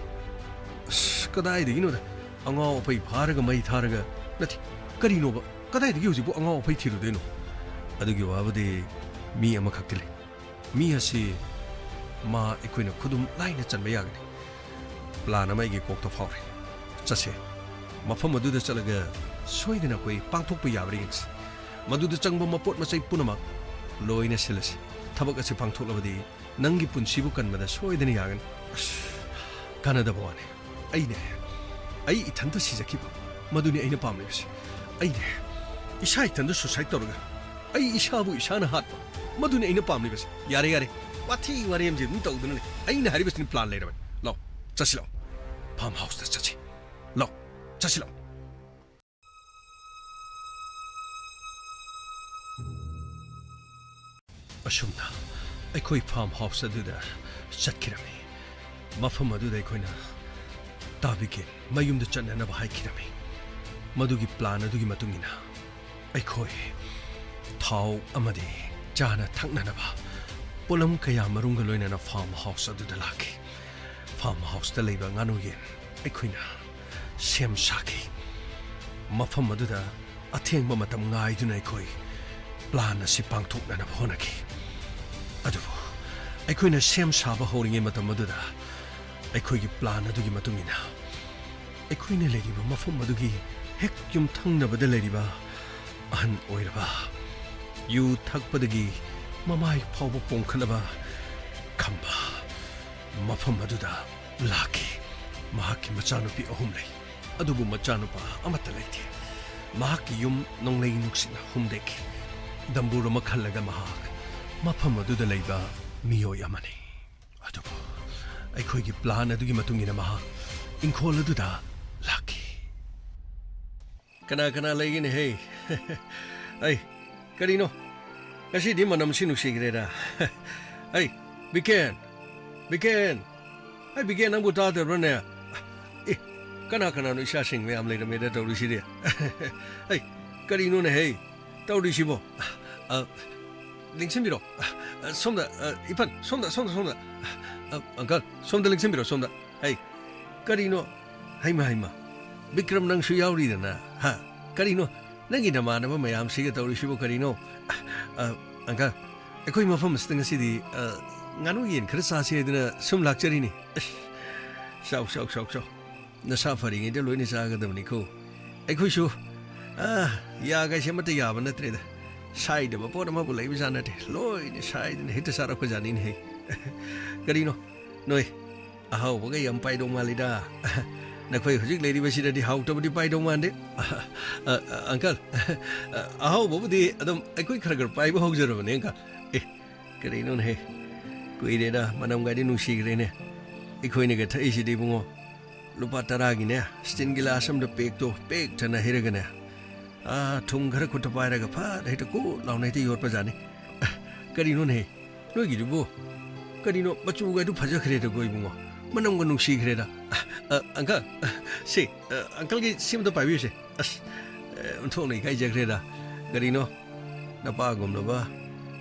ꯑꯁ, ꯀꯗꯥꯏꯗꯒꯤꯅꯣꯗ, ꯑꯉꯥꯎ ꯑꯐꯩ ꯐꯥꯔꯒ ꯃꯩ ꯊꯥꯔꯒ, ꯅꯠꯇꯦ, ꯀꯔꯤꯅꯣꯕ? ꯀꯗꯥꯏꯗꯒꯤ ꯍꯧꯖꯤꯛꯄꯨ ꯑꯉꯥꯎ ꯑꯐꯩ ꯊꯤꯔꯨꯗꯣꯏꯅꯣ? ꯑꯗꯨꯒꯤ ꯋꯥꯕꯨꯗꯤ ꯃꯤ ꯑꯃꯈꯛꯇꯤ ꯂꯩ꯫ ꯃꯤ ꯑꯁꯤ ꯃꯥ ꯑꯩꯈꯣꯏꯅ ꯈꯨꯗꯨꯝ ꯂꯥꯏꯅ ꯆꯟꯕ ꯌꯥꯒꯅꯤ꯫ ꯄ꯭ꯂꯥꯟ ꯑꯃ ꯑꯩꯒꯤ ꯀꯣꯛꯇ ꯐꯥꯎꯔꯦ꯫ ꯆꯠꯁꯦ꯫ ꯃꯐꯝ ꯑꯗꯨꯗ ꯆꯠꯂꯒ ꯁꯣꯏꯗꯅ ꯑꯩꯈꯣꯏ ꯄꯥꯡꯊꯣꯛꯄ ꯌꯥꯕ꯭ꯔꯥ ꯌꯦꯡꯁꯤ꯫ ꯃꯗꯨꯗ ꯆꯪꯕ ꯃꯄꯣꯠ ꯃꯆꯩ ꯄꯨꯝꯅꯃꯛ ꯂꯣꯏꯅ ꯁꯤꯜꯂꯁꯤ꯫ ꯊꯕꯛ ꯑꯁꯤ ꯄꯥꯡꯊꯣꯛꯂꯕꯗꯤ ꯅꯪꯒꯤ ꯄꯨꯟꯁꯤꯕꯨ ꯀꯟꯕꯗ ꯁꯣꯏꯗꯅ ꯌꯥꯒꯅꯤ꯫ ꯑꯁ, ꯀꯥꯟꯅꯗꯕ ꯋꯥꯅꯤ꯫ ꯑꯩꯅꯦ, ꯑꯩ ꯏꯊꯟꯇ ꯁꯤꯖꯈꯤꯕ, ꯃꯗꯨꯅꯤ ꯑꯩꯅ ꯄꯥꯝꯂꯤꯕꯁꯦ꯫ ꯑꯩꯅꯦ, ꯏꯁꯥ ꯏꯊꯟꯇ suicide ꯇꯧꯔꯒ ꯑꯩ ꯏꯁꯥꯕꯨ ꯏꯁꯥꯅ ꯍꯥꯠꯄ, ꯃꯗꯨꯅꯤ ꯑꯩꯅ ꯄꯥꯝꯂꯤꯕꯁꯦ꯫ ꯌꯥꯔꯦ, ꯌꯥꯔꯦ, ꯋꯥꯊꯤ ꯋꯥꯔꯦꯝꯁꯦ ꯑꯗꯨꯝ ꯇꯧꯗꯨꯅ ꯂꯩ꯫ ꯑꯩꯅ ꯍꯥꯏꯔꯤꯕꯁꯤꯅꯤ ꯄ꯭ꯂꯥꯟ ꯂꯩꯔꯕꯅꯤ꯫ ꯂꯥꯛꯑꯣ, ꯆꯠꯁꯤ ꯂꯥꯛꯑꯣ, ꯐꯥꯔꯝ ꯍꯥꯎꯁꯇ ꯆꯠꯁꯤ꯫ ꯂꯥꯛꯑꯣ, ꯆꯠꯁꯤ ꯂꯥꯛꯑꯣ꯫ ꯑꯁꯨꯝꯅ ꯑꯩꯈꯣꯏ ꯐꯥꯔꯝ ꯍꯥꯎꯁ ꯑꯗꯨꯗ ꯆꯠꯈꯤꯔꯝꯃꯤ꯫ ꯃꯐꯝ ꯑꯗꯨꯗ ꯑꯩꯈꯣꯏꯅ ꯇꯥꯕꯤꯒꯦꯟ ꯃꯌꯨꯝꯗ ꯆꯠꯅꯅꯕ ꯍꯥꯏꯈꯤꯔꯝꯃꯤ꯫ ꯃꯗꯨꯒꯤ ꯄ꯭ꯂꯥꯟ ꯑꯗꯨꯒꯤ ꯃꯇꯨꯡ ꯏꯟꯅ ꯑꯩꯈꯣꯏ ꯊꯥꯎ ꯑꯃꯗꯤ ꯆꯥꯅ ꯊꯛꯅꯅꯕ ꯄꯣꯠꯂꯝ ꯀꯌꯥ ꯃꯔꯨꯝꯒ ꯂꯣꯏꯅꯅ ꯐꯥꯔꯝ ꯍꯥꯎꯁ ꯑꯗꯨꯗ ꯂꯥꯛꯈꯤ꯫ ꯐꯥꯔꯝ ꯍꯥꯎꯁꯇ ꯂꯩꯕ ꯉꯥꯅꯨ ꯌꯦꯟ ꯑꯩꯈꯣꯏꯅ ꯁꯦꯝ ꯁꯥꯈꯤ꯫ ꯃꯐꯝ ꯑꯗꯨꯗ ꯑꯊꯦꯡꯕ ꯃꯇꯝ ꯉꯥꯏꯗꯨꯅ ꯑꯩꯈꯣꯏ ꯄ꯭ꯂꯥꯟ ꯑꯁꯤ ꯄꯥꯡꯊꯣꯛꯅꯅꯕ ꯍꯣꯠꯅꯈꯤ꯫ ꯑꯗꯨꯕꯨ ꯑꯩꯈꯣꯏꯅ ꯁꯦꯝ ꯁꯥꯕ ꯍꯧꯔꯤꯉꯩ ꯃꯇꯝ ꯑꯗꯨꯗ ꯑꯩꯈꯣꯏꯒꯤ ꯄ꯭ꯂꯥꯟ ꯑꯗꯨꯒꯤ ꯃꯇꯨꯡ ꯏꯟꯅ ꯑꯩꯈꯣꯏꯅ ꯂꯩꯔꯤꯕ ꯃꯐꯝ ꯑꯗꯨꯒꯤ ꯍꯦꯛ ꯌꯨꯝꯊꯪꯅꯕꯗ ꯂꯩꯔꯤꯕ ꯑꯍꯟ ꯑꯣꯏꯔꯕ, ꯌꯨ ꯊꯛꯄꯗꯒꯤ ꯃꯃꯥꯏ ꯐꯥꯎꯕ ꯄꯣꯝꯈꯠꯂꯕ ꯈꯝꯕ ꯃꯐꯝ ꯑꯗꯨꯗ ꯂꯥꯛꯈꯤ꯫ ꯃꯍꯥꯛꯀꯤ ꯃꯆꯥꯅꯨꯄꯤ ꯑꯍꯨꯝ ꯂꯩ, ꯑꯗꯨꯕꯨ ꯃꯆꯥꯅꯨꯄꯥ ꯑꯃꯠꯇ ꯂꯩꯇꯦ꯫ ꯃꯍꯥꯛꯀꯤ ꯌꯨꯝ ꯅꯣꯡꯂꯩ ꯅꯨꯡꯁꯤꯠꯅ ꯍꯨꯝꯗꯦꯛꯈꯤ꯫ ꯗꯝꯕꯨꯔ ꯑꯃ ꯈꯜꯂꯒ ꯃꯍꯥꯛ ꯃꯐꯝ ꯑꯗꯨꯗ ꯂꯩꯕ ꯃꯤꯑꯣꯏ ꯑꯃꯅꯤ꯫ ꯑꯗꯨꯕꯨ ꯑꯩꯈꯣꯏꯒꯤ ꯄ꯭ꯂꯥꯟ ꯑꯗꯨꯒꯤ ꯃꯇꯨꯡ ꯏꯟꯅ ꯃꯍꯥꯛ ꯏꯪꯈꯣꯜ ꯑꯗꯨꯗ ꯂꯥꯛꯈꯤ꯫ "ꯀꯅꯥ ꯀꯅꯥ ꯂꯩꯒꯦꯅꯦ ꯍꯦ?" "ꯑꯩ, ꯀꯔꯤꯅꯣ? ꯉꯁꯤꯗꯤ ꯃꯅꯝꯁꯤ ꯅꯨꯡꯁꯤꯈ꯭ꯔꯦꯗ꯫ ꯑꯩ, ꯕꯤꯀꯦꯟ! ꯕꯤꯀꯦꯟ! ꯑꯩ, ꯕꯤꯀꯦꯟ, ꯅꯪꯕꯨ ꯇꯥꯗꯕ꯭ꯔꯥꯅꯦ? ꯑꯦ, ꯀꯅꯥ ꯀꯅꯥꯅꯣ ꯏꯆꯥꯁꯤꯡ ꯃꯌꯥꯝ ꯂꯩꯔꯝꯃꯦꯗ ꯇꯧꯔꯤꯁꯤꯗꯤ? ꯑꯩ, ꯀꯔꯤꯅꯣꯅꯦ ꯍꯦ ꯇꯧꯔꯤꯁꯤꯕꯣ?" "ꯑ, ꯂꯦꯡꯁꯤꯟꯕꯤꯔꯣ꯫ ꯑ, ꯁꯣꯝꯗ, ꯑ, ꯏꯐꯟ, ꯁꯣꯝꯗ, ꯁꯣꯝꯗ, ꯁꯣꯝꯗ꯫ ꯑ, ꯑꯪꯀꯜ, ꯁꯣꯝꯗ ꯂꯦꯡꯁꯤꯟꯕꯤꯔꯣ, ꯁꯣꯝꯗ꯫ ꯍꯩ, ꯀꯔꯤꯅꯣ? ꯍꯩꯃ, ꯍꯩꯃ꯫ ꯕꯤꯀ꯭ꯔꯝ, ꯅꯪꯁꯨ ꯌꯥꯎꯔꯤꯗꯅ? ꯍꯥ? ꯀꯔꯤꯅꯣ? ꯅꯪꯒꯤ ꯅꯃꯥꯟꯅꯕ ꯃꯌꯥꯝꯁꯤꯒ ꯇꯧꯔꯤꯁꯤꯕꯨ ꯀꯔꯤꯅꯣ? ꯑ, ꯑꯪꯀꯜ, ꯑꯩꯈꯣꯏ ꯃꯐꯝ ꯑꯁꯤꯗ ꯉꯁꯤꯗꯤ, ꯑ, ꯉꯥꯅꯨ ꯌꯦꯟ ꯈꯔ ꯆꯥꯁꯤ ꯍꯥꯏꯗꯨꯅ ꯁꯨꯝ ꯂꯥꯛꯆꯔꯤꯅꯤ꯫ ꯑꯁ, ꯆꯥꯎ, ꯆꯥꯎ, ꯆꯥꯎ, ꯆꯥꯎ꯫ ꯅꯁꯥ ꯐꯔꯤꯉꯩꯗ ꯂꯣꯏꯅ ꯆꯥꯒꯗꯕꯅꯤꯀꯣ꯫ ꯑꯩꯈꯣꯏꯁꯨ, ꯑ, ꯌꯥꯒꯥꯏꯁꯦ ꯑꯃꯠꯇ ꯌꯥꯕ ꯅꯠꯇ꯭ꯔꯦꯗ꯫ ꯁꯥꯏꯗꯕ ꯄꯣꯠ ꯑꯃꯕꯨ ꯂꯩꯕꯖꯥꯠ ꯅꯠꯇꯦ꯫ ꯂꯣꯏꯅ ꯁꯥꯏꯗꯅ ꯍꯦꯛꯇ ꯆꯥꯔꯛꯄꯖꯥꯠꯅꯤꯅꯦꯍꯦ꯫ ꯀꯔꯤꯅꯣ? ꯅꯣꯏ ꯑꯍꯥꯎꯕꯒ ꯌꯥꯝ ꯄꯥꯏꯗꯧ ꯃꯥꯜꯂꯤꯗ꯫ ꯅꯈꯣꯏ ꯍꯧꯖꯤꯛ ꯂꯩꯔꯤꯕꯁꯤꯗꯗꯤ ꯍꯥꯎꯇꯕꯗꯤ ꯄꯥꯏꯗꯧ ꯃꯥꯟꯗꯦ꯫ ꯑ, ꯑ, ꯑꯪꯀꯜ, ꯑ, ꯑꯍꯥꯎꯕꯕꯨꯗꯤ ꯑꯗꯨꯝ ꯑꯩꯈꯣꯏ ꯈꯔ ꯈꯔ ꯄꯥꯏꯕ ꯍꯧꯖꯔꯕꯅꯦ, ꯑꯪꯀꯜ꯫ ꯑꯦ, ꯀꯔꯤꯅꯣꯅꯦꯍꯦ? ꯀꯨꯏꯔꯦꯗ, ꯃꯅꯝꯒꯗꯤ ꯅꯨꯡꯁꯤꯈ꯭ꯔꯦꯅꯦ꯫ ꯑꯩꯈꯣꯏꯅꯒ ꯊꯛꯏꯁꯤꯗꯤ, ꯏꯕꯨꯡꯉꯣ, ꯂꯨꯄꯥ ꯇꯔꯥꯒꯤꯅꯦ, ꯁ꯭ꯇꯤꯟ ꯒꯤꯂꯥꯁ ꯑꯃꯗ ꯄꯦꯛꯇꯣ ꯄꯦꯛ ꯊꯟꯅ ꯍꯩꯔꯒꯅꯦ, ꯑꯥ, ꯊꯨꯝ ꯈꯔ ꯈꯨꯠꯇ ꯄꯥꯏꯔꯒ ꯐꯠ ꯍꯦꯛꯇ ꯀꯨꯠ ꯂꯥꯎꯅ ꯍꯦꯛꯇ ꯌꯣꯠꯄꯖꯥꯠꯅꯤ꯫ ꯑ, ꯀꯔꯤꯅꯣꯅꯦꯍꯦ? ꯅꯣꯏꯒꯤꯗꯨꯕꯨ ꯀꯔꯤꯅꯣ ꯃꯆꯨꯒꯗꯨ ꯐꯖꯈ꯭ꯔꯦꯗꯀꯣ ꯏꯕꯨꯡꯉꯣ? ꯃꯅꯝꯒ ꯅꯨꯡꯁꯤꯈ꯭ꯔꯦꯗ꯫ ꯑ, ꯑ, ꯑꯪꯀꯜ, ꯑ, ꯁꯦ, ꯑ, ꯑꯪꯀꯜꯒꯤ ꯁꯤ ꯑꯝꯇ ꯄꯥꯏꯕꯤꯌꯨꯁꯦ꯫ ꯑꯁ, ꯑ, ꯑꯣꯟꯊꯣꯛꯅ ꯏꯀꯥꯏꯖꯈ꯭ꯔꯦꯗ꯫ ꯀꯔꯤꯅꯣ? ꯅꯄꯥꯒꯨꯝꯂꯕ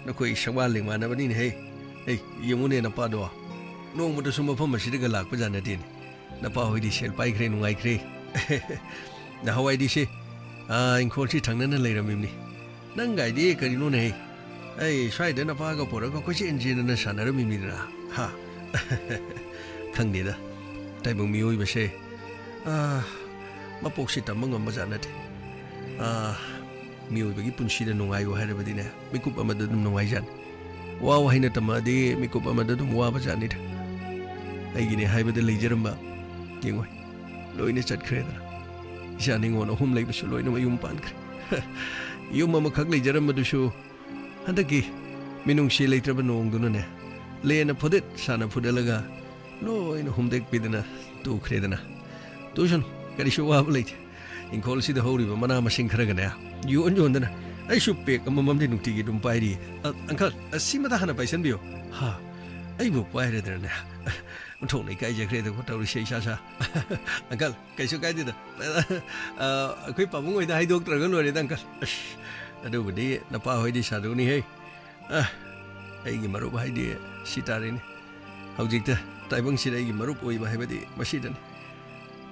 ꯅꯈꯣꯏ ꯁꯛꯕꯥꯜ ꯂꯦꯡꯃꯥꯟꯅꯕꯅꯤꯅꯦꯍꯦ꯫ ꯑꯩ, ꯌꯦꯡꯉꯨꯅꯦ ꯅꯄꯥꯗꯣ꯫ ꯅꯣꯡꯃꯇꯁꯨ ꯃꯐꯝ ꯑꯁꯤꯗꯒ ꯂꯥꯛꯄꯖꯥꯠ ꯅꯠꯇꯦꯅꯦ꯫ ꯅꯄꯥ ꯍꯣꯏꯗꯤ ꯁꯦꯜ ꯄꯥꯏꯈ꯭ꯔꯦ, ꯅꯨꯡꯉꯥꯏꯈ꯭ꯔꯦ꯫ ꯅꯍꯥꯟꯋꯥꯏꯗꯤ ꯁꯦ, ꯑꯥ, ꯏꯪꯈꯣꯜꯁꯤ ꯊꯪꯅꯅ ꯂꯩꯔꯝꯃꯤꯕꯅꯤ꯫ ꯅꯪꯒꯥꯏꯗꯤ ꯀꯔꯤꯅꯣꯅꯦꯍꯦ? ꯑꯩ ꯁ꯭ꯋꯥꯏꯗ ꯅꯄꯥꯒ ꯄꯣꯔꯒ ꯀꯣꯏꯆꯦꯟ ꯆꯦꯟꯗꯅ ꯁꯥꯟꯅꯔꯝꯃꯤꯕꯅꯤꯗꯅ, ꯍꯥ? ꯈꯪꯗꯦꯗ, ꯇꯥꯏꯕꯪ ꯃꯤꯑꯣꯏꯕꯁꯦ, ꯑꯥ, ꯃꯄꯣꯛꯁꯤ ꯇꯝꯕ ꯉꯝꯕꯖꯥꯠ ꯅꯠꯇꯦ꯫ ꯑꯥ, ꯃꯤꯑꯣꯏꯕꯒꯤ ꯄꯨꯟꯁꯤꯗ ꯅꯨꯡꯉꯥꯏꯌꯨ ꯍꯥꯏꯔꯕꯗꯤꯅꯦ, ꯃꯤꯀꯨꯞ ꯑꯃꯗ ꯑꯗꯨꯝ ꯅꯨꯡꯉꯥꯏꯖꯥꯠꯅꯤ꯫ ꯋꯥꯎ ꯍꯥꯏꯅ ꯇꯝꯃꯛꯑꯗꯤ ꯃꯤꯀꯨꯞ ꯑꯃꯗ ꯑꯗꯨꯝ ꯋꯥꯕꯖꯥꯠꯅꯤꯗ꯫ ꯑꯩꯒꯤꯅꯦ ꯍꯥꯏꯕꯗ ꯂꯩꯖꯔꯝꯕ, ꯌꯦꯡꯉꯣ, ꯂꯣꯏꯅ ꯆꯠꯈ꯭ꯔꯦꯗꯅ꯫ ꯏꯆꯥ ꯅꯤꯉꯣꯜ ꯑꯍꯨꯝ ꯂꯩꯕꯁꯨ ꯂꯣꯏꯅ ꯃꯌꯨꯝ ꯄꯥꯟꯈ꯭ꯔꯦ꯫ ꯌꯨꯝ ꯑꯃꯈꯛ ꯂꯩꯖꯔꯝꯕꯗꯨꯁꯨ ꯍꯟꯗꯛꯀꯤ ꯃꯤꯅꯨꯡꯁꯤ ꯂꯩꯇ꯭ꯔꯕ ꯅꯣꯡꯗꯨꯅꯅꯦ, ꯂꯦꯟꯅ ꯐꯨꯗꯠ ꯁꯥꯅ ꯐꯨꯗꯠꯂꯒ ꯂꯣꯏꯅ ꯍꯨꯝꯗꯦꯛꯄꯤꯗꯅ ꯇꯣꯛꯈ꯭ꯔꯦꯗꯅ꯫ ꯇꯣꯛꯁꯅꯨ, ꯀꯔꯤꯁꯨ ꯋꯥꯕ ꯂꯩꯇꯦ꯫ ꯏꯪꯈꯣꯜꯁꯤꯗ ꯍꯧꯔꯤꯕ ꯃꯅꯥ ꯃꯁꯤꯡ ꯈꯔꯒꯅꯦ, ꯌꯣꯟ ꯌꯣꯟꯗꯅ ꯑꯩꯁꯨ ꯄꯦꯛ ꯑꯃꯃꯝꯗꯤ ꯅꯨꯡꯇꯤꯒꯤ ꯑꯗꯨꯝ ꯄꯥꯏꯔꯤ꯫ ꯑ, ꯑꯪꯀꯜ, ꯑ, ꯁꯤꯃꯇ ꯍꯥꯟꯅ ꯄꯥꯏꯁꯟꯕꯤꯌꯨ꯫ ꯍꯥ, ꯑꯩꯕꯨ ꯄꯥꯏꯔꯗ꯭ꯔꯅꯦ? ꯑꯣꯟꯊꯣꯛꯅ ꯏꯀꯥꯏꯖꯈ꯭ꯔꯦꯗꯀꯣ ꯇꯧꯔꯤꯁꯦ, ꯏꯁꯥ ꯁꯥ꯫ ꯑꯪꯀꯜ, ꯀꯩꯁꯨ ꯀꯥꯏꯗꯦꯗ꯫ ꯑ, ꯑꯩꯈꯣꯏ ꯄꯥꯕꯨꯡ ꯍꯣꯏꯗ ꯍꯥꯏꯗꯣꯛꯇ꯭ꯔꯒ ꯂꯣꯏꯔꯦꯗ, ꯑꯪꯀꯜ꯫ ꯑꯁ, ꯑꯗꯨꯕꯨꯗꯤ ꯅꯄꯥ ꯍꯣꯏꯗꯤ ꯁꯥꯗꯧꯅꯤꯍꯦ꯫ ꯑ, ꯑꯩꯒꯤ ꯃꯔꯨꯞ ꯍꯥꯏꯗꯤ ꯁꯤ ꯇꯥꯔꯦꯅꯦ꯫ ꯍꯧꯖꯤꯛꯇ ꯇꯥꯏꯕꯪꯁꯤꯗ ꯑꯩꯒꯤ ꯃꯔꯨꯞ ꯑꯣꯏꯕ ꯍꯥꯏꯕꯗꯤ ꯃꯁꯤꯗꯅꯤ꯫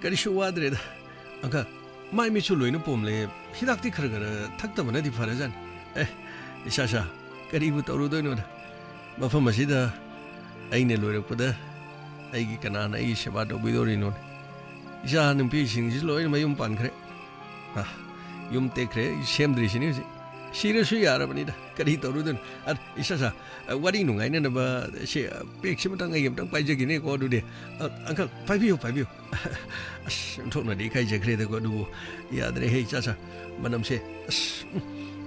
ꯀꯔꯤꯁꯨ ꯋꯥꯗ꯭ꯔꯦꯗ꯫ ꯑꯪꯀꯜ, ꯃꯥꯏ ꯃꯤꯠꯁꯨ ꯂꯣꯏꯅ ꯄꯣꯝꯂꯦ꯫ ꯍꯤꯗꯥꯛꯇꯤ ꯈꯔ ꯈꯔ ꯊꯛꯇꯕꯅꯗꯤ ꯐꯔꯖꯥꯠꯅꯤ꯫ ꯑꯦ, ꯏꯁꯥ ꯁꯥ, ꯀꯔꯤꯕꯨ ꯇꯧꯔꯨꯗꯣꯏꯅꯣꯗ? ꯃꯐꯝ ꯑꯁꯤꯗ ꯑꯩꯅ ꯂꯣꯏꯔꯛꯄꯗ ꯑꯩꯒꯤ ꯀꯅꯥꯅ ꯑꯩꯒꯤ ꯁꯦꯕꯥ ꯇꯧꯕꯤꯗꯧꯔꯤꯅꯣꯅꯦ? ꯏꯆꯥ ꯅꯨꯄꯤꯁꯤꯡꯁꯤ ꯂꯣꯏꯅ ꯃꯌꯨꯝ ꯄꯥꯟꯈ꯭ꯔꯦ꯫ ꯑ, ꯌꯨꯝ ꯇꯦꯛꯈ꯭ꯔꯦ, ꯑꯩ ꯁꯦꯝꯗ꯭ꯔꯤꯁꯤꯅꯤ ꯍꯧꯖꯤꯛ꯫ ꯁꯤꯔꯁꯨ ꯌꯥꯔꯕꯅꯤꯗ, ꯀꯔꯤ ꯇꯧꯔꯨꯗꯣꯏꯅꯣ? ꯑ, ꯏꯁꯥ ꯁꯥ, ꯑ, ꯋꯥꯔꯤ ꯅꯨꯡꯉꯥꯏꯅꯅꯕ ꯁꯦ, ꯑ, ꯄꯦꯛꯁꯤ ꯑꯃꯇꯪ ꯑꯩ ꯑꯃꯇꯪ ꯄꯥꯏꯖꯒꯦꯅꯦꯀꯣ, ꯑꯗꯨꯗꯤ꯫ ꯑ, ꯑꯪꯀꯜ, ꯄꯥꯏꯕꯤꯌꯨ, ꯄꯥꯏꯕꯤꯌꯨ꯫ ꯑꯁ, ꯑꯣꯟꯊꯣꯛꯅꯗꯤ ꯏꯀꯥꯏꯖꯈ꯭ꯔꯦꯗꯀꯣ, ꯑꯗꯨꯕꯨ ꯌꯥꯗ꯭ꯔꯦꯍꯦ, ꯏꯆꯥ ꯁꯥ, ꯃꯅꯝꯁꯦ꯫ ꯑꯁ, ꯎꯝ,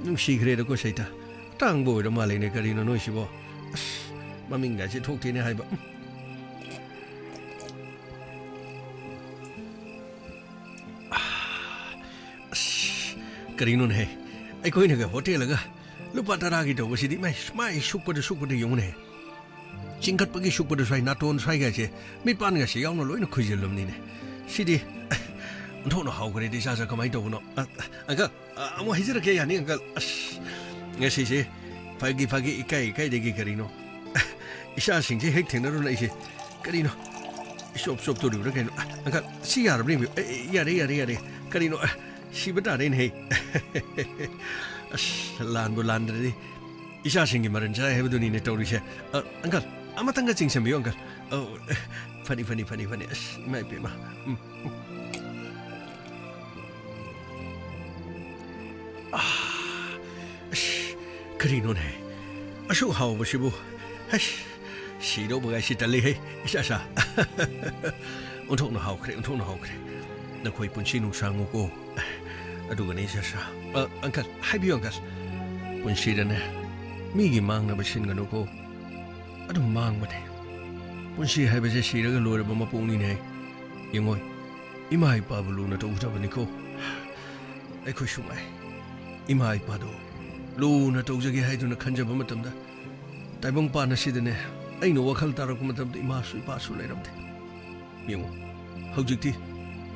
ꯅꯨꯡꯁꯤꯈ꯭ꯔꯦꯗꯀꯣ, ꯁꯩꯇꯥ꯫ ꯑꯇꯥꯡꯕ ꯑꯣꯏꯔ ꯃꯥꯜꯂꯦꯅꯦ, ꯀꯔꯤꯅꯣ ꯅꯣꯏꯁꯤꯕꯣ? ꯑꯁ, ꯃꯃꯤꯡꯒꯁꯦ ꯊꯣꯛꯇꯦꯅꯦ ꯍꯥꯏꯕ꯫ ꯎꯝ꯫ ꯑꯁ, ꯀꯔꯤꯅꯣꯅꯦꯍꯦ? ꯑꯩꯈꯣꯏꯅꯒ ꯍꯣꯇꯦꯜꯒ ꯂꯨꯄꯥ ꯇꯔꯥꯒꯤ ꯇꯧꯕꯁꯤꯗꯤ ꯃꯥꯏ, ꯃꯥꯏ ꯁꯨꯛꯄꯗ, ꯁꯨꯛꯄꯗ ꯌꯦꯡꯉꯨꯅꯦꯍꯦ꯫ ꯆꯤꯡꯈꯠꯄꯒꯤ ꯁꯨꯛꯄꯗ ꯁ꯭ꯋꯥꯏ ꯅꯥꯇꯣꯟ ꯁ꯭ꯋꯥꯏꯒꯁꯦ ꯃꯤꯠꯄꯥꯟꯒꯁꯦ ꯌꯥꯎꯅ ꯂꯣꯏꯅ ꯈꯨꯏꯖꯤꯜꯂꯝꯅꯤꯅꯦ꯫ ꯁꯤꯗꯤ ꯑꯣꯟꯊꯣꯛꯅ ꯍꯥꯎꯈ꯭ꯔꯦꯗ, ꯏꯆꯥꯁꯦ, ꯀꯃꯥꯏꯅ ꯇꯧꯕꯅꯣ? ꯑ, ꯑꯪꯀꯜ, ꯑ, ꯑꯃꯨꯛ ꯍꯥꯏꯖꯔꯛꯀꯦ, ꯌꯥꯅꯤ, ꯑꯪꯀꯜ? ꯑꯁ, ꯉꯁꯤꯁꯦ ꯐꯥꯒꯤ, ꯐꯥꯒꯤ, ꯏꯀꯥꯏ, ꯏꯀꯥꯏꯗꯒꯤ ꯀꯔꯤꯅꯣ? ꯏꯆꯥꯁꯤꯡꯁꯦ ꯍꯦꯛ ꯊꯦꯡꯅꯔꯨꯅ ꯑꯩꯁꯦ, ꯀꯔꯤꯅꯣ? ꯏꯆꯣꯞ ꯆꯣꯞꯇꯣꯔꯤꯕ꯭ꯔꯥ ꯀꯩꯅꯣ? ꯑ, ꯑꯪꯀꯜ, ꯁꯤ ꯌꯥꯔꯕꯅꯦ? ꯑꯦ, ꯑꯦ, ꯌꯥꯔꯦ, ꯌꯥꯔꯦ, ꯌꯥꯔꯦ꯫ ꯀꯔꯤꯅꯣ? ꯑ, ꯁꯤꯕ ꯇꯥꯔꯦꯅꯦꯍꯦ꯫ ꯑꯁ, ꯂꯥꯟꯕꯨ ꯂꯥꯟꯗ꯭ꯔꯗꯤ ꯏꯆꯥꯁꯤꯡꯒꯤ ꯃꯔꯟ ꯆꯥꯏ ꯍꯥꯏꯕꯗꯨꯅꯤꯅꯦ ꯇꯧꯔꯤꯁꯦ꯫ ꯑ, ꯑꯪꯀꯜ, ꯑꯃꯇꯪꯒ ꯆꯤꯡꯁꯤꯟꯕꯤꯌꯨ, ꯑꯪꯀꯜ꯫ ꯑꯧ, ꯐꯅꯤ, ꯐꯅꯤ, ꯐꯅꯤ, ꯐꯅꯤ꯫ ꯑꯁ, ꯏꯃꯥ ꯏꯄꯦꯝꯃ꯫ ꯎꯝ, ꯎꯝ꯫ ꯑꯥ, ꯑꯁ, ꯀꯔꯤꯅꯣꯅꯦ? ꯑꯁꯨꯛ ꯍꯥꯎꯕꯁꯤꯕꯨ? ꯑꯁ, ꯁꯤꯗꯧꯕꯒꯥꯏꯁꯤ ꯇꯜꯂꯤꯍꯦ, ꯏꯆꯥ ꯁꯥ꯫ ꯑꯣꯟꯊꯣꯛꯅ ꯍꯥꯎꯈ꯭ꯔꯦ, ꯑꯣꯟꯊꯣꯛꯅ ꯍꯥꯎꯈ꯭ꯔꯦ꯫ ꯅꯈꯣꯏ ꯄꯨꯟꯁꯤ ꯅꯨꯡꯁꯥꯡꯉꯨꯀꯣ꯫ ꯑꯗꯨꯒꯅꯦ, ꯏꯆꯥ ꯁꯥ꯫ ꯑ, ꯑꯪꯀꯜ, ꯍꯥꯏꯕꯤꯌꯨ, ꯑꯪꯀꯜ꯫ ꯄꯨꯟꯁꯤꯗꯅꯦ, ꯃꯤꯒꯤ ꯃꯥꯡꯅꯕ ꯁꯤꯟꯒꯅꯨꯀꯣ꯫ ꯑꯗꯨꯝ ꯃꯥꯡꯕꯅꯦ꯫ ꯄꯨꯟꯁꯤ ꯍꯥꯏꯕꯁꯦ ꯁꯤꯔꯒ ꯂꯣꯏꯔꯕ ꯃꯄꯣꯛꯅꯤꯅꯦ꯫ ꯌꯦꯡꯉꯣ, ꯏꯃꯥ ꯏꯄꯥꯕꯨ ꯂꯨꯅ ꯇꯧꯒꯗꯕꯅꯤꯀꯣ꯫ ꯑꯩꯈꯣꯏꯁꯨ ꯉꯥꯏ꯫ ꯏꯃꯥ ꯏꯄꯥꯗꯣ ꯂꯨꯅ ꯇꯧꯖꯒꯦ ꯍꯥꯏꯗꯨꯅ ꯈꯟꯖꯕ ꯃꯇꯝꯗ, ꯇꯥꯏꯕꯪꯄꯥꯟ ꯑꯁꯤꯗꯅꯦ, ꯑꯩꯅ ꯋꯥꯈꯜ ꯇꯥꯔꯛꯄ ꯃꯇꯝꯗ ꯏꯃꯥꯁꯨ ꯏꯄꯥꯁꯨ ꯂꯩꯔꯝꯗꯦ꯫ ꯌꯦꯡꯉꯨ, ꯍꯧꯖꯤꯛꯇꯤ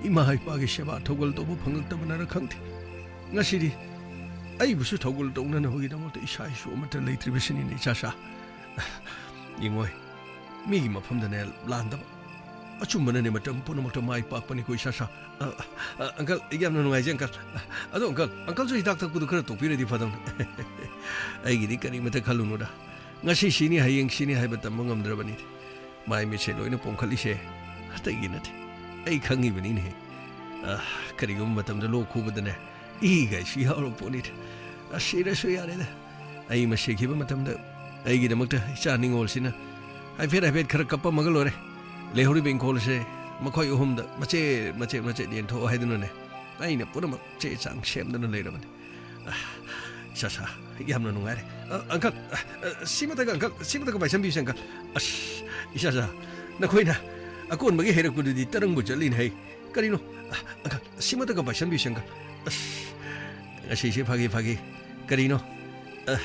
ꯏꯃꯥ ꯏꯄꯥꯒꯤ ꯁꯦꯕꯥ ꯊꯧꯒꯜ ꯇꯧꯕ ꯐꯪꯉꯛꯇꯕꯅꯔ ꯈꯪꯗꯦ, ꯉꯁꯤꯗꯤ ꯑꯩꯕꯨꯁꯨ ꯊꯧꯒꯜ ꯇꯧꯅꯅꯕꯒꯤꯗꯃꯛꯇ ꯏꯁꯥ ꯏꯁꯨ ꯑꯃꯠꯇ ꯂꯩꯇ꯭ꯔꯤꯕꯁꯤꯅꯤꯅꯦ, ꯏꯆꯥꯁꯥ꯫ ꯌꯦꯡꯉꯣꯏ, ꯃꯤꯒꯤ ꯃꯐꯝꯗꯅꯦ ꯂꯥꯟꯗꯕ, ꯑꯆꯨꯝꯕꯅꯅꯦ ꯃꯇꯝ ꯄꯨꯝꯅꯃꯛꯇ ꯃꯥꯏ ꯄꯥꯛꯄꯅꯤꯀꯣ, ꯏꯆꯥꯁꯥ꯫ ꯑ, ꯑ, ꯑꯪꯀꯜ, ꯌꯥꯝꯅ ꯅꯨꯡꯉꯥꯏꯖꯩ, ꯑꯪꯀꯜ꯫ ꯑꯗꯣ, ꯑꯪꯀꯜ, ꯑꯪꯀꯜꯁꯨ ꯍꯤꯗꯥꯛ ꯊꯛꯄꯗꯨ ꯈꯔ ꯇꯣꯛꯄꯤꯔꯗꯤ ꯐꯗꯧꯅꯤ꯫ ꯑꯩꯒꯤꯗꯤ ꯀꯔꯤꯃꯇ ꯈꯜꯂꯨꯅꯨꯗ꯫ ꯉꯁꯤ ꯁꯤꯅꯤ, ꯍꯌꯦꯡ ꯁꯤꯅꯤ ꯍꯥꯏꯕ ꯇꯝꯕ ꯉꯝꯗ꯭ꯔꯕꯅꯤ꯫ ꯃꯥꯏ ꯃꯤꯠꯁꯦ ꯂꯣꯏꯅ ꯄꯣꯝꯈꯠꯂꯤꯁꯦ ꯑꯇꯩꯒꯤ ꯅꯠꯇꯦ꯫ ꯑꯩ ꯈꯪꯉꯤꯕꯅꯤꯅꯦꯍꯦ꯫ ꯑ, ꯀꯔꯤꯒꯨꯝꯕ ꯃꯇꯝꯗ ꯂꯣꯛ ꯈꯨꯕꯗꯅꯦ, ꯏꯒꯥꯏꯁꯨ ꯌꯥꯎꯔ ꯄꯣꯠꯅꯤꯗ꯫ ꯑꯁ, ꯁꯤꯔꯁꯨ ꯌꯥꯔꯦꯗ꯫ ꯑꯩ ꯃꯁꯤꯈꯤꯕ ꯃꯇꯝꯗ ꯑꯩꯒꯤꯗꯃꯛꯇ ꯏꯆꯥ ꯅꯤꯡꯉꯣꯜꯁꯤꯅ ꯍꯥꯏꯐꯦꯠ ꯍꯥꯏꯐꯦꯠ ꯈꯔ ꯀꯞꯄꯝꯃꯒ ꯂꯣꯏꯔꯦ꯫ ꯂꯩꯍꯧꯔꯤꯕ ꯏꯪꯈꯣꯜꯁꯦ ꯃꯈꯣꯏ ꯑꯍꯨꯝꯗ ꯃꯆꯦꯠ ꯃꯆꯦꯠ ꯃꯆꯦꯠ ꯌꯦꯟꯊꯣꯛꯑꯣ ꯍꯥꯏꯗꯨꯅꯅꯦ, ꯑꯩꯅ ꯄꯨꯝꯅꯃꯛ ꯆꯦ ꯆꯥꯡ ꯁꯦꯝꯗꯨꯅ ꯂꯩꯔꯕꯅꯤ꯫ ꯑ, ꯏꯆꯥꯁꯥ, ꯌꯥꯝꯅ ꯅꯨꯡꯉꯥꯏꯔꯦ꯫ ꯑ, ꯑꯪꯀꯜ, ꯑ, ꯑ, ꯁꯤꯃꯇꯒ, ꯑꯪꯀꯜ, ꯁꯤꯃꯇꯒ ꯄꯥꯏꯁꯟꯕꯤꯁꯦ, ꯑꯪꯀꯜ꯫ ꯑꯁ, ꯏꯆꯥꯁꯥ, ꯅꯈꯣꯏꯅ ꯑꯀꯣꯟꯕꯒꯤ ꯍꯩꯔꯛꯄꯗꯨꯗꯤ ꯇꯔꯪꯕꯨ ꯆꯠꯂꯤꯅꯦ ꯍꯩ꯫ ꯀꯔꯤꯅꯣ? ꯑ, ꯑꯪꯀꯜ, ꯁꯤꯃꯇꯒ ꯄꯥꯏꯁꯟꯕꯤꯁꯦ, ꯑꯪꯀꯜ꯫ ꯑꯁ, ꯉꯁꯤꯁꯦ ꯐꯥꯒꯤ, ꯐꯥꯒꯤ꯫ ꯀꯔꯤꯅꯣ? ꯑ,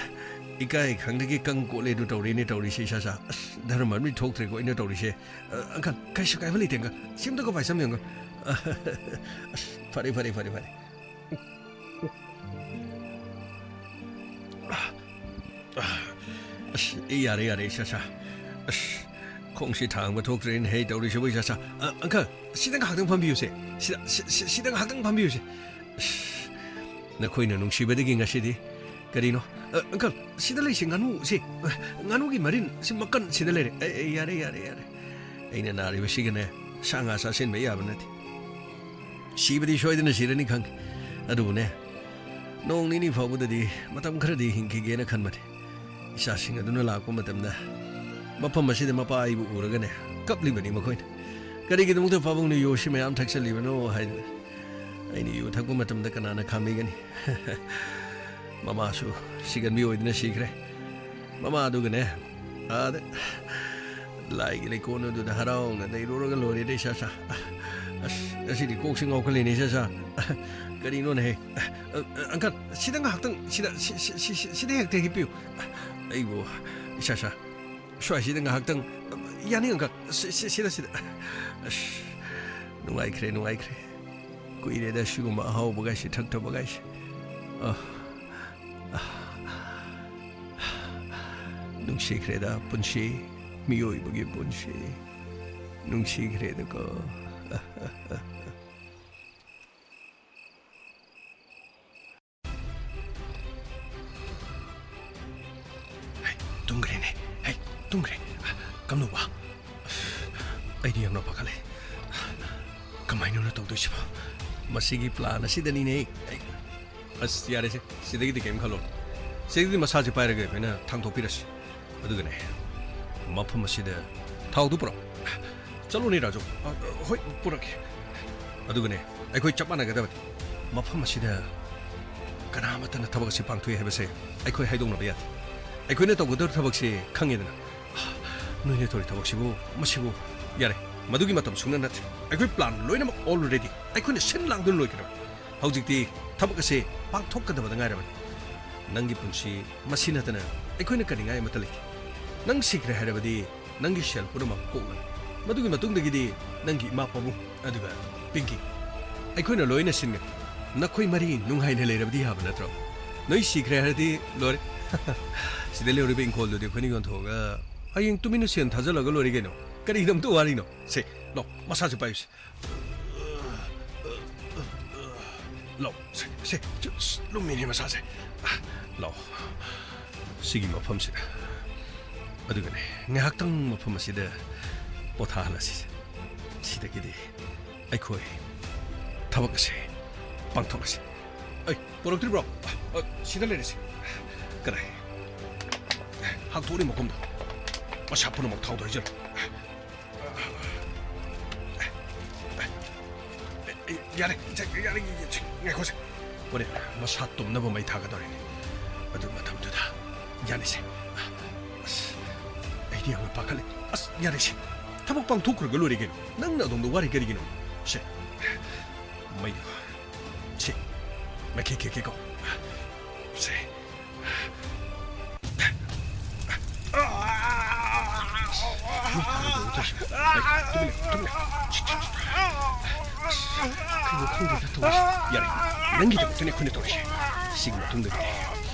ꯏꯀꯥꯏ ꯈꯪꯗꯒꯤ ꯀꯪ ꯀꯣꯠꯂꯦ ꯑꯗꯨ ꯇꯧꯔꯤꯅꯦ ꯇꯧꯔꯤꯁꯦ, ꯏꯆꯥꯁꯥ꯫ ꯑꯁ, ꯙꯔꯃ ꯑꯃꯗꯤ ꯊꯣꯛꯇ꯭ꯔꯦꯀꯣ ꯑꯩꯅ ꯇꯧꯔꯤꯁꯦ꯫ ꯑ, ꯑꯪꯀꯜ, ꯀꯩꯁꯨ ꯀꯥꯏꯕ ꯂꯩꯇꯦ, ꯑꯪꯀꯜ꯫ ꯁꯤꯃꯇꯒ ꯄꯥꯏꯁꯟꯕꯤꯌꯨ, ꯑꯪꯀꯜ꯫ ꯑ, ꯑꯁ, ꯐꯔꯦ, ꯐꯔꯦ, ꯐꯔꯦ, ꯐꯔꯦ꯫ ꯑꯁ, ꯑꯦ, ꯌꯥꯔꯦ, ꯌꯥꯔꯦ, ꯏꯆꯥꯁꯥ꯫ ꯑꯁ, ꯈꯣꯡꯁꯤ ꯊꯥꯡꯕ ꯊꯣꯛꯇ꯭ꯔꯦꯅꯦ, ꯍꯦ, ꯇꯧꯔꯤꯁꯤꯕꯨ, ꯏꯆꯥꯁꯥ꯫ ꯑ, ꯑꯪꯀꯜ, ꯁꯤꯗ ꯉꯥꯏꯍꯥꯛꯇꯪ ꯐꯝꯕꯤꯌꯨꯁꯦ꯫ ꯁꯤꯗ, ꯁꯤ-, ꯁꯤ-, ꯁꯤꯗ ꯉꯥꯏꯍꯥꯛꯇꯪ ꯐꯝꯕꯤꯌꯨꯁꯦ꯫ ꯑꯁ, ꯅꯈꯣꯏꯅ ꯅꯨꯡꯁꯤꯕꯗꯒꯤ ꯉꯁꯤꯗꯤ ꯀꯔꯤꯅꯣ? ꯑ, ꯑꯪꯀꯜ, ꯁꯤꯗ ꯂꯩꯁꯦ ꯉꯥꯅꯨ, ꯁꯤ, ꯑ, ꯉꯥꯅꯨꯒꯤ ꯃꯔꯤꯟ, ꯁꯤ ꯃꯀꯟ ꯁꯤꯗ ꯂꯩꯔꯦ꯫ ꯑꯦ, ꯑꯦ, ꯌꯥꯔꯦ, ꯌꯥꯔꯦ, ꯌꯥꯔꯦ꯫ ꯑꯩꯅ ꯅꯥꯔꯤꯕꯁꯤꯒꯅꯦ, ꯁꯥ ꯉꯥ ꯆꯥꯁꯤꯟꯕ ꯌꯥꯕ ꯅꯠꯇꯦ꯫ ꯁꯤꯕꯗꯤ ꯁꯣꯏꯗꯅ ꯁꯤꯔꯅꯤ ꯈꯪꯉꯤ꯫ ꯑꯗꯨꯕꯨꯅꯦ, ꯅꯣꯡ ꯅꯤꯅꯤ ꯐꯥꯎꯕꯗꯗꯤ ꯃꯇꯝ ꯈꯔꯗꯤ ꯍꯤꯡꯈꯤꯒꯦꯅ ꯈꯟꯕꯅꯤ꯫ ꯏꯆꯥꯁꯤꯡ ꯑꯗꯨꯅ ꯂꯥꯛꯄ ꯃꯇꯝꯗ ꯃꯐꯝ ꯑꯁꯤꯗ ꯃꯄꯥ ꯑꯩꯕꯨ ꯎꯔꯒꯅꯦ, ꯀꯞꯂꯤꯕꯅꯤ ꯃꯈꯣꯏꯅ꯫ "ꯀꯔꯤꯒꯤꯗꯃꯛꯇ ꯄꯥꯕꯨꯡꯅ ꯌꯨ ꯑꯁꯤ ꯃꯌꯥꯝ ꯊꯛꯆꯜꯂꯤꯕꯅꯣ?" ꯍꯥꯏꯗꯅ꯫ ꯑꯩꯅ ꯌꯨ ꯊꯛꯄ ꯃꯇꯝꯗ ꯀꯅꯥꯅ ꯈꯥꯝꯕꯤꯒꯅꯤ? ꯃꯃꯥꯁꯨ ꯁꯤꯒꯟꯕꯤ ꯑꯣꯏꯗꯨꯅ ꯁꯤꯈ꯭ꯔꯦ꯫ ꯃꯃꯥ ꯑꯗꯨꯒꯅꯦ, ꯑꯥꯗ ꯂꯥꯏꯒꯤ ꯂꯩꯀꯣꯜ ꯑꯗꯨꯗ ꯍꯔꯥꯎꯅ ꯂꯩꯔꯨꯔꯒ ꯂꯣꯏꯔꯦꯗ, ꯏꯆꯥꯁꯥ꯫ ꯑꯁ, ꯉꯁꯤꯗꯤ ꯀꯣꯛꯁꯤ ꯉꯥꯎꯈꯠꯂꯦꯅꯦ, ꯏꯆꯥꯁꯥ꯫ ꯀꯔꯤꯅꯣꯅꯦꯍꯦ? ꯑ, ꯑ, ꯑꯪꯀꯜ, ꯁꯤꯗ ꯉꯥꯏꯍꯥꯛꯇꯪ, ꯁꯤꯗ, ꯁꯤ-, ꯁꯤ-, ꯁꯤ-, ꯁꯤ-, ꯁꯤꯗ ꯍꯦꯛꯇ ꯍꯤꯞꯄꯤꯌꯨ꯫ ꯑꯩꯕꯨ, ꯏꯆꯥꯁꯥ, ꯁ꯭ꯋꯥꯏꯁꯤꯗ ꯉꯥꯏꯍꯥꯛꯇꯪ, ꯌꯥꯅꯤ, ꯑꯪꯀꯜ? ꯁꯤ-, ꯁꯤ-, ꯁꯤꯗ, ꯁꯤꯗ꯫ ꯑꯁ, ꯅꯨꯡꯉꯥꯏꯈ꯭ꯔꯦ, ꯅꯨꯡꯉꯥꯏꯈ꯭ꯔꯦ꯫ ꯀꯨꯏꯔꯦꯗ ꯁꯤꯒꯨꯝꯕ ꯑꯍꯥꯎꯕꯒꯥꯏꯁꯦ ꯊꯛꯇꯕꯒꯥꯏꯁꯦ꯫ ꯑ, ꯅꯨꯡꯁꯤꯈ꯭ꯔꯦꯗ ꯄꯨꯟꯁꯤ, ꯃꯤꯑꯣꯏꯕꯒꯤ ꯄꯨꯟꯁꯤ꯫ ꯅꯨꯡꯁꯤꯈ꯭ꯔꯦꯗꯀꯣ꯫ ꯍꯩ, ꯇꯨꯝꯈ꯭ꯔꯦꯅꯦ꯫ ꯍꯩ, ꯇꯨꯝꯈ꯭ꯔꯦ꯫ ꯀꯝꯗꯧꯕ? ꯑꯩꯗꯤ ꯌꯥꯝꯅ ꯄꯥꯈꯠꯂꯦ꯫ ꯀꯃꯥꯏꯅꯅꯣ ꯇꯧꯗꯣꯏꯁꯤꯕꯣ? ꯃꯁꯤꯒꯤ plan ꯑꯁꯤꯗꯅꯤꯅꯦ꯫ ꯑꯩ ꯑꯁ, ꯌꯥꯔꯦꯁꯦ, ꯁꯤꯗꯒꯤꯗꯤ ꯀꯩꯝ ꯈꯜꯂꯨꯔꯣ꯫ ꯁꯤꯗꯒꯤꯗꯤ ꯃꯁꯥꯁꯦ ꯄꯥꯏꯔꯒ ꯑꯩꯈꯣꯏꯅ ꯊꯥꯡꯗꯣꯛꯄꯤꯔꯁꯤ꯫ ꯑꯗꯨꯒꯅꯦ, ꯃꯐꯝ ꯑꯁꯤꯗ ꯊꯥꯎꯗꯨ ꯄꯨꯔꯛꯑꯣ꯫ ꯆꯠꯂꯣꯅꯦ, ꯔꯥꯖꯨ꯫ ꯑ, ꯑ, ꯍꯣꯏ, ꯄꯨꯔꯛꯀꯦ꯫ ꯑꯗꯨꯒꯅꯦ, ꯑꯩꯈꯣꯏ ꯆꯞ ꯃꯥꯟꯅꯒꯗꯕꯅꯤ꯫ ꯃꯐꯝ ꯑꯁꯤꯗ ꯀꯅꯥ ꯑꯃꯠꯇꯅ ꯊꯕꯛ ꯑꯁꯤ ꯄꯥꯡꯊꯣꯛꯏ ꯍꯥꯏꯕꯁꯦ ꯑꯩꯈꯣꯏ ꯍꯥꯏꯗꯣꯛꯅꯕ ꯌꯥꯗꯦ꯫ ꯑꯩꯈꯣꯏꯅ ꯇꯧꯒꯗꯧꯔꯤꯕ ꯊꯕꯛꯁꯤ ꯈꯪꯉꯦꯗꯅ꯫ ꯅꯣꯏꯅ ꯇꯧꯔꯤ ꯊꯕꯛꯁꯤꯕꯨ, ꯃꯁꯤꯕꯨ, ꯌꯥꯔꯦ, ꯃꯗꯨꯒꯤ ꯃꯇꯝ ꯁꯨꯡꯅ ꯅꯠꯇ꯭ꯔꯦ꯫ ꯑꯩꯈꯣꯏ plan ꯂꯣꯏꯅꯃꯛ already ꯑꯩꯈꯣꯏꯅ ꯁꯤꯟ ꯂꯥꯡꯗꯨꯅ ꯂꯣꯏꯈ꯭ꯔꯕꯅꯤ꯫ ꯍꯧꯖꯤꯛꯇꯤ ꯊꯕꯛ ꯑꯁꯤ ꯄꯥꯡꯊꯣꯛꯀꯗꯕꯗ ꯉꯥꯏꯔꯕꯅꯤ꯫ ꯅꯪꯒꯤ ꯄꯨꯟꯁꯤ ꯃꯁꯤ ꯅꯠꯇꯅ ꯑꯩꯈꯣꯏꯅ ꯀꯅꯤꯡꯉꯥꯏ ꯑꯃꯠꯇ ꯂꯩꯇꯦ꯫ ꯅꯪ ꯁꯤꯈ꯭ꯔꯦ ꯍꯥꯏꯔꯕꯗꯤ ꯅꯪꯒꯤ ꯁꯦꯜ ꯄꯨꯝꯅꯃꯛ ꯀꯣꯛꯂꯅꯤ꯫ ꯃꯗꯨꯒꯤ ꯃꯇꯨꯡꯗꯒꯤꯗꯤ ꯅꯪꯒꯤ ꯏꯃꯥ ꯄꯥꯕꯨꯡ, ꯑꯗꯨꯒ ꯄꯤꯡꯀꯤ, ꯑꯩꯈꯣꯏꯅ ꯂꯣꯏꯅ ꯁꯤꯟꯒꯅꯤ꯫ ꯅꯈꯣꯏ ꯃꯔꯤ ꯅꯨꯡꯉꯥꯏꯅ ꯂꯩꯔꯕꯗꯤ ꯌꯥꯕ ꯅꯠꯇ꯭ꯔꯣ? ꯅꯣꯏ ꯁꯤꯈ꯭ꯔꯦ ꯍꯥꯏꯔꯗꯤ ꯂꯣꯏꯔꯦ꯫ ꯁꯤꯗ ꯂꯩꯍꯧꯔꯤꯕ ꯏꯪꯈꯣꯜꯗꯨꯗꯤ ꯑꯩꯈꯣꯏꯅ ꯌꯣꯟꯊꯣꯛꯑꯒ ꯍꯌꯦꯡ ꯇꯨꯃꯤꯟꯅ ꯁꯦꯟ ꯊꯥꯖꯤꯜꯂꯒ ꯂꯣꯏꯔꯦ ꯀꯩꯅꯣ꯫ ꯀꯔꯤꯒꯤꯗꯃꯛꯇ ꯋꯥꯔꯤꯅꯣ? ꯁꯦ, ꯂꯥꯎ, ꯃꯁꯥꯁꯦ ꯄꯥꯏꯌꯨꯁꯦ꯫ ꯂꯥꯎ, ꯁꯦ, ꯁꯦ, ꯁꯦ, ꯑꯁ, ꯂꯨꯝꯃꯤꯅꯦ ꯃꯁꯥꯁꯦ꯫ ꯂꯥꯎ, ꯁꯤꯒꯤ ꯃꯐꯝꯁꯤꯗ꯫ ꯑꯗꯨꯒꯅꯦ, ꯉꯥꯏꯍꯥꯛꯇꯪ ꯃꯐꯝ ꯑꯁꯤꯗ ꯄꯣꯊꯥꯍꯜꯂꯁꯤ꯫ ꯁꯤꯗꯒꯤꯗꯤ ꯑꯩꯈꯣꯏ ꯊꯕꯛ ꯑꯁꯦ ꯄꯥꯡꯊꯣꯛꯂꯁꯤ꯫ ꯑꯩ, ꯄꯨꯔꯛꯇ꯭ꯔꯤꯕ꯭ꯔꯣ? ꯑ, ꯁꯤꯗ ꯂꯩꯔꯦꯁꯦ꯫ ꯀꯗꯥꯏ? ꯍꯥꯡꯇꯣꯛꯑꯅꯤ ꯃꯈꯨꯝꯗꯣ꯫ ꯃꯁꯥ ꯄꯨꯝꯅꯃꯛ ꯊꯥꯎꯗ ꯍꯩꯖꯤꯜꯂꯨ꯫ ꯌꯥꯔꯦ, ꯌꯥꯔꯦ, ꯉꯥꯏꯈꯣꯁꯦ꯫ ꯍꯣꯔꯦꯟ ꯃꯁꯥ ꯇꯨꯝꯅꯕ ꯃꯩ ꯊꯥꯒꯗꯧꯔꯤꯅꯦ꯫ ꯑꯗꯨ ꯃꯇꯝꯗꯨꯗ ꯌꯥꯅꯤꯁꯦ꯫ ꯑꯁ, ꯑꯩꯗꯤ ꯌꯥꯝꯅ ꯄꯥꯈꯠꯂꯦ꯫ ꯑꯁ, ꯌꯥꯔꯦꯁꯦ꯫ ꯊꯕꯛ ꯄꯥꯡꯊꯣꯛꯈ꯭ꯔꯒ ꯂꯣꯏꯔꯦ ꯀꯩꯅꯣ꯫ ꯅꯪꯅ ꯑꯗꯣꯝꯗ ꯋꯥꯔꯤ ꯀꯔꯤꯒꯤꯅꯣ? ꯁꯦ, ꯃꯩꯗꯣ꯫ ꯁꯦ, ꯃꯩꯈꯦꯠ ꯈꯦꯛꯀꯦꯀꯣ꯫ ꯁꯦ꯫ ꯃꯩ ꯊꯥꯒꯗꯧꯔꯦ ꯇꯧꯔꯤꯁꯦ꯫ ꯍꯩ, ꯇꯨꯃꯤꯟ ꯂꯩꯌꯨ, ꯇꯨꯃꯤꯟ ꯂꯩꯌꯨ꯫ ꯀꯩꯅꯣ ꯈꯪꯗꯦꯗ ꯇꯧꯔꯤꯁꯦ꯫ ꯌꯥꯔꯦ, ꯅꯪꯒꯤꯗꯃꯛꯇꯅꯦ ꯑꯩꯈꯣꯏꯅ ꯇꯧꯔꯤꯁꯦ꯫ ꯁꯤꯒꯤ ꯃꯇꯨꯡꯗꯒꯤꯗꯤ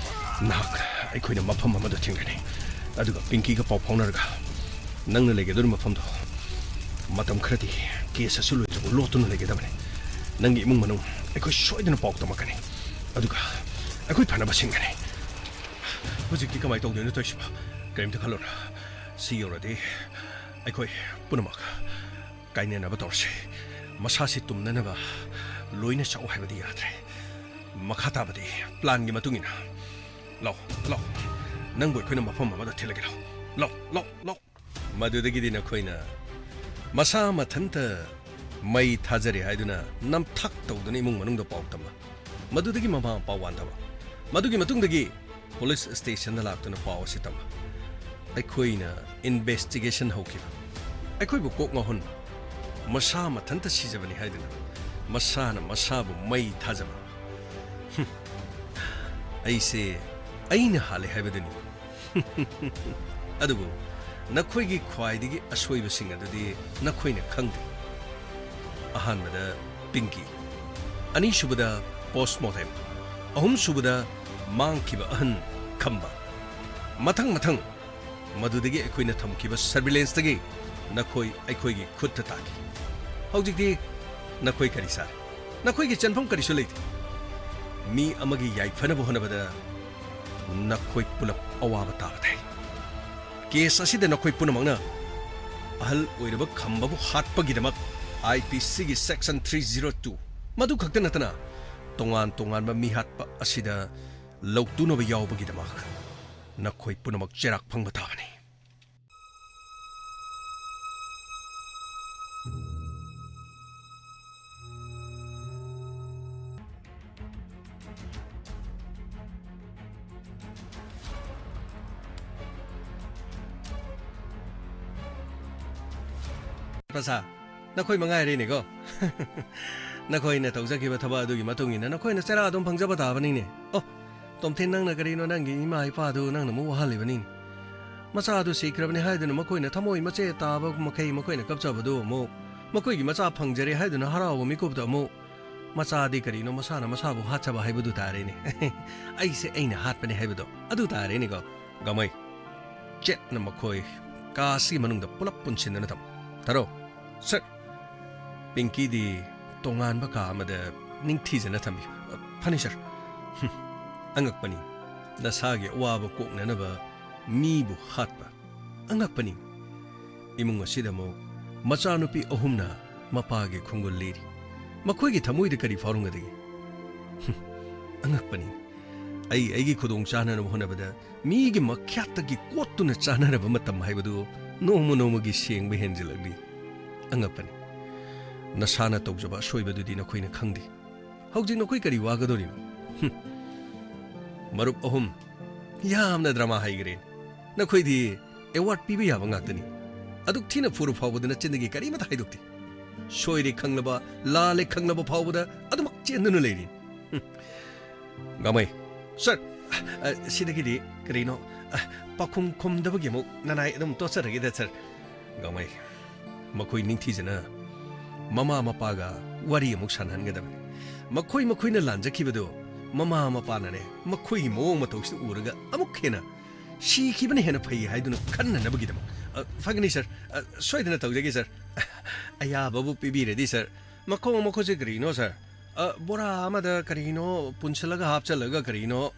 ꯅꯍꯥꯛ ꯑꯩꯈꯣꯏꯅ ꯃꯐꯝ ꯑꯃꯗ ꯊꯤꯟꯒꯅꯤ, ꯑꯗꯨꯒ ꯄꯤꯡꯀꯤꯒ ꯄꯥꯎ ꯐꯥꯎꯅꯔꯒ ꯅꯪꯅ ꯂꯩꯒꯗꯧꯔꯤꯕ ꯃꯐꯝꯗꯣ ꯃꯇꯝ ꯈꯔꯗꯤ ꯀꯦꯁ ꯑꯁꯤ ꯂꯣꯏꯗ꯭ꯔꯤꯕ ꯂꯣꯠꯇꯨꯅ ꯂꯩꯒꯗꯕꯅꯤ꯫ ꯅꯪꯒꯤ ꯏꯃꯨꯡ ꯃꯅꯨꯡ ꯑꯩꯈꯣꯏ ꯁꯣꯏꯗꯅ ꯄꯥꯎ ꯇꯝꯃꯛꯀꯅꯤ, ꯑꯗꯨꯒ ꯑꯩꯈꯣꯏ ꯐꯅꯕ ꯁꯤꯟꯒꯅꯤ꯫ ꯍꯧꯖꯤꯛꯇꯤ ꯀꯃꯥꯏꯅ ꯇꯧꯗꯣꯏꯅꯣ ꯇꯧꯔꯤꯁꯤꯕꯣ? ꯀꯔꯤꯝꯇ ꯈꯜꯂꯨꯅꯨ꯫ ꯁꯤ ꯌꯧꯔꯗꯤ ꯑꯩꯈꯣꯏ ꯄꯨꯝꯅꯃꯛ ꯀꯥꯏꯅꯅꯕ ꯇꯧꯔꯁꯤ꯫ ꯃꯁꯥꯁꯤ ꯇꯨꯝꯅꯅꯕ ꯂꯣꯏꯅ ꯆꯥꯎ ꯍꯥꯏꯕꯗꯤ ꯌꯥꯗ꯭ꯔꯦ꯫ ꯃꯈꯥ ꯇꯥꯕꯗꯤ ꯄ꯭ꯂꯥꯟꯒꯤ ꯃꯇꯨꯡ ꯏꯟꯅ꯫ ꯂꯥꯎ, ꯂꯥꯎ꯫ ꯅꯪꯕꯨ ꯑꯩꯈꯣꯏꯅ ꯃꯐꯝ ꯑꯃꯗ ꯊꯤꯜꯂꯒꯦ꯫ ꯂꯥꯎ, ꯂꯥꯎ, ꯂꯥꯎ, ꯂꯥꯎ꯫ ꯃꯗꯨꯗꯒꯤꯗꯤ ꯅꯈꯣꯏꯅ ꯃꯁꯥ ꯃꯊꯟꯇ ꯃꯩ ꯊꯥꯖꯔꯦ ꯍꯥꯏꯗꯨꯅ ꯅꯝꯊꯥꯛ ꯇꯧꯗꯨꯅ ꯏꯃꯨꯡ ꯃꯅꯨꯡꯗ ꯄꯥꯎ ꯇꯝꯕ꯫ ꯃꯗꯨꯗꯒꯤ ꯃꯃꯥ ꯃꯄꯥ ꯋꯥꯟꯊꯕ꯫ ꯃꯗꯨꯒꯤ ꯃꯇꯨꯡꯗꯒꯤ ꯄꯨꯂꯤꯁ ꯁ꯭ꯇꯦꯁꯟꯗ ꯂꯥꯛꯇꯨꯅ ꯄꯥꯎ ꯑꯁꯤ ꯇꯝꯕ꯫ ꯑꯩꯈꯣꯏꯅ ꯏꯟꯚꯦꯁꯇꯤꯒꯦꯁꯟ ꯍꯧꯈꯤꯕ꯫ ꯑꯩꯈꯣꯏꯕꯨ ꯀꯣꯛ ꯉꯥꯎꯍꯟꯕ꯫ ꯃꯁꯥ ꯃꯊꯟꯇ ꯁꯤꯖꯕꯅꯤ ꯍꯥꯏꯗꯨꯅ ꯃꯁꯥꯅ ꯃꯁꯥꯕꯨ ꯃꯩ ꯊꯥꯖꯕ꯫ ꯍꯨꯝ꯫ ꯑꯩꯁꯦ ꯑꯩꯅ ꯍꯥꯜꯂꯦ ꯍꯥꯏꯕꯗꯨꯅꯤ꯫ ꯑꯗꯨꯕꯨ ꯅꯈꯣꯏꯒꯤ ꯈ꯭ꯋꯥꯏꯗꯒꯤ ꯑꯁꯣꯏꯕꯁꯤꯡ ꯑꯗꯨꯗꯤ ꯅꯈꯣꯏꯅ ꯈꯪꯗꯦ꯫ ꯑꯍꯥꯟꯕꯗ ꯄꯤꯡꯀꯤ, ꯑꯅꯤꯁꯨꯕꯗ ꯄꯣꯁꯃꯣꯔꯇꯦꯝ, ꯑꯍꯨꯝꯁꯨꯕꯗ ꯃꯥꯡꯈꯤꯕ ꯑꯍꯟ ꯈꯝꯕ꯫ ꯃꯊꯪ ꯃꯊꯪ ꯃꯗꯨꯗꯒꯤ ꯑꯩꯈꯣꯏꯅ ꯊꯝꯈꯤꯕ ꯁꯔꯚꯤꯂꯦꯟꯁꯇꯒꯤ ꯅꯈꯣꯏ ꯑꯩꯈꯣꯏꯒꯤ ꯈꯨꯠꯇ ꯇꯥꯈꯤ꯫ ꯍꯧꯖꯤꯛꯇꯤ ꯅꯈꯣꯏ ꯀꯔꯤ ꯆꯥꯔꯦ? ꯅꯈꯣꯏꯒꯤ ꯆꯦꯟꯐꯝ ꯀꯔꯤꯁꯨ ꯂꯩꯇꯦ꯫ ꯃꯤ ꯑꯃꯒꯤ ꯌꯥꯏꯐꯅꯕ ꯍꯣꯠꯅꯕꯗ ꯅꯈꯣꯏ ꯄꯨꯂꯞ ꯑꯋꯥꯕ ꯇꯥꯕ ꯇꯥꯏ꯫ ꯀꯦꯁ ꯑꯁꯤꯗ ꯅꯈꯣꯏ ꯄꯨꯝꯅꯃꯛꯅ ꯑꯍꯜ ꯑꯣꯏꯔꯕ ꯈꯝꯕꯕꯨ ꯍꯥꯠꯄꯒꯤꯗꯃꯛ IPCꯒꯤ section three zero two, ꯃꯗꯨ ꯈꯛꯇ ꯅꯠꯇꯅ ꯇꯣꯉꯥꯟ ꯇꯣꯉꯥꯟꯕ ꯃꯤꯍꯥꯠꯄ ꯑꯁꯤꯗ ꯂꯧꯇꯨꯅꯕ ꯌꯥꯎꯕꯒꯤꯗꯃꯛ ꯅꯈꯣꯏ ꯄꯨꯝꯅꯃꯛ ꯆꯩꯔꯥꯛ ꯐꯪꯕ ꯇꯥꯕꯅꯤ꯫ ꯄ꯭ꯔꯁꯥ, ꯅꯈꯣꯏ ꯃꯉꯥꯏꯔꯦꯅꯦꯀꯣ꯫ ꯅꯈꯣꯏꯅ ꯇꯧꯖꯈꯤꯕ ꯊꯕꯛ ꯑꯗꯨꯒꯤ ꯃꯇꯨꯡ ꯏꯟꯅ ꯅꯈꯣꯏꯅ ꯆꯩꯔꯥ ꯑꯗꯨꯝ ꯐꯪꯖꯕ ꯇꯥꯕꯅꯤꯅꯦ꯫ ꯑꯣ, ꯇꯣꯝꯊꯤꯟ, ꯅꯪꯅ ꯀꯔꯤꯅꯣ ꯅꯪꯒꯤ ꯏꯃꯥ ꯏꯄꯥꯗꯨ ꯅꯪꯅ ꯑꯃꯨꯛ ꯋꯥꯍꯜꯂꯤꯕꯅꯤꯅꯦ? ꯃꯆꯥ ꯑꯗꯨ ꯁꯤꯈ꯭ꯔꯕꯅꯤ ꯍꯥꯏꯗꯨꯅ ꯃꯈꯣꯏꯅ ꯊꯃꯣꯏ ꯃꯆꯦꯠ ꯇꯥꯕ ꯃꯈꯩ ꯃꯈꯣꯏꯅ ꯀꯞꯆꯕꯗꯨ ꯑꯃꯨꯛ, ꯃꯈꯣꯏꯒꯤ ꯃꯆꯥ ꯐꯪꯖꯔꯦ ꯍꯥꯏꯗꯨꯅ ꯍꯔꯥꯎꯕ ꯃꯤꯀꯨꯞꯇ ꯑꯃꯨꯛ ꯃꯆꯥꯗꯤ ꯀꯔꯤꯅꯣ, ꯃꯁꯥꯅ ꯃꯁꯥꯕꯨ ꯍꯥꯠꯆꯕ ꯍꯥꯏꯕꯗꯨ ꯇꯥꯔꯦꯅꯦ꯫ ꯑꯩꯁꯦ ꯑꯩꯅ ꯍꯥꯠꯄꯅꯦ ꯍꯥꯏꯕꯗꯣ ꯑꯗꯨ ꯇꯥꯔꯦꯅꯦꯀꯣ꯫ ꯒꯃꯩ, ꯆꯦꯠꯅ ꯃꯈꯣꯏ ꯀꯥ ꯑꯁꯤꯒꯤ ꯃꯅꯨꯡꯗ ꯄꯨꯂꯞ ꯄꯨꯟꯁꯤꯟꯗꯨꯅ ꯊꯝꯃꯨ꯫ ꯊꯥꯔꯣ꯫ ꯁꯔ꯫ ꯄꯤꯡꯀꯤꯗꯤ ꯇꯣꯉꯥꯟꯕ ꯀꯥ ꯑꯃꯗ ꯅꯤꯡꯊꯤꯖꯅ ꯊꯝꯕꯤꯌꯨ꯫ ꯐꯅꯤ, ꯁꯔ꯫ ꯍꯨꯝ, ꯑꯉꯛꯄꯅꯤ꯫ ꯅꯁꯥꯒꯤ ꯑꯋꯥꯕ ꯀꯣꯛꯅꯅꯕ ꯃꯤꯕꯨ ꯍꯥꯠꯄ꯫ ꯑꯉꯛꯄꯅꯤ꯫ ꯏꯃꯨꯡ ꯑꯁꯤꯗ ꯑꯃꯨꯛ ꯃꯆꯥꯅꯨꯄꯤ ꯑꯍꯨꯝꯅ ꯃꯄꯥꯒꯤ ꯈꯣꯡꯒꯨꯜ ꯂꯤꯔꯤ꯫ ꯃꯈꯣꯏꯒꯤ ꯊꯃꯣꯏꯗ ꯀꯔꯤ ꯐꯥꯎꯔꯝꯒꯗꯒꯦ? ꯍꯨꯝ, ꯑꯉꯛꯄꯅꯤ꯫ ꯑꯩ ꯑꯩꯒꯤ ꯈꯨꯗꯣꯡ ꯆꯥꯅꯅꯕ ꯍꯣꯠꯅꯕꯗ ꯃꯤꯒꯤ ꯃꯈ꯭ꯌꯥꯠꯇꯒꯤ ꯀꯣꯠꯇꯨꯅ ꯆꯥꯅꯔꯕ ꯃꯇꯝ ꯍꯥꯏꯕꯗꯨ ꯅꯣꯡꯃ ꯅꯣꯡꯃꯒꯤ ꯁꯦꯡꯕ ꯍꯦꯟꯖꯤꯜꯂꯛꯂꯤ꯫ ꯑꯉꯛꯄꯅꯤ꯫ ꯅꯁꯥꯅ ꯇꯧꯖꯕ ꯑꯁꯣꯏꯕꯗꯨꯗꯤ ꯅꯈꯣꯏꯅ ꯈꯪꯗꯦ꯫ ꯍꯧꯖꯤꯛ ꯅꯈꯣꯏ ꯀꯔꯤ ꯋꯥꯒꯗꯧꯔꯤꯅꯣ? ꯍꯨꯝ꯫ ꯃꯔꯨꯞ ꯑꯍꯨꯝ, ꯌꯥꯝꯅ ꯗ꯭ꯔꯃꯥ ꯍꯩꯈ꯭ꯔꯦ꯫ ꯅꯈꯣꯏꯗꯤ ꯑꯦꯋꯥꯔꯗ ꯄꯤꯕ ꯌꯥꯕ ꯉꯥꯛꯇꯅꯤ꯫ ꯑꯗꯨꯛ ꯊꯤꯅ ꯐꯨꯔ ꯐꯥꯎꯕꯗ ꯅꯆꯤꯟꯗꯒꯤ ꯀꯔꯤꯃꯠꯇ ꯍꯥꯏꯗꯣꯛꯇꯦ꯫ ꯁꯣꯏꯔꯦ ꯈꯪꯂꯕ, ꯂꯥꯜꯂꯦ ꯈꯪꯂꯕ ꯐꯥꯎꯕꯗ ꯑꯗꯨꯃꯛ ꯆꯦꯟꯗꯨꯅ ꯂꯩꯔꯤ꯫ ꯍꯨꯝ꯫ ꯒꯃꯩ꯫ ꯁꯔ, ꯑ, ꯁꯤꯗꯒꯤꯗꯤ ꯀꯔꯤꯅꯣ, ꯑ, ꯄꯥꯎꯈꯨꯝ ꯈꯨꯝꯗꯕꯒꯤ ꯑꯃꯨꯛ ꯅꯅꯥꯏ ꯑꯗꯨꯝ ꯇꯣꯠꯆꯔꯒꯦꯗ, ꯁꯔ꯫ ꯒꯃꯩ꯫ ꯃꯈꯣꯏ ꯅꯤꯡꯊꯤꯖꯅ ꯃꯃꯥ ꯃꯄꯥꯒ ꯋꯥꯔꯤ ꯑꯃꯨꯛ ꯁꯥꯟꯅꯍꯟꯒꯗꯕꯅꯤ꯫ ꯃꯈꯣꯏ ꯃꯈꯣꯏꯅ ꯂꯥꯟꯖꯈꯤꯕꯗꯨ ꯃꯃꯥ ꯃꯄꯥꯅꯅꯦ, ꯃꯈꯣꯏꯒꯤ ꯃꯑꯣꯡ ꯃꯇꯧꯁꯤꯗ ꯎꯔꯒ ꯑꯃꯨꯛ ꯍꯦꯟꯅ ꯁꯤꯈꯤꯕꯅ ꯍꯦꯟꯅ ꯐꯩ ꯍꯥꯏꯗꯨꯅ ꯈꯟꯅꯅꯕꯒꯤꯗꯃꯛ꯫ ꯑ, ꯐꯒꯅꯤ, ꯁꯔ꯫ ꯑ, ꯁꯣꯏꯗꯅ ꯇꯧꯖꯒꯦ, ꯁꯔ꯫ ꯑꯌꯥꯕꯕꯨ ꯄꯤꯕꯤꯔꯗꯤ, ꯁꯔ꯫ ꯃꯈꯣꯡ ꯃꯈꯨꯠꯁꯦ ꯀꯔꯤꯅꯣ, ꯁꯔ? ꯑ, ꯕꯣꯔꯥ ꯑꯃꯗ ꯀꯔꯤꯅꯣ ꯄꯨꯟꯁꯤꯜꯂꯒ ꯍꯥꯞꯆꯜꯂꯒ ꯀꯔꯤꯅꯣ,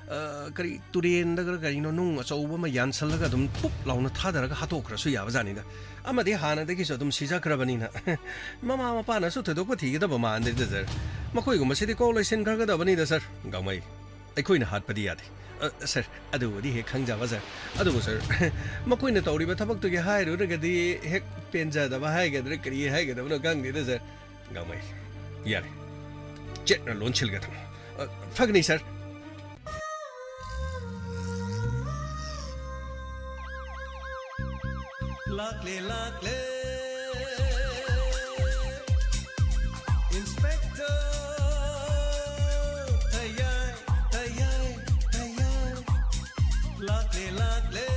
ꯑ, ꯀꯔꯤ ꯇꯨꯔꯦꯟꯗꯒ ꯀꯔꯤꯅꯣ ꯅꯨꯡ ꯑꯆꯧꯕ ꯑꯃ ꯌꯥꯟꯁꯜꯂꯒ ꯑꯗꯨꯝ ꯄꯨꯞ ꯂꯥꯎꯅ ꯊꯥꯗꯔꯒ ꯍꯥꯠꯇꯣꯛꯈ꯭ꯔꯁꯨ ꯌꯥꯕꯖꯥꯠꯅꯤꯗ꯫ ꯑꯃꯗꯤ ꯍꯥꯟꯅꯗꯒꯤꯁꯨ ꯑꯗꯨꯝ ꯁꯤꯖꯈ꯭ꯔꯕꯅꯤꯅ꯫ ꯃꯃꯥ ꯃꯄꯥꯅꯁꯨ ꯊꯣꯏꯗꯣꯛꯄ ꯊꯤꯒꯗꯕ ꯃꯥꯟꯗꯦꯗ, ꯁꯔ꯫ ꯃꯈꯣꯏꯒꯨꯝꯕꯁꯤꯗꯤ ꯀꯣꯛ ꯂꯣꯏꯁꯤꯟꯈ꯭ꯔꯒꯗꯕꯅꯤꯗ, ꯁꯔ꯫ ꯒꯥꯡꯃꯩ, ꯑꯩꯈꯣꯏꯅ ꯍꯥꯠꯄꯗꯤ ꯌꯥꯗꯦ꯫ ꯑ, ꯁꯔ, ꯑꯗꯨꯕꯨꯗꯤ ꯍꯦꯛ ꯈꯪꯖꯕ, ꯁꯔ꯫ ꯑꯗꯨꯕꯨ, ꯁꯔ, ꯃꯈꯣꯏꯅ ꯇꯧꯔꯤꯕ ꯊꯕꯛꯇꯨꯒꯤ ꯍꯥꯏꯔꯨꯔꯒꯗꯤ ꯍꯦꯛ ꯄꯦꯟꯖꯗꯕ ꯍꯥꯏꯒꯗ꯭ꯔꯥ ꯀꯔꯤ ꯍꯥꯏꯒꯗꯕꯅꯣ ꯈꯪꯗꯦꯗ, ꯁꯔ꯫ ꯒꯥꯡꯃꯩ, ꯌꯥꯔꯦ꯫ ꯆꯦꯠꯅ ꯂꯣꯟꯁꯤꯜꯒ ꯊꯝꯃꯨ꯫ ꯑ, ꯐꯒꯅꯤ, ꯁꯔ꯫ ꯂꯥꯛꯂꯦ, ꯂꯥꯛꯂꯦ꯫ Inspector, ꯇꯌꯥꯏ, ꯇꯌꯥꯏ, ꯇꯌꯥꯏ꯫ ꯂꯥꯛꯂꯦ, ꯂꯥꯛꯂꯦ꯫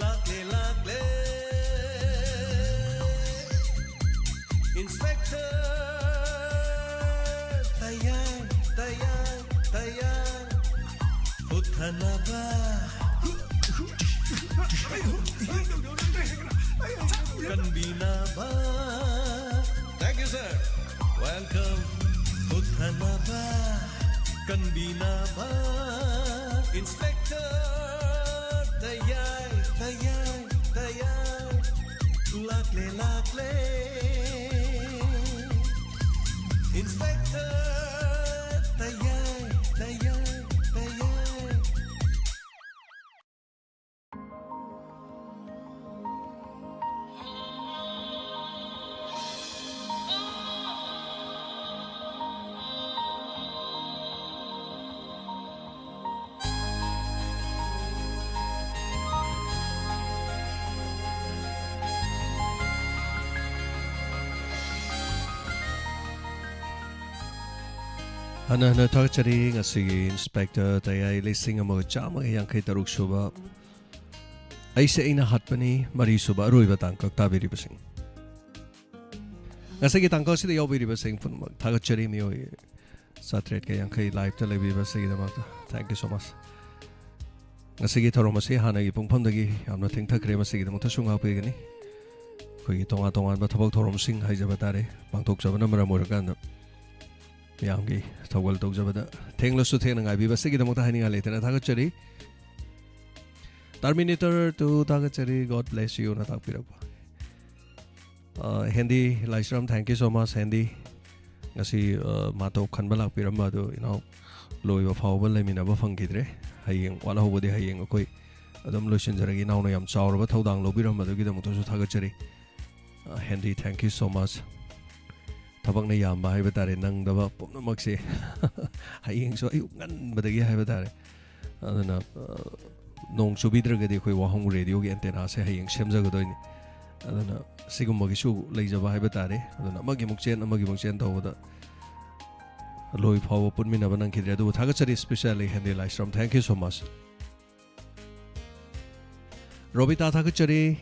ꯂꯥꯛꯂꯦ, ꯂꯥꯛꯂꯦ꯫ Inspector ꯀꯟꯕꯤꯅꯕ꯫ Thank you, sir. Welcome. ꯃꯨꯠꯊꯅꯕ, ꯀꯟꯕꯤꯅꯕ꯫ Inspector ꯇꯌꯥꯏ, ꯇꯌꯥꯏ, ꯇꯌꯥꯏ꯫ ꯂꯥꯛꯂꯦ, ꯂꯥꯛꯂꯦ꯫ Inspector ꯇꯌꯥꯏ, ꯇꯌꯥꯏ, ꯇꯌꯥꯏ꯫ ꯍꯟꯅ ꯍꯟꯅ ꯊꯥꯒꯠꯆꯔꯤ꯫ ꯉꯁꯤꯒꯤ ꯏꯟꯁꯄꯦꯛꯇꯔ ꯇꯌꯥꯏ ꯂꯤꯁꯤꯡ ꯑꯃꯒ ꯆꯥꯝꯃꯒ ꯌꯥꯡꯈꯩ ꯇꯔꯨꯛ ꯁꯨꯕ ꯑꯩꯁꯦ ꯑꯩꯅ ꯍꯥꯠꯄꯅꯤ ꯃꯔꯤꯁꯨꯕ ꯑꯔꯣꯏꯕ ꯇꯥꯡꯀꯛ ꯇꯥꯕꯤꯔꯤꯕꯁꯤꯡ꯫ ꯉꯁꯤꯒꯤ ꯇꯥꯡꯀꯛ ꯑꯁꯤꯗ ꯌꯥꯎꯕꯤꯔꯤꯕꯁꯤꯡ ꯄꯨꯝꯅꯃꯛ ꯊꯥꯒꯠꯆꯔꯤ꯫ ꯃꯤꯑꯣꯏ ꯆꯥꯇ꯭ꯔꯦꯠꯀ ꯌꯥꯡꯈꯩ ꯂꯥꯏꯞꯇ ꯂꯩꯕꯤꯕꯁꯤꯒꯤꯗꯃꯛꯇ thank you so much꯫ ꯉꯁꯤꯒꯤ ꯊꯧꯔꯝ ꯑꯁꯤ ꯍꯥꯟꯅꯒꯤ ꯄꯨꯡꯐꯝꯗꯒꯤ ꯌꯥꯝꯅ ꯊꯦꯡꯊꯈ꯭ꯔꯦ꯫ ꯃꯁꯤꯒꯤꯗꯃꯛꯇꯁꯨ ꯉꯥꯛꯄꯤꯒꯅꯤ꯫ ꯑꯩꯈꯣꯏꯒꯤ ꯇꯣꯉꯥꯟ ꯇꯣꯉꯥꯟꯕ ꯊꯕꯛ ꯊꯧꯔꯝꯁꯤꯡ ꯍꯥꯏꯖꯕ ꯇꯥꯔꯦ, ꯄꯥꯡꯊꯣꯛꯆꯕꯅ ꯃꯔꯝ ꯑꯣꯏꯔꯀꯥꯟꯗ ꯃꯌꯥꯝꯒꯤ ꯊꯧꯒꯜ ꯇꯧꯖꯕꯗ ꯊꯦꯡꯂꯁꯨ ꯊꯦꯡꯅ ꯉꯥꯏꯕꯤꯕ ꯑꯁꯤꯒꯤꯗꯃꯛꯇ ꯍꯥꯏꯅꯤꯡꯉꯥꯏ ꯂꯩꯇꯅ ꯊꯥꯒꯠꯆꯔꯤ꯫ Terminator two ꯊꯥꯒꯠꯆꯔꯤ, God bless you ꯅ ꯇꯥꯛꯄꯤꯔꯛꯄ꯫ ꯑ, ꯍꯦꯟꯗꯤ ꯂꯥꯏꯁ꯭ꯔꯝ, thank you so much, ꯍꯦꯟꯗꯤ꯫ ꯉꯁꯤ, ꯑ, ꯃꯥꯇꯧ ꯈꯟꯕ ꯂꯥꯛꯄꯤꯔꯝꯕ ꯑꯗꯨ ꯏꯅꯥꯎ ꯂꯣꯏꯕ ꯐꯥꯎꯕ ꯂꯩꯃꯤꯟꯅꯕ ꯐꯪꯈꯤꯗ꯭ꯔꯦ꯫ ꯍꯌꯦꯡ ꯋꯥꯠꯍꯧꯕꯗꯤ ꯍꯌꯦꯡ ꯑꯩꯈꯣꯏ ꯑꯗꯨꯝ ꯂꯣꯏꯁꯤꯟꯖꯔꯒꯦ꯫ ꯏꯅꯥꯎꯅ ꯌꯥꯝ ꯆꯥꯎꯔꯕ ꯊꯧꯗꯥꯡ ꯂꯧꯕꯤꯔꯝꯕꯗꯨꯒꯤꯗꯃꯛꯇꯁꯨ ꯊꯥꯒꯠꯆꯔꯤ꯫ ꯑ, ꯍꯦꯟꯗꯤ, thank you so much꯫ ꯊꯕꯛꯅ ꯌꯥꯝꯕ ꯍꯥꯏꯕ ꯇꯥꯔꯦ, ꯅꯪꯗꯕ ꯄꯨꯝꯅꯃꯛꯁꯦ꯫ ꯍꯌꯦꯡꯁꯨ ꯑꯌꯨꯛ ꯉꯟꯕꯗꯒꯤ ꯍꯥꯏꯕ ꯇꯥꯔꯦ꯫ ꯑꯗꯨꯅ, ꯑ, ꯅꯣꯡ ꯆꯨꯕꯤꯗ꯭ꯔꯒꯗꯤ ꯑꯩꯈꯣꯏ ꯋꯥꯍꯣꯡ ꯔꯦꯗꯤꯑꯣꯒꯤ ꯑꯦꯟꯇꯦꯅꯥꯁꯦ ꯍꯌꯦꯡ ꯁꯦꯝꯖꯒꯗꯣꯏꯅꯤ꯫ ꯑꯗꯨꯅ ꯁꯤꯒꯨꯝꯕꯒꯤꯁꯨ ꯂꯩꯖꯕ ꯍꯥꯏꯕ ꯇꯥꯔꯦ꯫ ꯑꯗꯨꯅ ꯑꯃꯒꯤ ꯑꯃꯨꯛ ꯆꯦꯟ, ꯑꯃꯒꯤ ꯑꯃꯨꯛ ꯆꯦꯟ ꯇꯧꯕꯗ ꯂꯣꯏ ꯐꯥꯎꯕ ꯄꯨꯟꯃꯤꯟꯅꯕ ꯅꯪꯈꯤꯗ꯭ꯔꯦ꯫ ꯑꯗꯨꯕꯨ ꯊꯥꯒꯠꯆꯔꯤ, specially ꯍꯦꯟꯗꯤ ꯂꯥꯏꯁ꯭ꯔꯝ, thank you so much꯫ Robita ꯊꯥꯒꯠꯆꯔꯤ꯫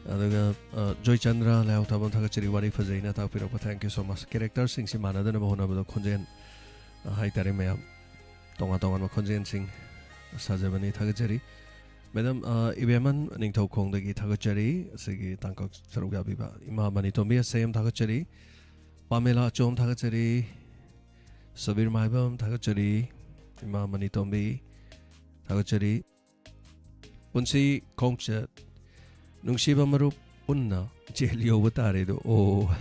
ꯑꯗꯨꯒ, ꯑ, ꯖꯣꯏꯆꯟꯗ꯭ꯔ ꯂꯩꯍꯥꯎ ꯊꯥꯕꯝ ꯊꯥꯒꯠꯆꯔꯤ, ꯋꯥꯔꯤ ꯐꯖꯩꯅ ꯇꯥꯛꯄꯤꯔꯛꯄ, thank you so much꯫ ꯀꯦꯔꯦꯛꯇꯔꯁꯤꯡꯁꯤ ꯃꯥꯟꯅꯗꯅꯕ ꯍꯣꯠꯅꯕꯗ ꯈꯣꯟꯖꯦꯜ, ꯑ, ꯍꯥꯏꯇꯥꯔꯦ ꯃꯌꯥꯝ꯫ ꯇꯣꯉꯥꯟ ꯇꯣꯉꯥꯟꯕ ꯈꯣꯟꯖꯦꯜꯁꯤꯡ ꯁꯥꯖꯕꯅꯤ꯫ ꯊꯥꯒꯠꯆꯔꯤ꯫ ꯃꯦꯗꯥꯝ, ꯑ, ꯏꯕꯦꯝꯃꯟ ꯅꯤꯡꯊꯧꯈꯣꯡꯗꯒꯤ ꯊꯥꯒꯠꯆꯔꯤ꯫ ꯑꯁꯤꯒꯤ ꯇꯥꯡꯀꯛ ꯁꯔꯨꯛ ꯌꯥꯕꯤꯕ ꯏꯃꯥ ꯃꯅꯤꯇꯣꯝꯕꯤ ꯑꯁꯦꯝ ꯊꯥꯒꯠꯆꯔꯤ꯫ ꯄꯥꯃꯦꯂꯥ ꯑꯆꯣꯝ ꯊꯥꯒꯠꯆꯔꯤ꯫ ꯁꯕꯤꯔ ꯃꯥꯏꯕꯝ ꯊꯥꯒꯠꯆꯔꯤ꯫ ꯏꯃꯥ ꯃꯅꯤꯇꯣꯝꯕꯤ ꯊꯥꯒꯠꯆꯔꯤ꯫ ꯄꯨꯟꯁꯤ ꯈꯣꯡꯆꯠ ꯅꯨꯡꯁꯤꯕ ꯃꯔꯨꯞ ꯄꯨꯟꯅ ꯖꯦꯜ ꯌꯧꯕ ꯇꯥꯔꯦꯗꯣ꯫ ꯑꯣ꯫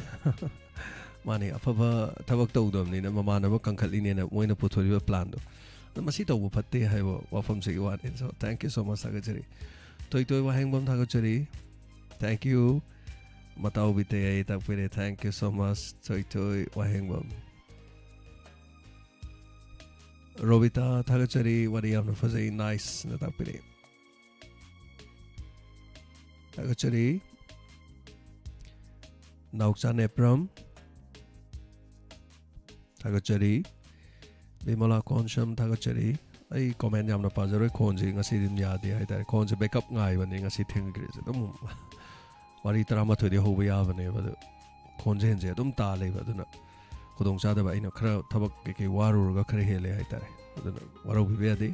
ꯃꯥꯅꯦ, ꯑꯐꯕ ꯊꯕꯛ ꯇꯧꯗꯕꯅꯤꯅ ꯃꯃꯥꯟꯅꯕ ꯀꯟꯈꯠꯂꯤꯅꯦꯅ ꯃꯣꯏꯅ ꯄꯨꯊꯣꯔꯛꯏꯕ ꯄ꯭ꯂꯥꯟꯗꯣ꯫ ꯑꯗꯣ ꯃꯁꯤ ꯇꯧꯕ ꯐꯠꯇꯦ ꯍꯥꯏꯕ ꯋꯥꯐꯝꯁꯤꯒꯤ ꯋꯥꯅꯤ꯫ So, thank you so much, ꯊꯥꯒꯠꯆꯔꯤ꯫ ꯊꯣꯏꯊꯣꯏ ꯋꯥꯍꯦꯡꯕꯝ ꯊꯥꯒꯠꯆꯔꯤ꯫ Thank you꯫ ꯃꯇꯥꯎꯕꯤ ꯇꯌꯥꯏ ꯇꯥꯛꯄꯤꯔꯦ꯫ Thank you so much, ꯊꯣꯏꯊꯣꯏ ꯋꯥꯍꯦꯡꯕꯝ꯫ ꯔꯣꯕꯤꯇꯥ ꯊꯥꯒꯠꯆꯔꯤ, ꯋꯥꯔꯤ ꯌꯥꯝꯅ ꯐꯖꯩ, nice ꯅ ꯇꯥꯛꯄꯤꯔꯛꯏ꯫ ꯊꯥꯒꯠꯆꯔꯤ꯫ ꯅꯥꯎꯆꯥ ꯅꯦꯄ꯭ꯔꯝ ꯊꯥꯒꯠꯆꯔꯤ꯫ ꯕꯤꯃꯂꯥ ꯀꯣꯟꯁꯝ ꯊꯥꯒꯠꯆꯔꯤ꯫ ꯑꯩ comment ꯌꯥꯝꯅ ꯄꯥꯖꯔꯣꯏ, ꯈꯣꯟꯁꯤ ꯉꯁꯤꯗꯤ ꯑꯗꯨꯝ ꯌꯥꯗꯦ ꯍꯥꯏꯇꯥꯔꯦ꯫ ꯈꯣꯟꯁꯦ backup ꯉꯥꯏꯕꯅꯤ ꯉꯁꯤ ꯊꯦꯡꯈ꯭ꯔꯤꯁꯦ꯫ ꯑꯗꯨꯝ ꯋꯥꯔꯤ ꯇꯔꯥꯃꯥꯊꯣꯏꯗꯤ ꯍꯧꯕ ꯌꯥꯕꯅꯦꯕ, ꯑꯗꯨ ꯈꯣꯟꯖꯦꯜꯁꯦ ꯑꯗꯨꯝ ꯇꯥ ꯂꯩꯕ, ꯑꯗꯨꯅ ꯈꯨꯗꯣꯡꯆꯥꯗꯕ꯫ ꯑꯩꯅ ꯈꯔ ꯊꯕꯛ ꯀꯩꯀꯩ ꯋꯥꯔꯨꯔꯒ ꯈꯔ ꯍꯦꯜꯂꯦ ꯍꯥꯏꯇꯥꯔꯦ, ꯑꯗꯨꯅ ꯋꯥꯔꯧꯕꯤꯕ ꯌꯥꯗꯦ꯫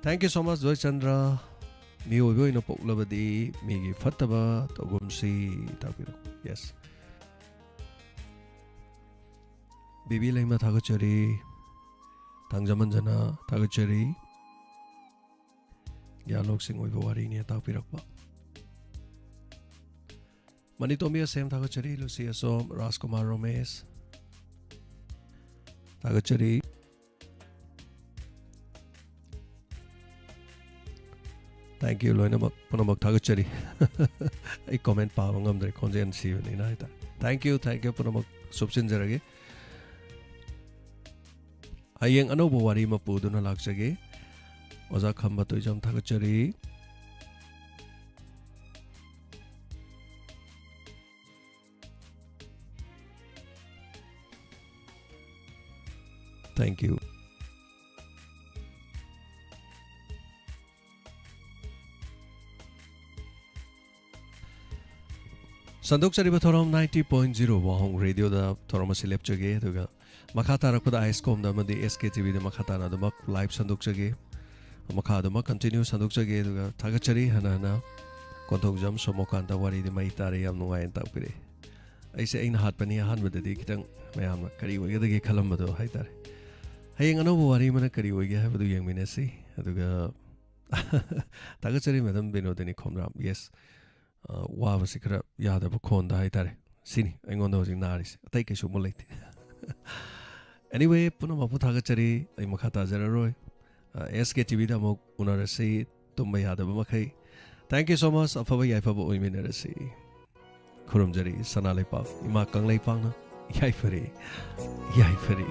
Thank you so much, Joychandra. ꯃꯤꯑꯣꯏꯕ ꯑꯣꯏꯅ ꯄꯣꯛꯂꯕꯗꯤ ꯃꯤꯒꯤ ꯐꯠꯇꯕ ꯇꯧꯒꯨꯝꯁꯤ ꯇꯥꯛꯄꯤꯔꯣ꯫ Yes꯫ ꯕꯤꯕꯤ ꯂꯩꯃ ꯊꯥꯒꯠꯆꯔꯤ꯫ ꯊꯥꯡꯖꯃꯟꯖꯅ ꯊꯥꯒꯠꯆꯔꯤ꯫ ꯒ꯭ꯌꯥꯟ ꯂꯧꯁꯤꯡ ꯑꯣꯏꯕ ꯋꯥꯔꯤꯅꯤ ꯇꯥꯛꯄꯤꯔꯛꯄ꯫ ꯃꯅꯤꯇꯣꯝꯕꯤ ꯑꯁꯦꯝ ꯊꯥꯒꯠꯆꯔꯤ꯫ ꯂꯨꯁꯤ ꯑꯁꯣꯝ, ꯔꯥꯖꯀꯨꯃꯥꯔ ꯔꯣꯃꯦꯁ ꯊꯥꯒꯠꯆꯔꯤ꯫ Thank you ꯂꯣꯏꯅꯃꯛ, ꯄꯨꯝꯅꯃꯛ ꯊꯥꯒꯠꯆꯔꯤ꯫ ꯑꯩ comment ꯄꯥꯕ ꯉꯝꯗ꯭ꯔꯦ, ꯈꯣꯟꯖꯦꯜ ꯁꯤꯕꯅꯤꯅ ꯍꯥꯏꯇꯥꯔꯦ꯫ Thank you, thank you ꯄꯨꯝꯅꯃꯛ꯫ ꯁꯨꯞꯆꯤꯟꯖꯔꯒꯦ꯫ ꯍꯌꯦꯡ ꯑꯅꯧꯕ ꯋꯥꯔꯤ ꯑꯃ ꯄꯨꯗꯨꯅ ꯂꯥꯛꯆꯒꯦ꯫ ꯑꯣꯖꯥ ꯈꯝꯕ ꯇꯣꯏꯖꯝ ꯊꯥꯒꯠꯆꯔꯤ꯫ Thank you꯫ ꯁꯟꯗꯣꯛꯆꯔꯤꯕ ꯊꯧꯔꯝ ninety point zero ꯋꯥꯍꯣꯡ ꯔꯦꯗꯤꯑꯣꯗ ꯊꯧꯔꯝ ꯑꯁꯤ ꯂꯦꯞꯆꯒꯦ꯫ ꯑꯗꯨꯒ ꯃꯈꯥ ꯇꯥꯔꯛꯄꯗ ꯑꯥꯏꯁꯀꯣꯝꯗ ꯑꯃꯗꯤ ꯑꯦꯁ ꯀꯦ ꯇꯤ ꯚꯤꯗ ꯃꯈꯥ ꯇꯥꯅ ꯑꯗꯨꯃꯛ ꯂꯥꯏꯚ ꯁꯟꯗꯣꯛꯆꯒꯦ꯫ ꯃꯈꯥ ꯑꯗꯨꯃꯛ ꯀꯟꯇꯤꯅ꯭ꯌꯨ ꯁꯟꯗꯣꯛꯆꯒꯦ꯫ ꯑꯗꯨꯒ ꯊꯥꯒꯠꯆꯔꯤ ꯍꯟꯅ ꯍꯟꯅ꯫ ꯀꯣꯟꯊꯧꯖꯝ ꯁꯣꯃꯣꯀꯥꯟꯇ ꯋꯥꯔꯤꯗꯤ ꯃꯩ ꯇꯥꯔꯦ, ꯌꯥꯝ ꯅꯨꯡꯉꯥꯏꯅ ꯇꯥꯛꯄꯤꯔꯛꯑꯦ꯫ ꯑꯩꯁꯦ ꯑꯩꯅ ꯍꯥꯠꯄꯅꯤ ꯑꯍꯥꯟꯕꯗꯗꯤ ꯈꯤꯇꯪ ꯃꯌꯥꯝꯅ ꯀꯔꯤ ꯑꯣꯏꯒꯗꯒꯦ ꯈꯜꯂꯝꯕꯗꯣ ꯍꯥꯏꯇꯥꯔꯦ꯫ ꯍꯌꯦꯡ ꯑꯅꯧꯕ ꯋꯥꯔꯤ ꯑꯃꯅ ꯀꯔꯤ ꯑꯣꯏꯒꯦ ꯍꯥꯏꯕꯗꯨ ꯌꯦꯡꯃꯤꯟꯅꯁꯤ꯫ ꯑꯗꯨꯒ ꯊꯥꯒꯠꯆꯔꯤ ꯃꯦꯗꯝ ꯕꯤꯅꯣꯗꯤꯅꯤ ꯈꯣꯝꯗ꯭ꯔꯥꯝ꯫ ꯌꯦꯁ, ꯋꯥꯕꯁꯤ ꯈꯔ ꯌꯥꯗꯕ ꯈꯣꯟꯗ ꯍꯥꯏꯇꯥꯔꯦ꯫ ꯁꯤꯅꯤ ꯑꯩꯉꯣꯟꯗ ꯍꯧꯖꯤꯛ ꯅꯥꯔꯤꯁꯦ, ꯑꯇꯩ ꯀꯩꯁꯨ ꯑꯃꯨꯛ ꯂꯩꯇꯦ꯫ Anyway, ꯄꯨꯝꯅꯃꯛꯄꯨ ꯊꯥꯒꯠꯆꯔꯤ꯫ ꯑꯩ ꯃꯈꯥ ꯇꯥꯖꯔꯔꯣꯏ꯫ ꯑꯦꯁ ꯀꯦ ꯇꯤ ꯚꯤꯗ ꯑꯃꯨꯛ ꯎꯅꯔꯁꯤ꯫ ꯇꯨꯝꯕ ꯌꯥꯗꯕ ꯃꯈꯩ꯫ Thank you so much꯫ ꯑꯐꯕ ꯌꯥꯏꯐꯕ ꯑꯣꯏꯃꯤꯟꯅꯔꯁꯤ꯫ ꯈꯨꯔꯨꯝꯖꯔꯤ ꯁꯅꯥ ꯂꯩꯄꯥꯛ ꯏꯃꯥ ꯀꯪꯂꯩꯄꯥꯛꯅ꯫ ꯌꯥꯏꯐꯔꯦ, ꯌꯥꯏꯐꯔꯦ꯫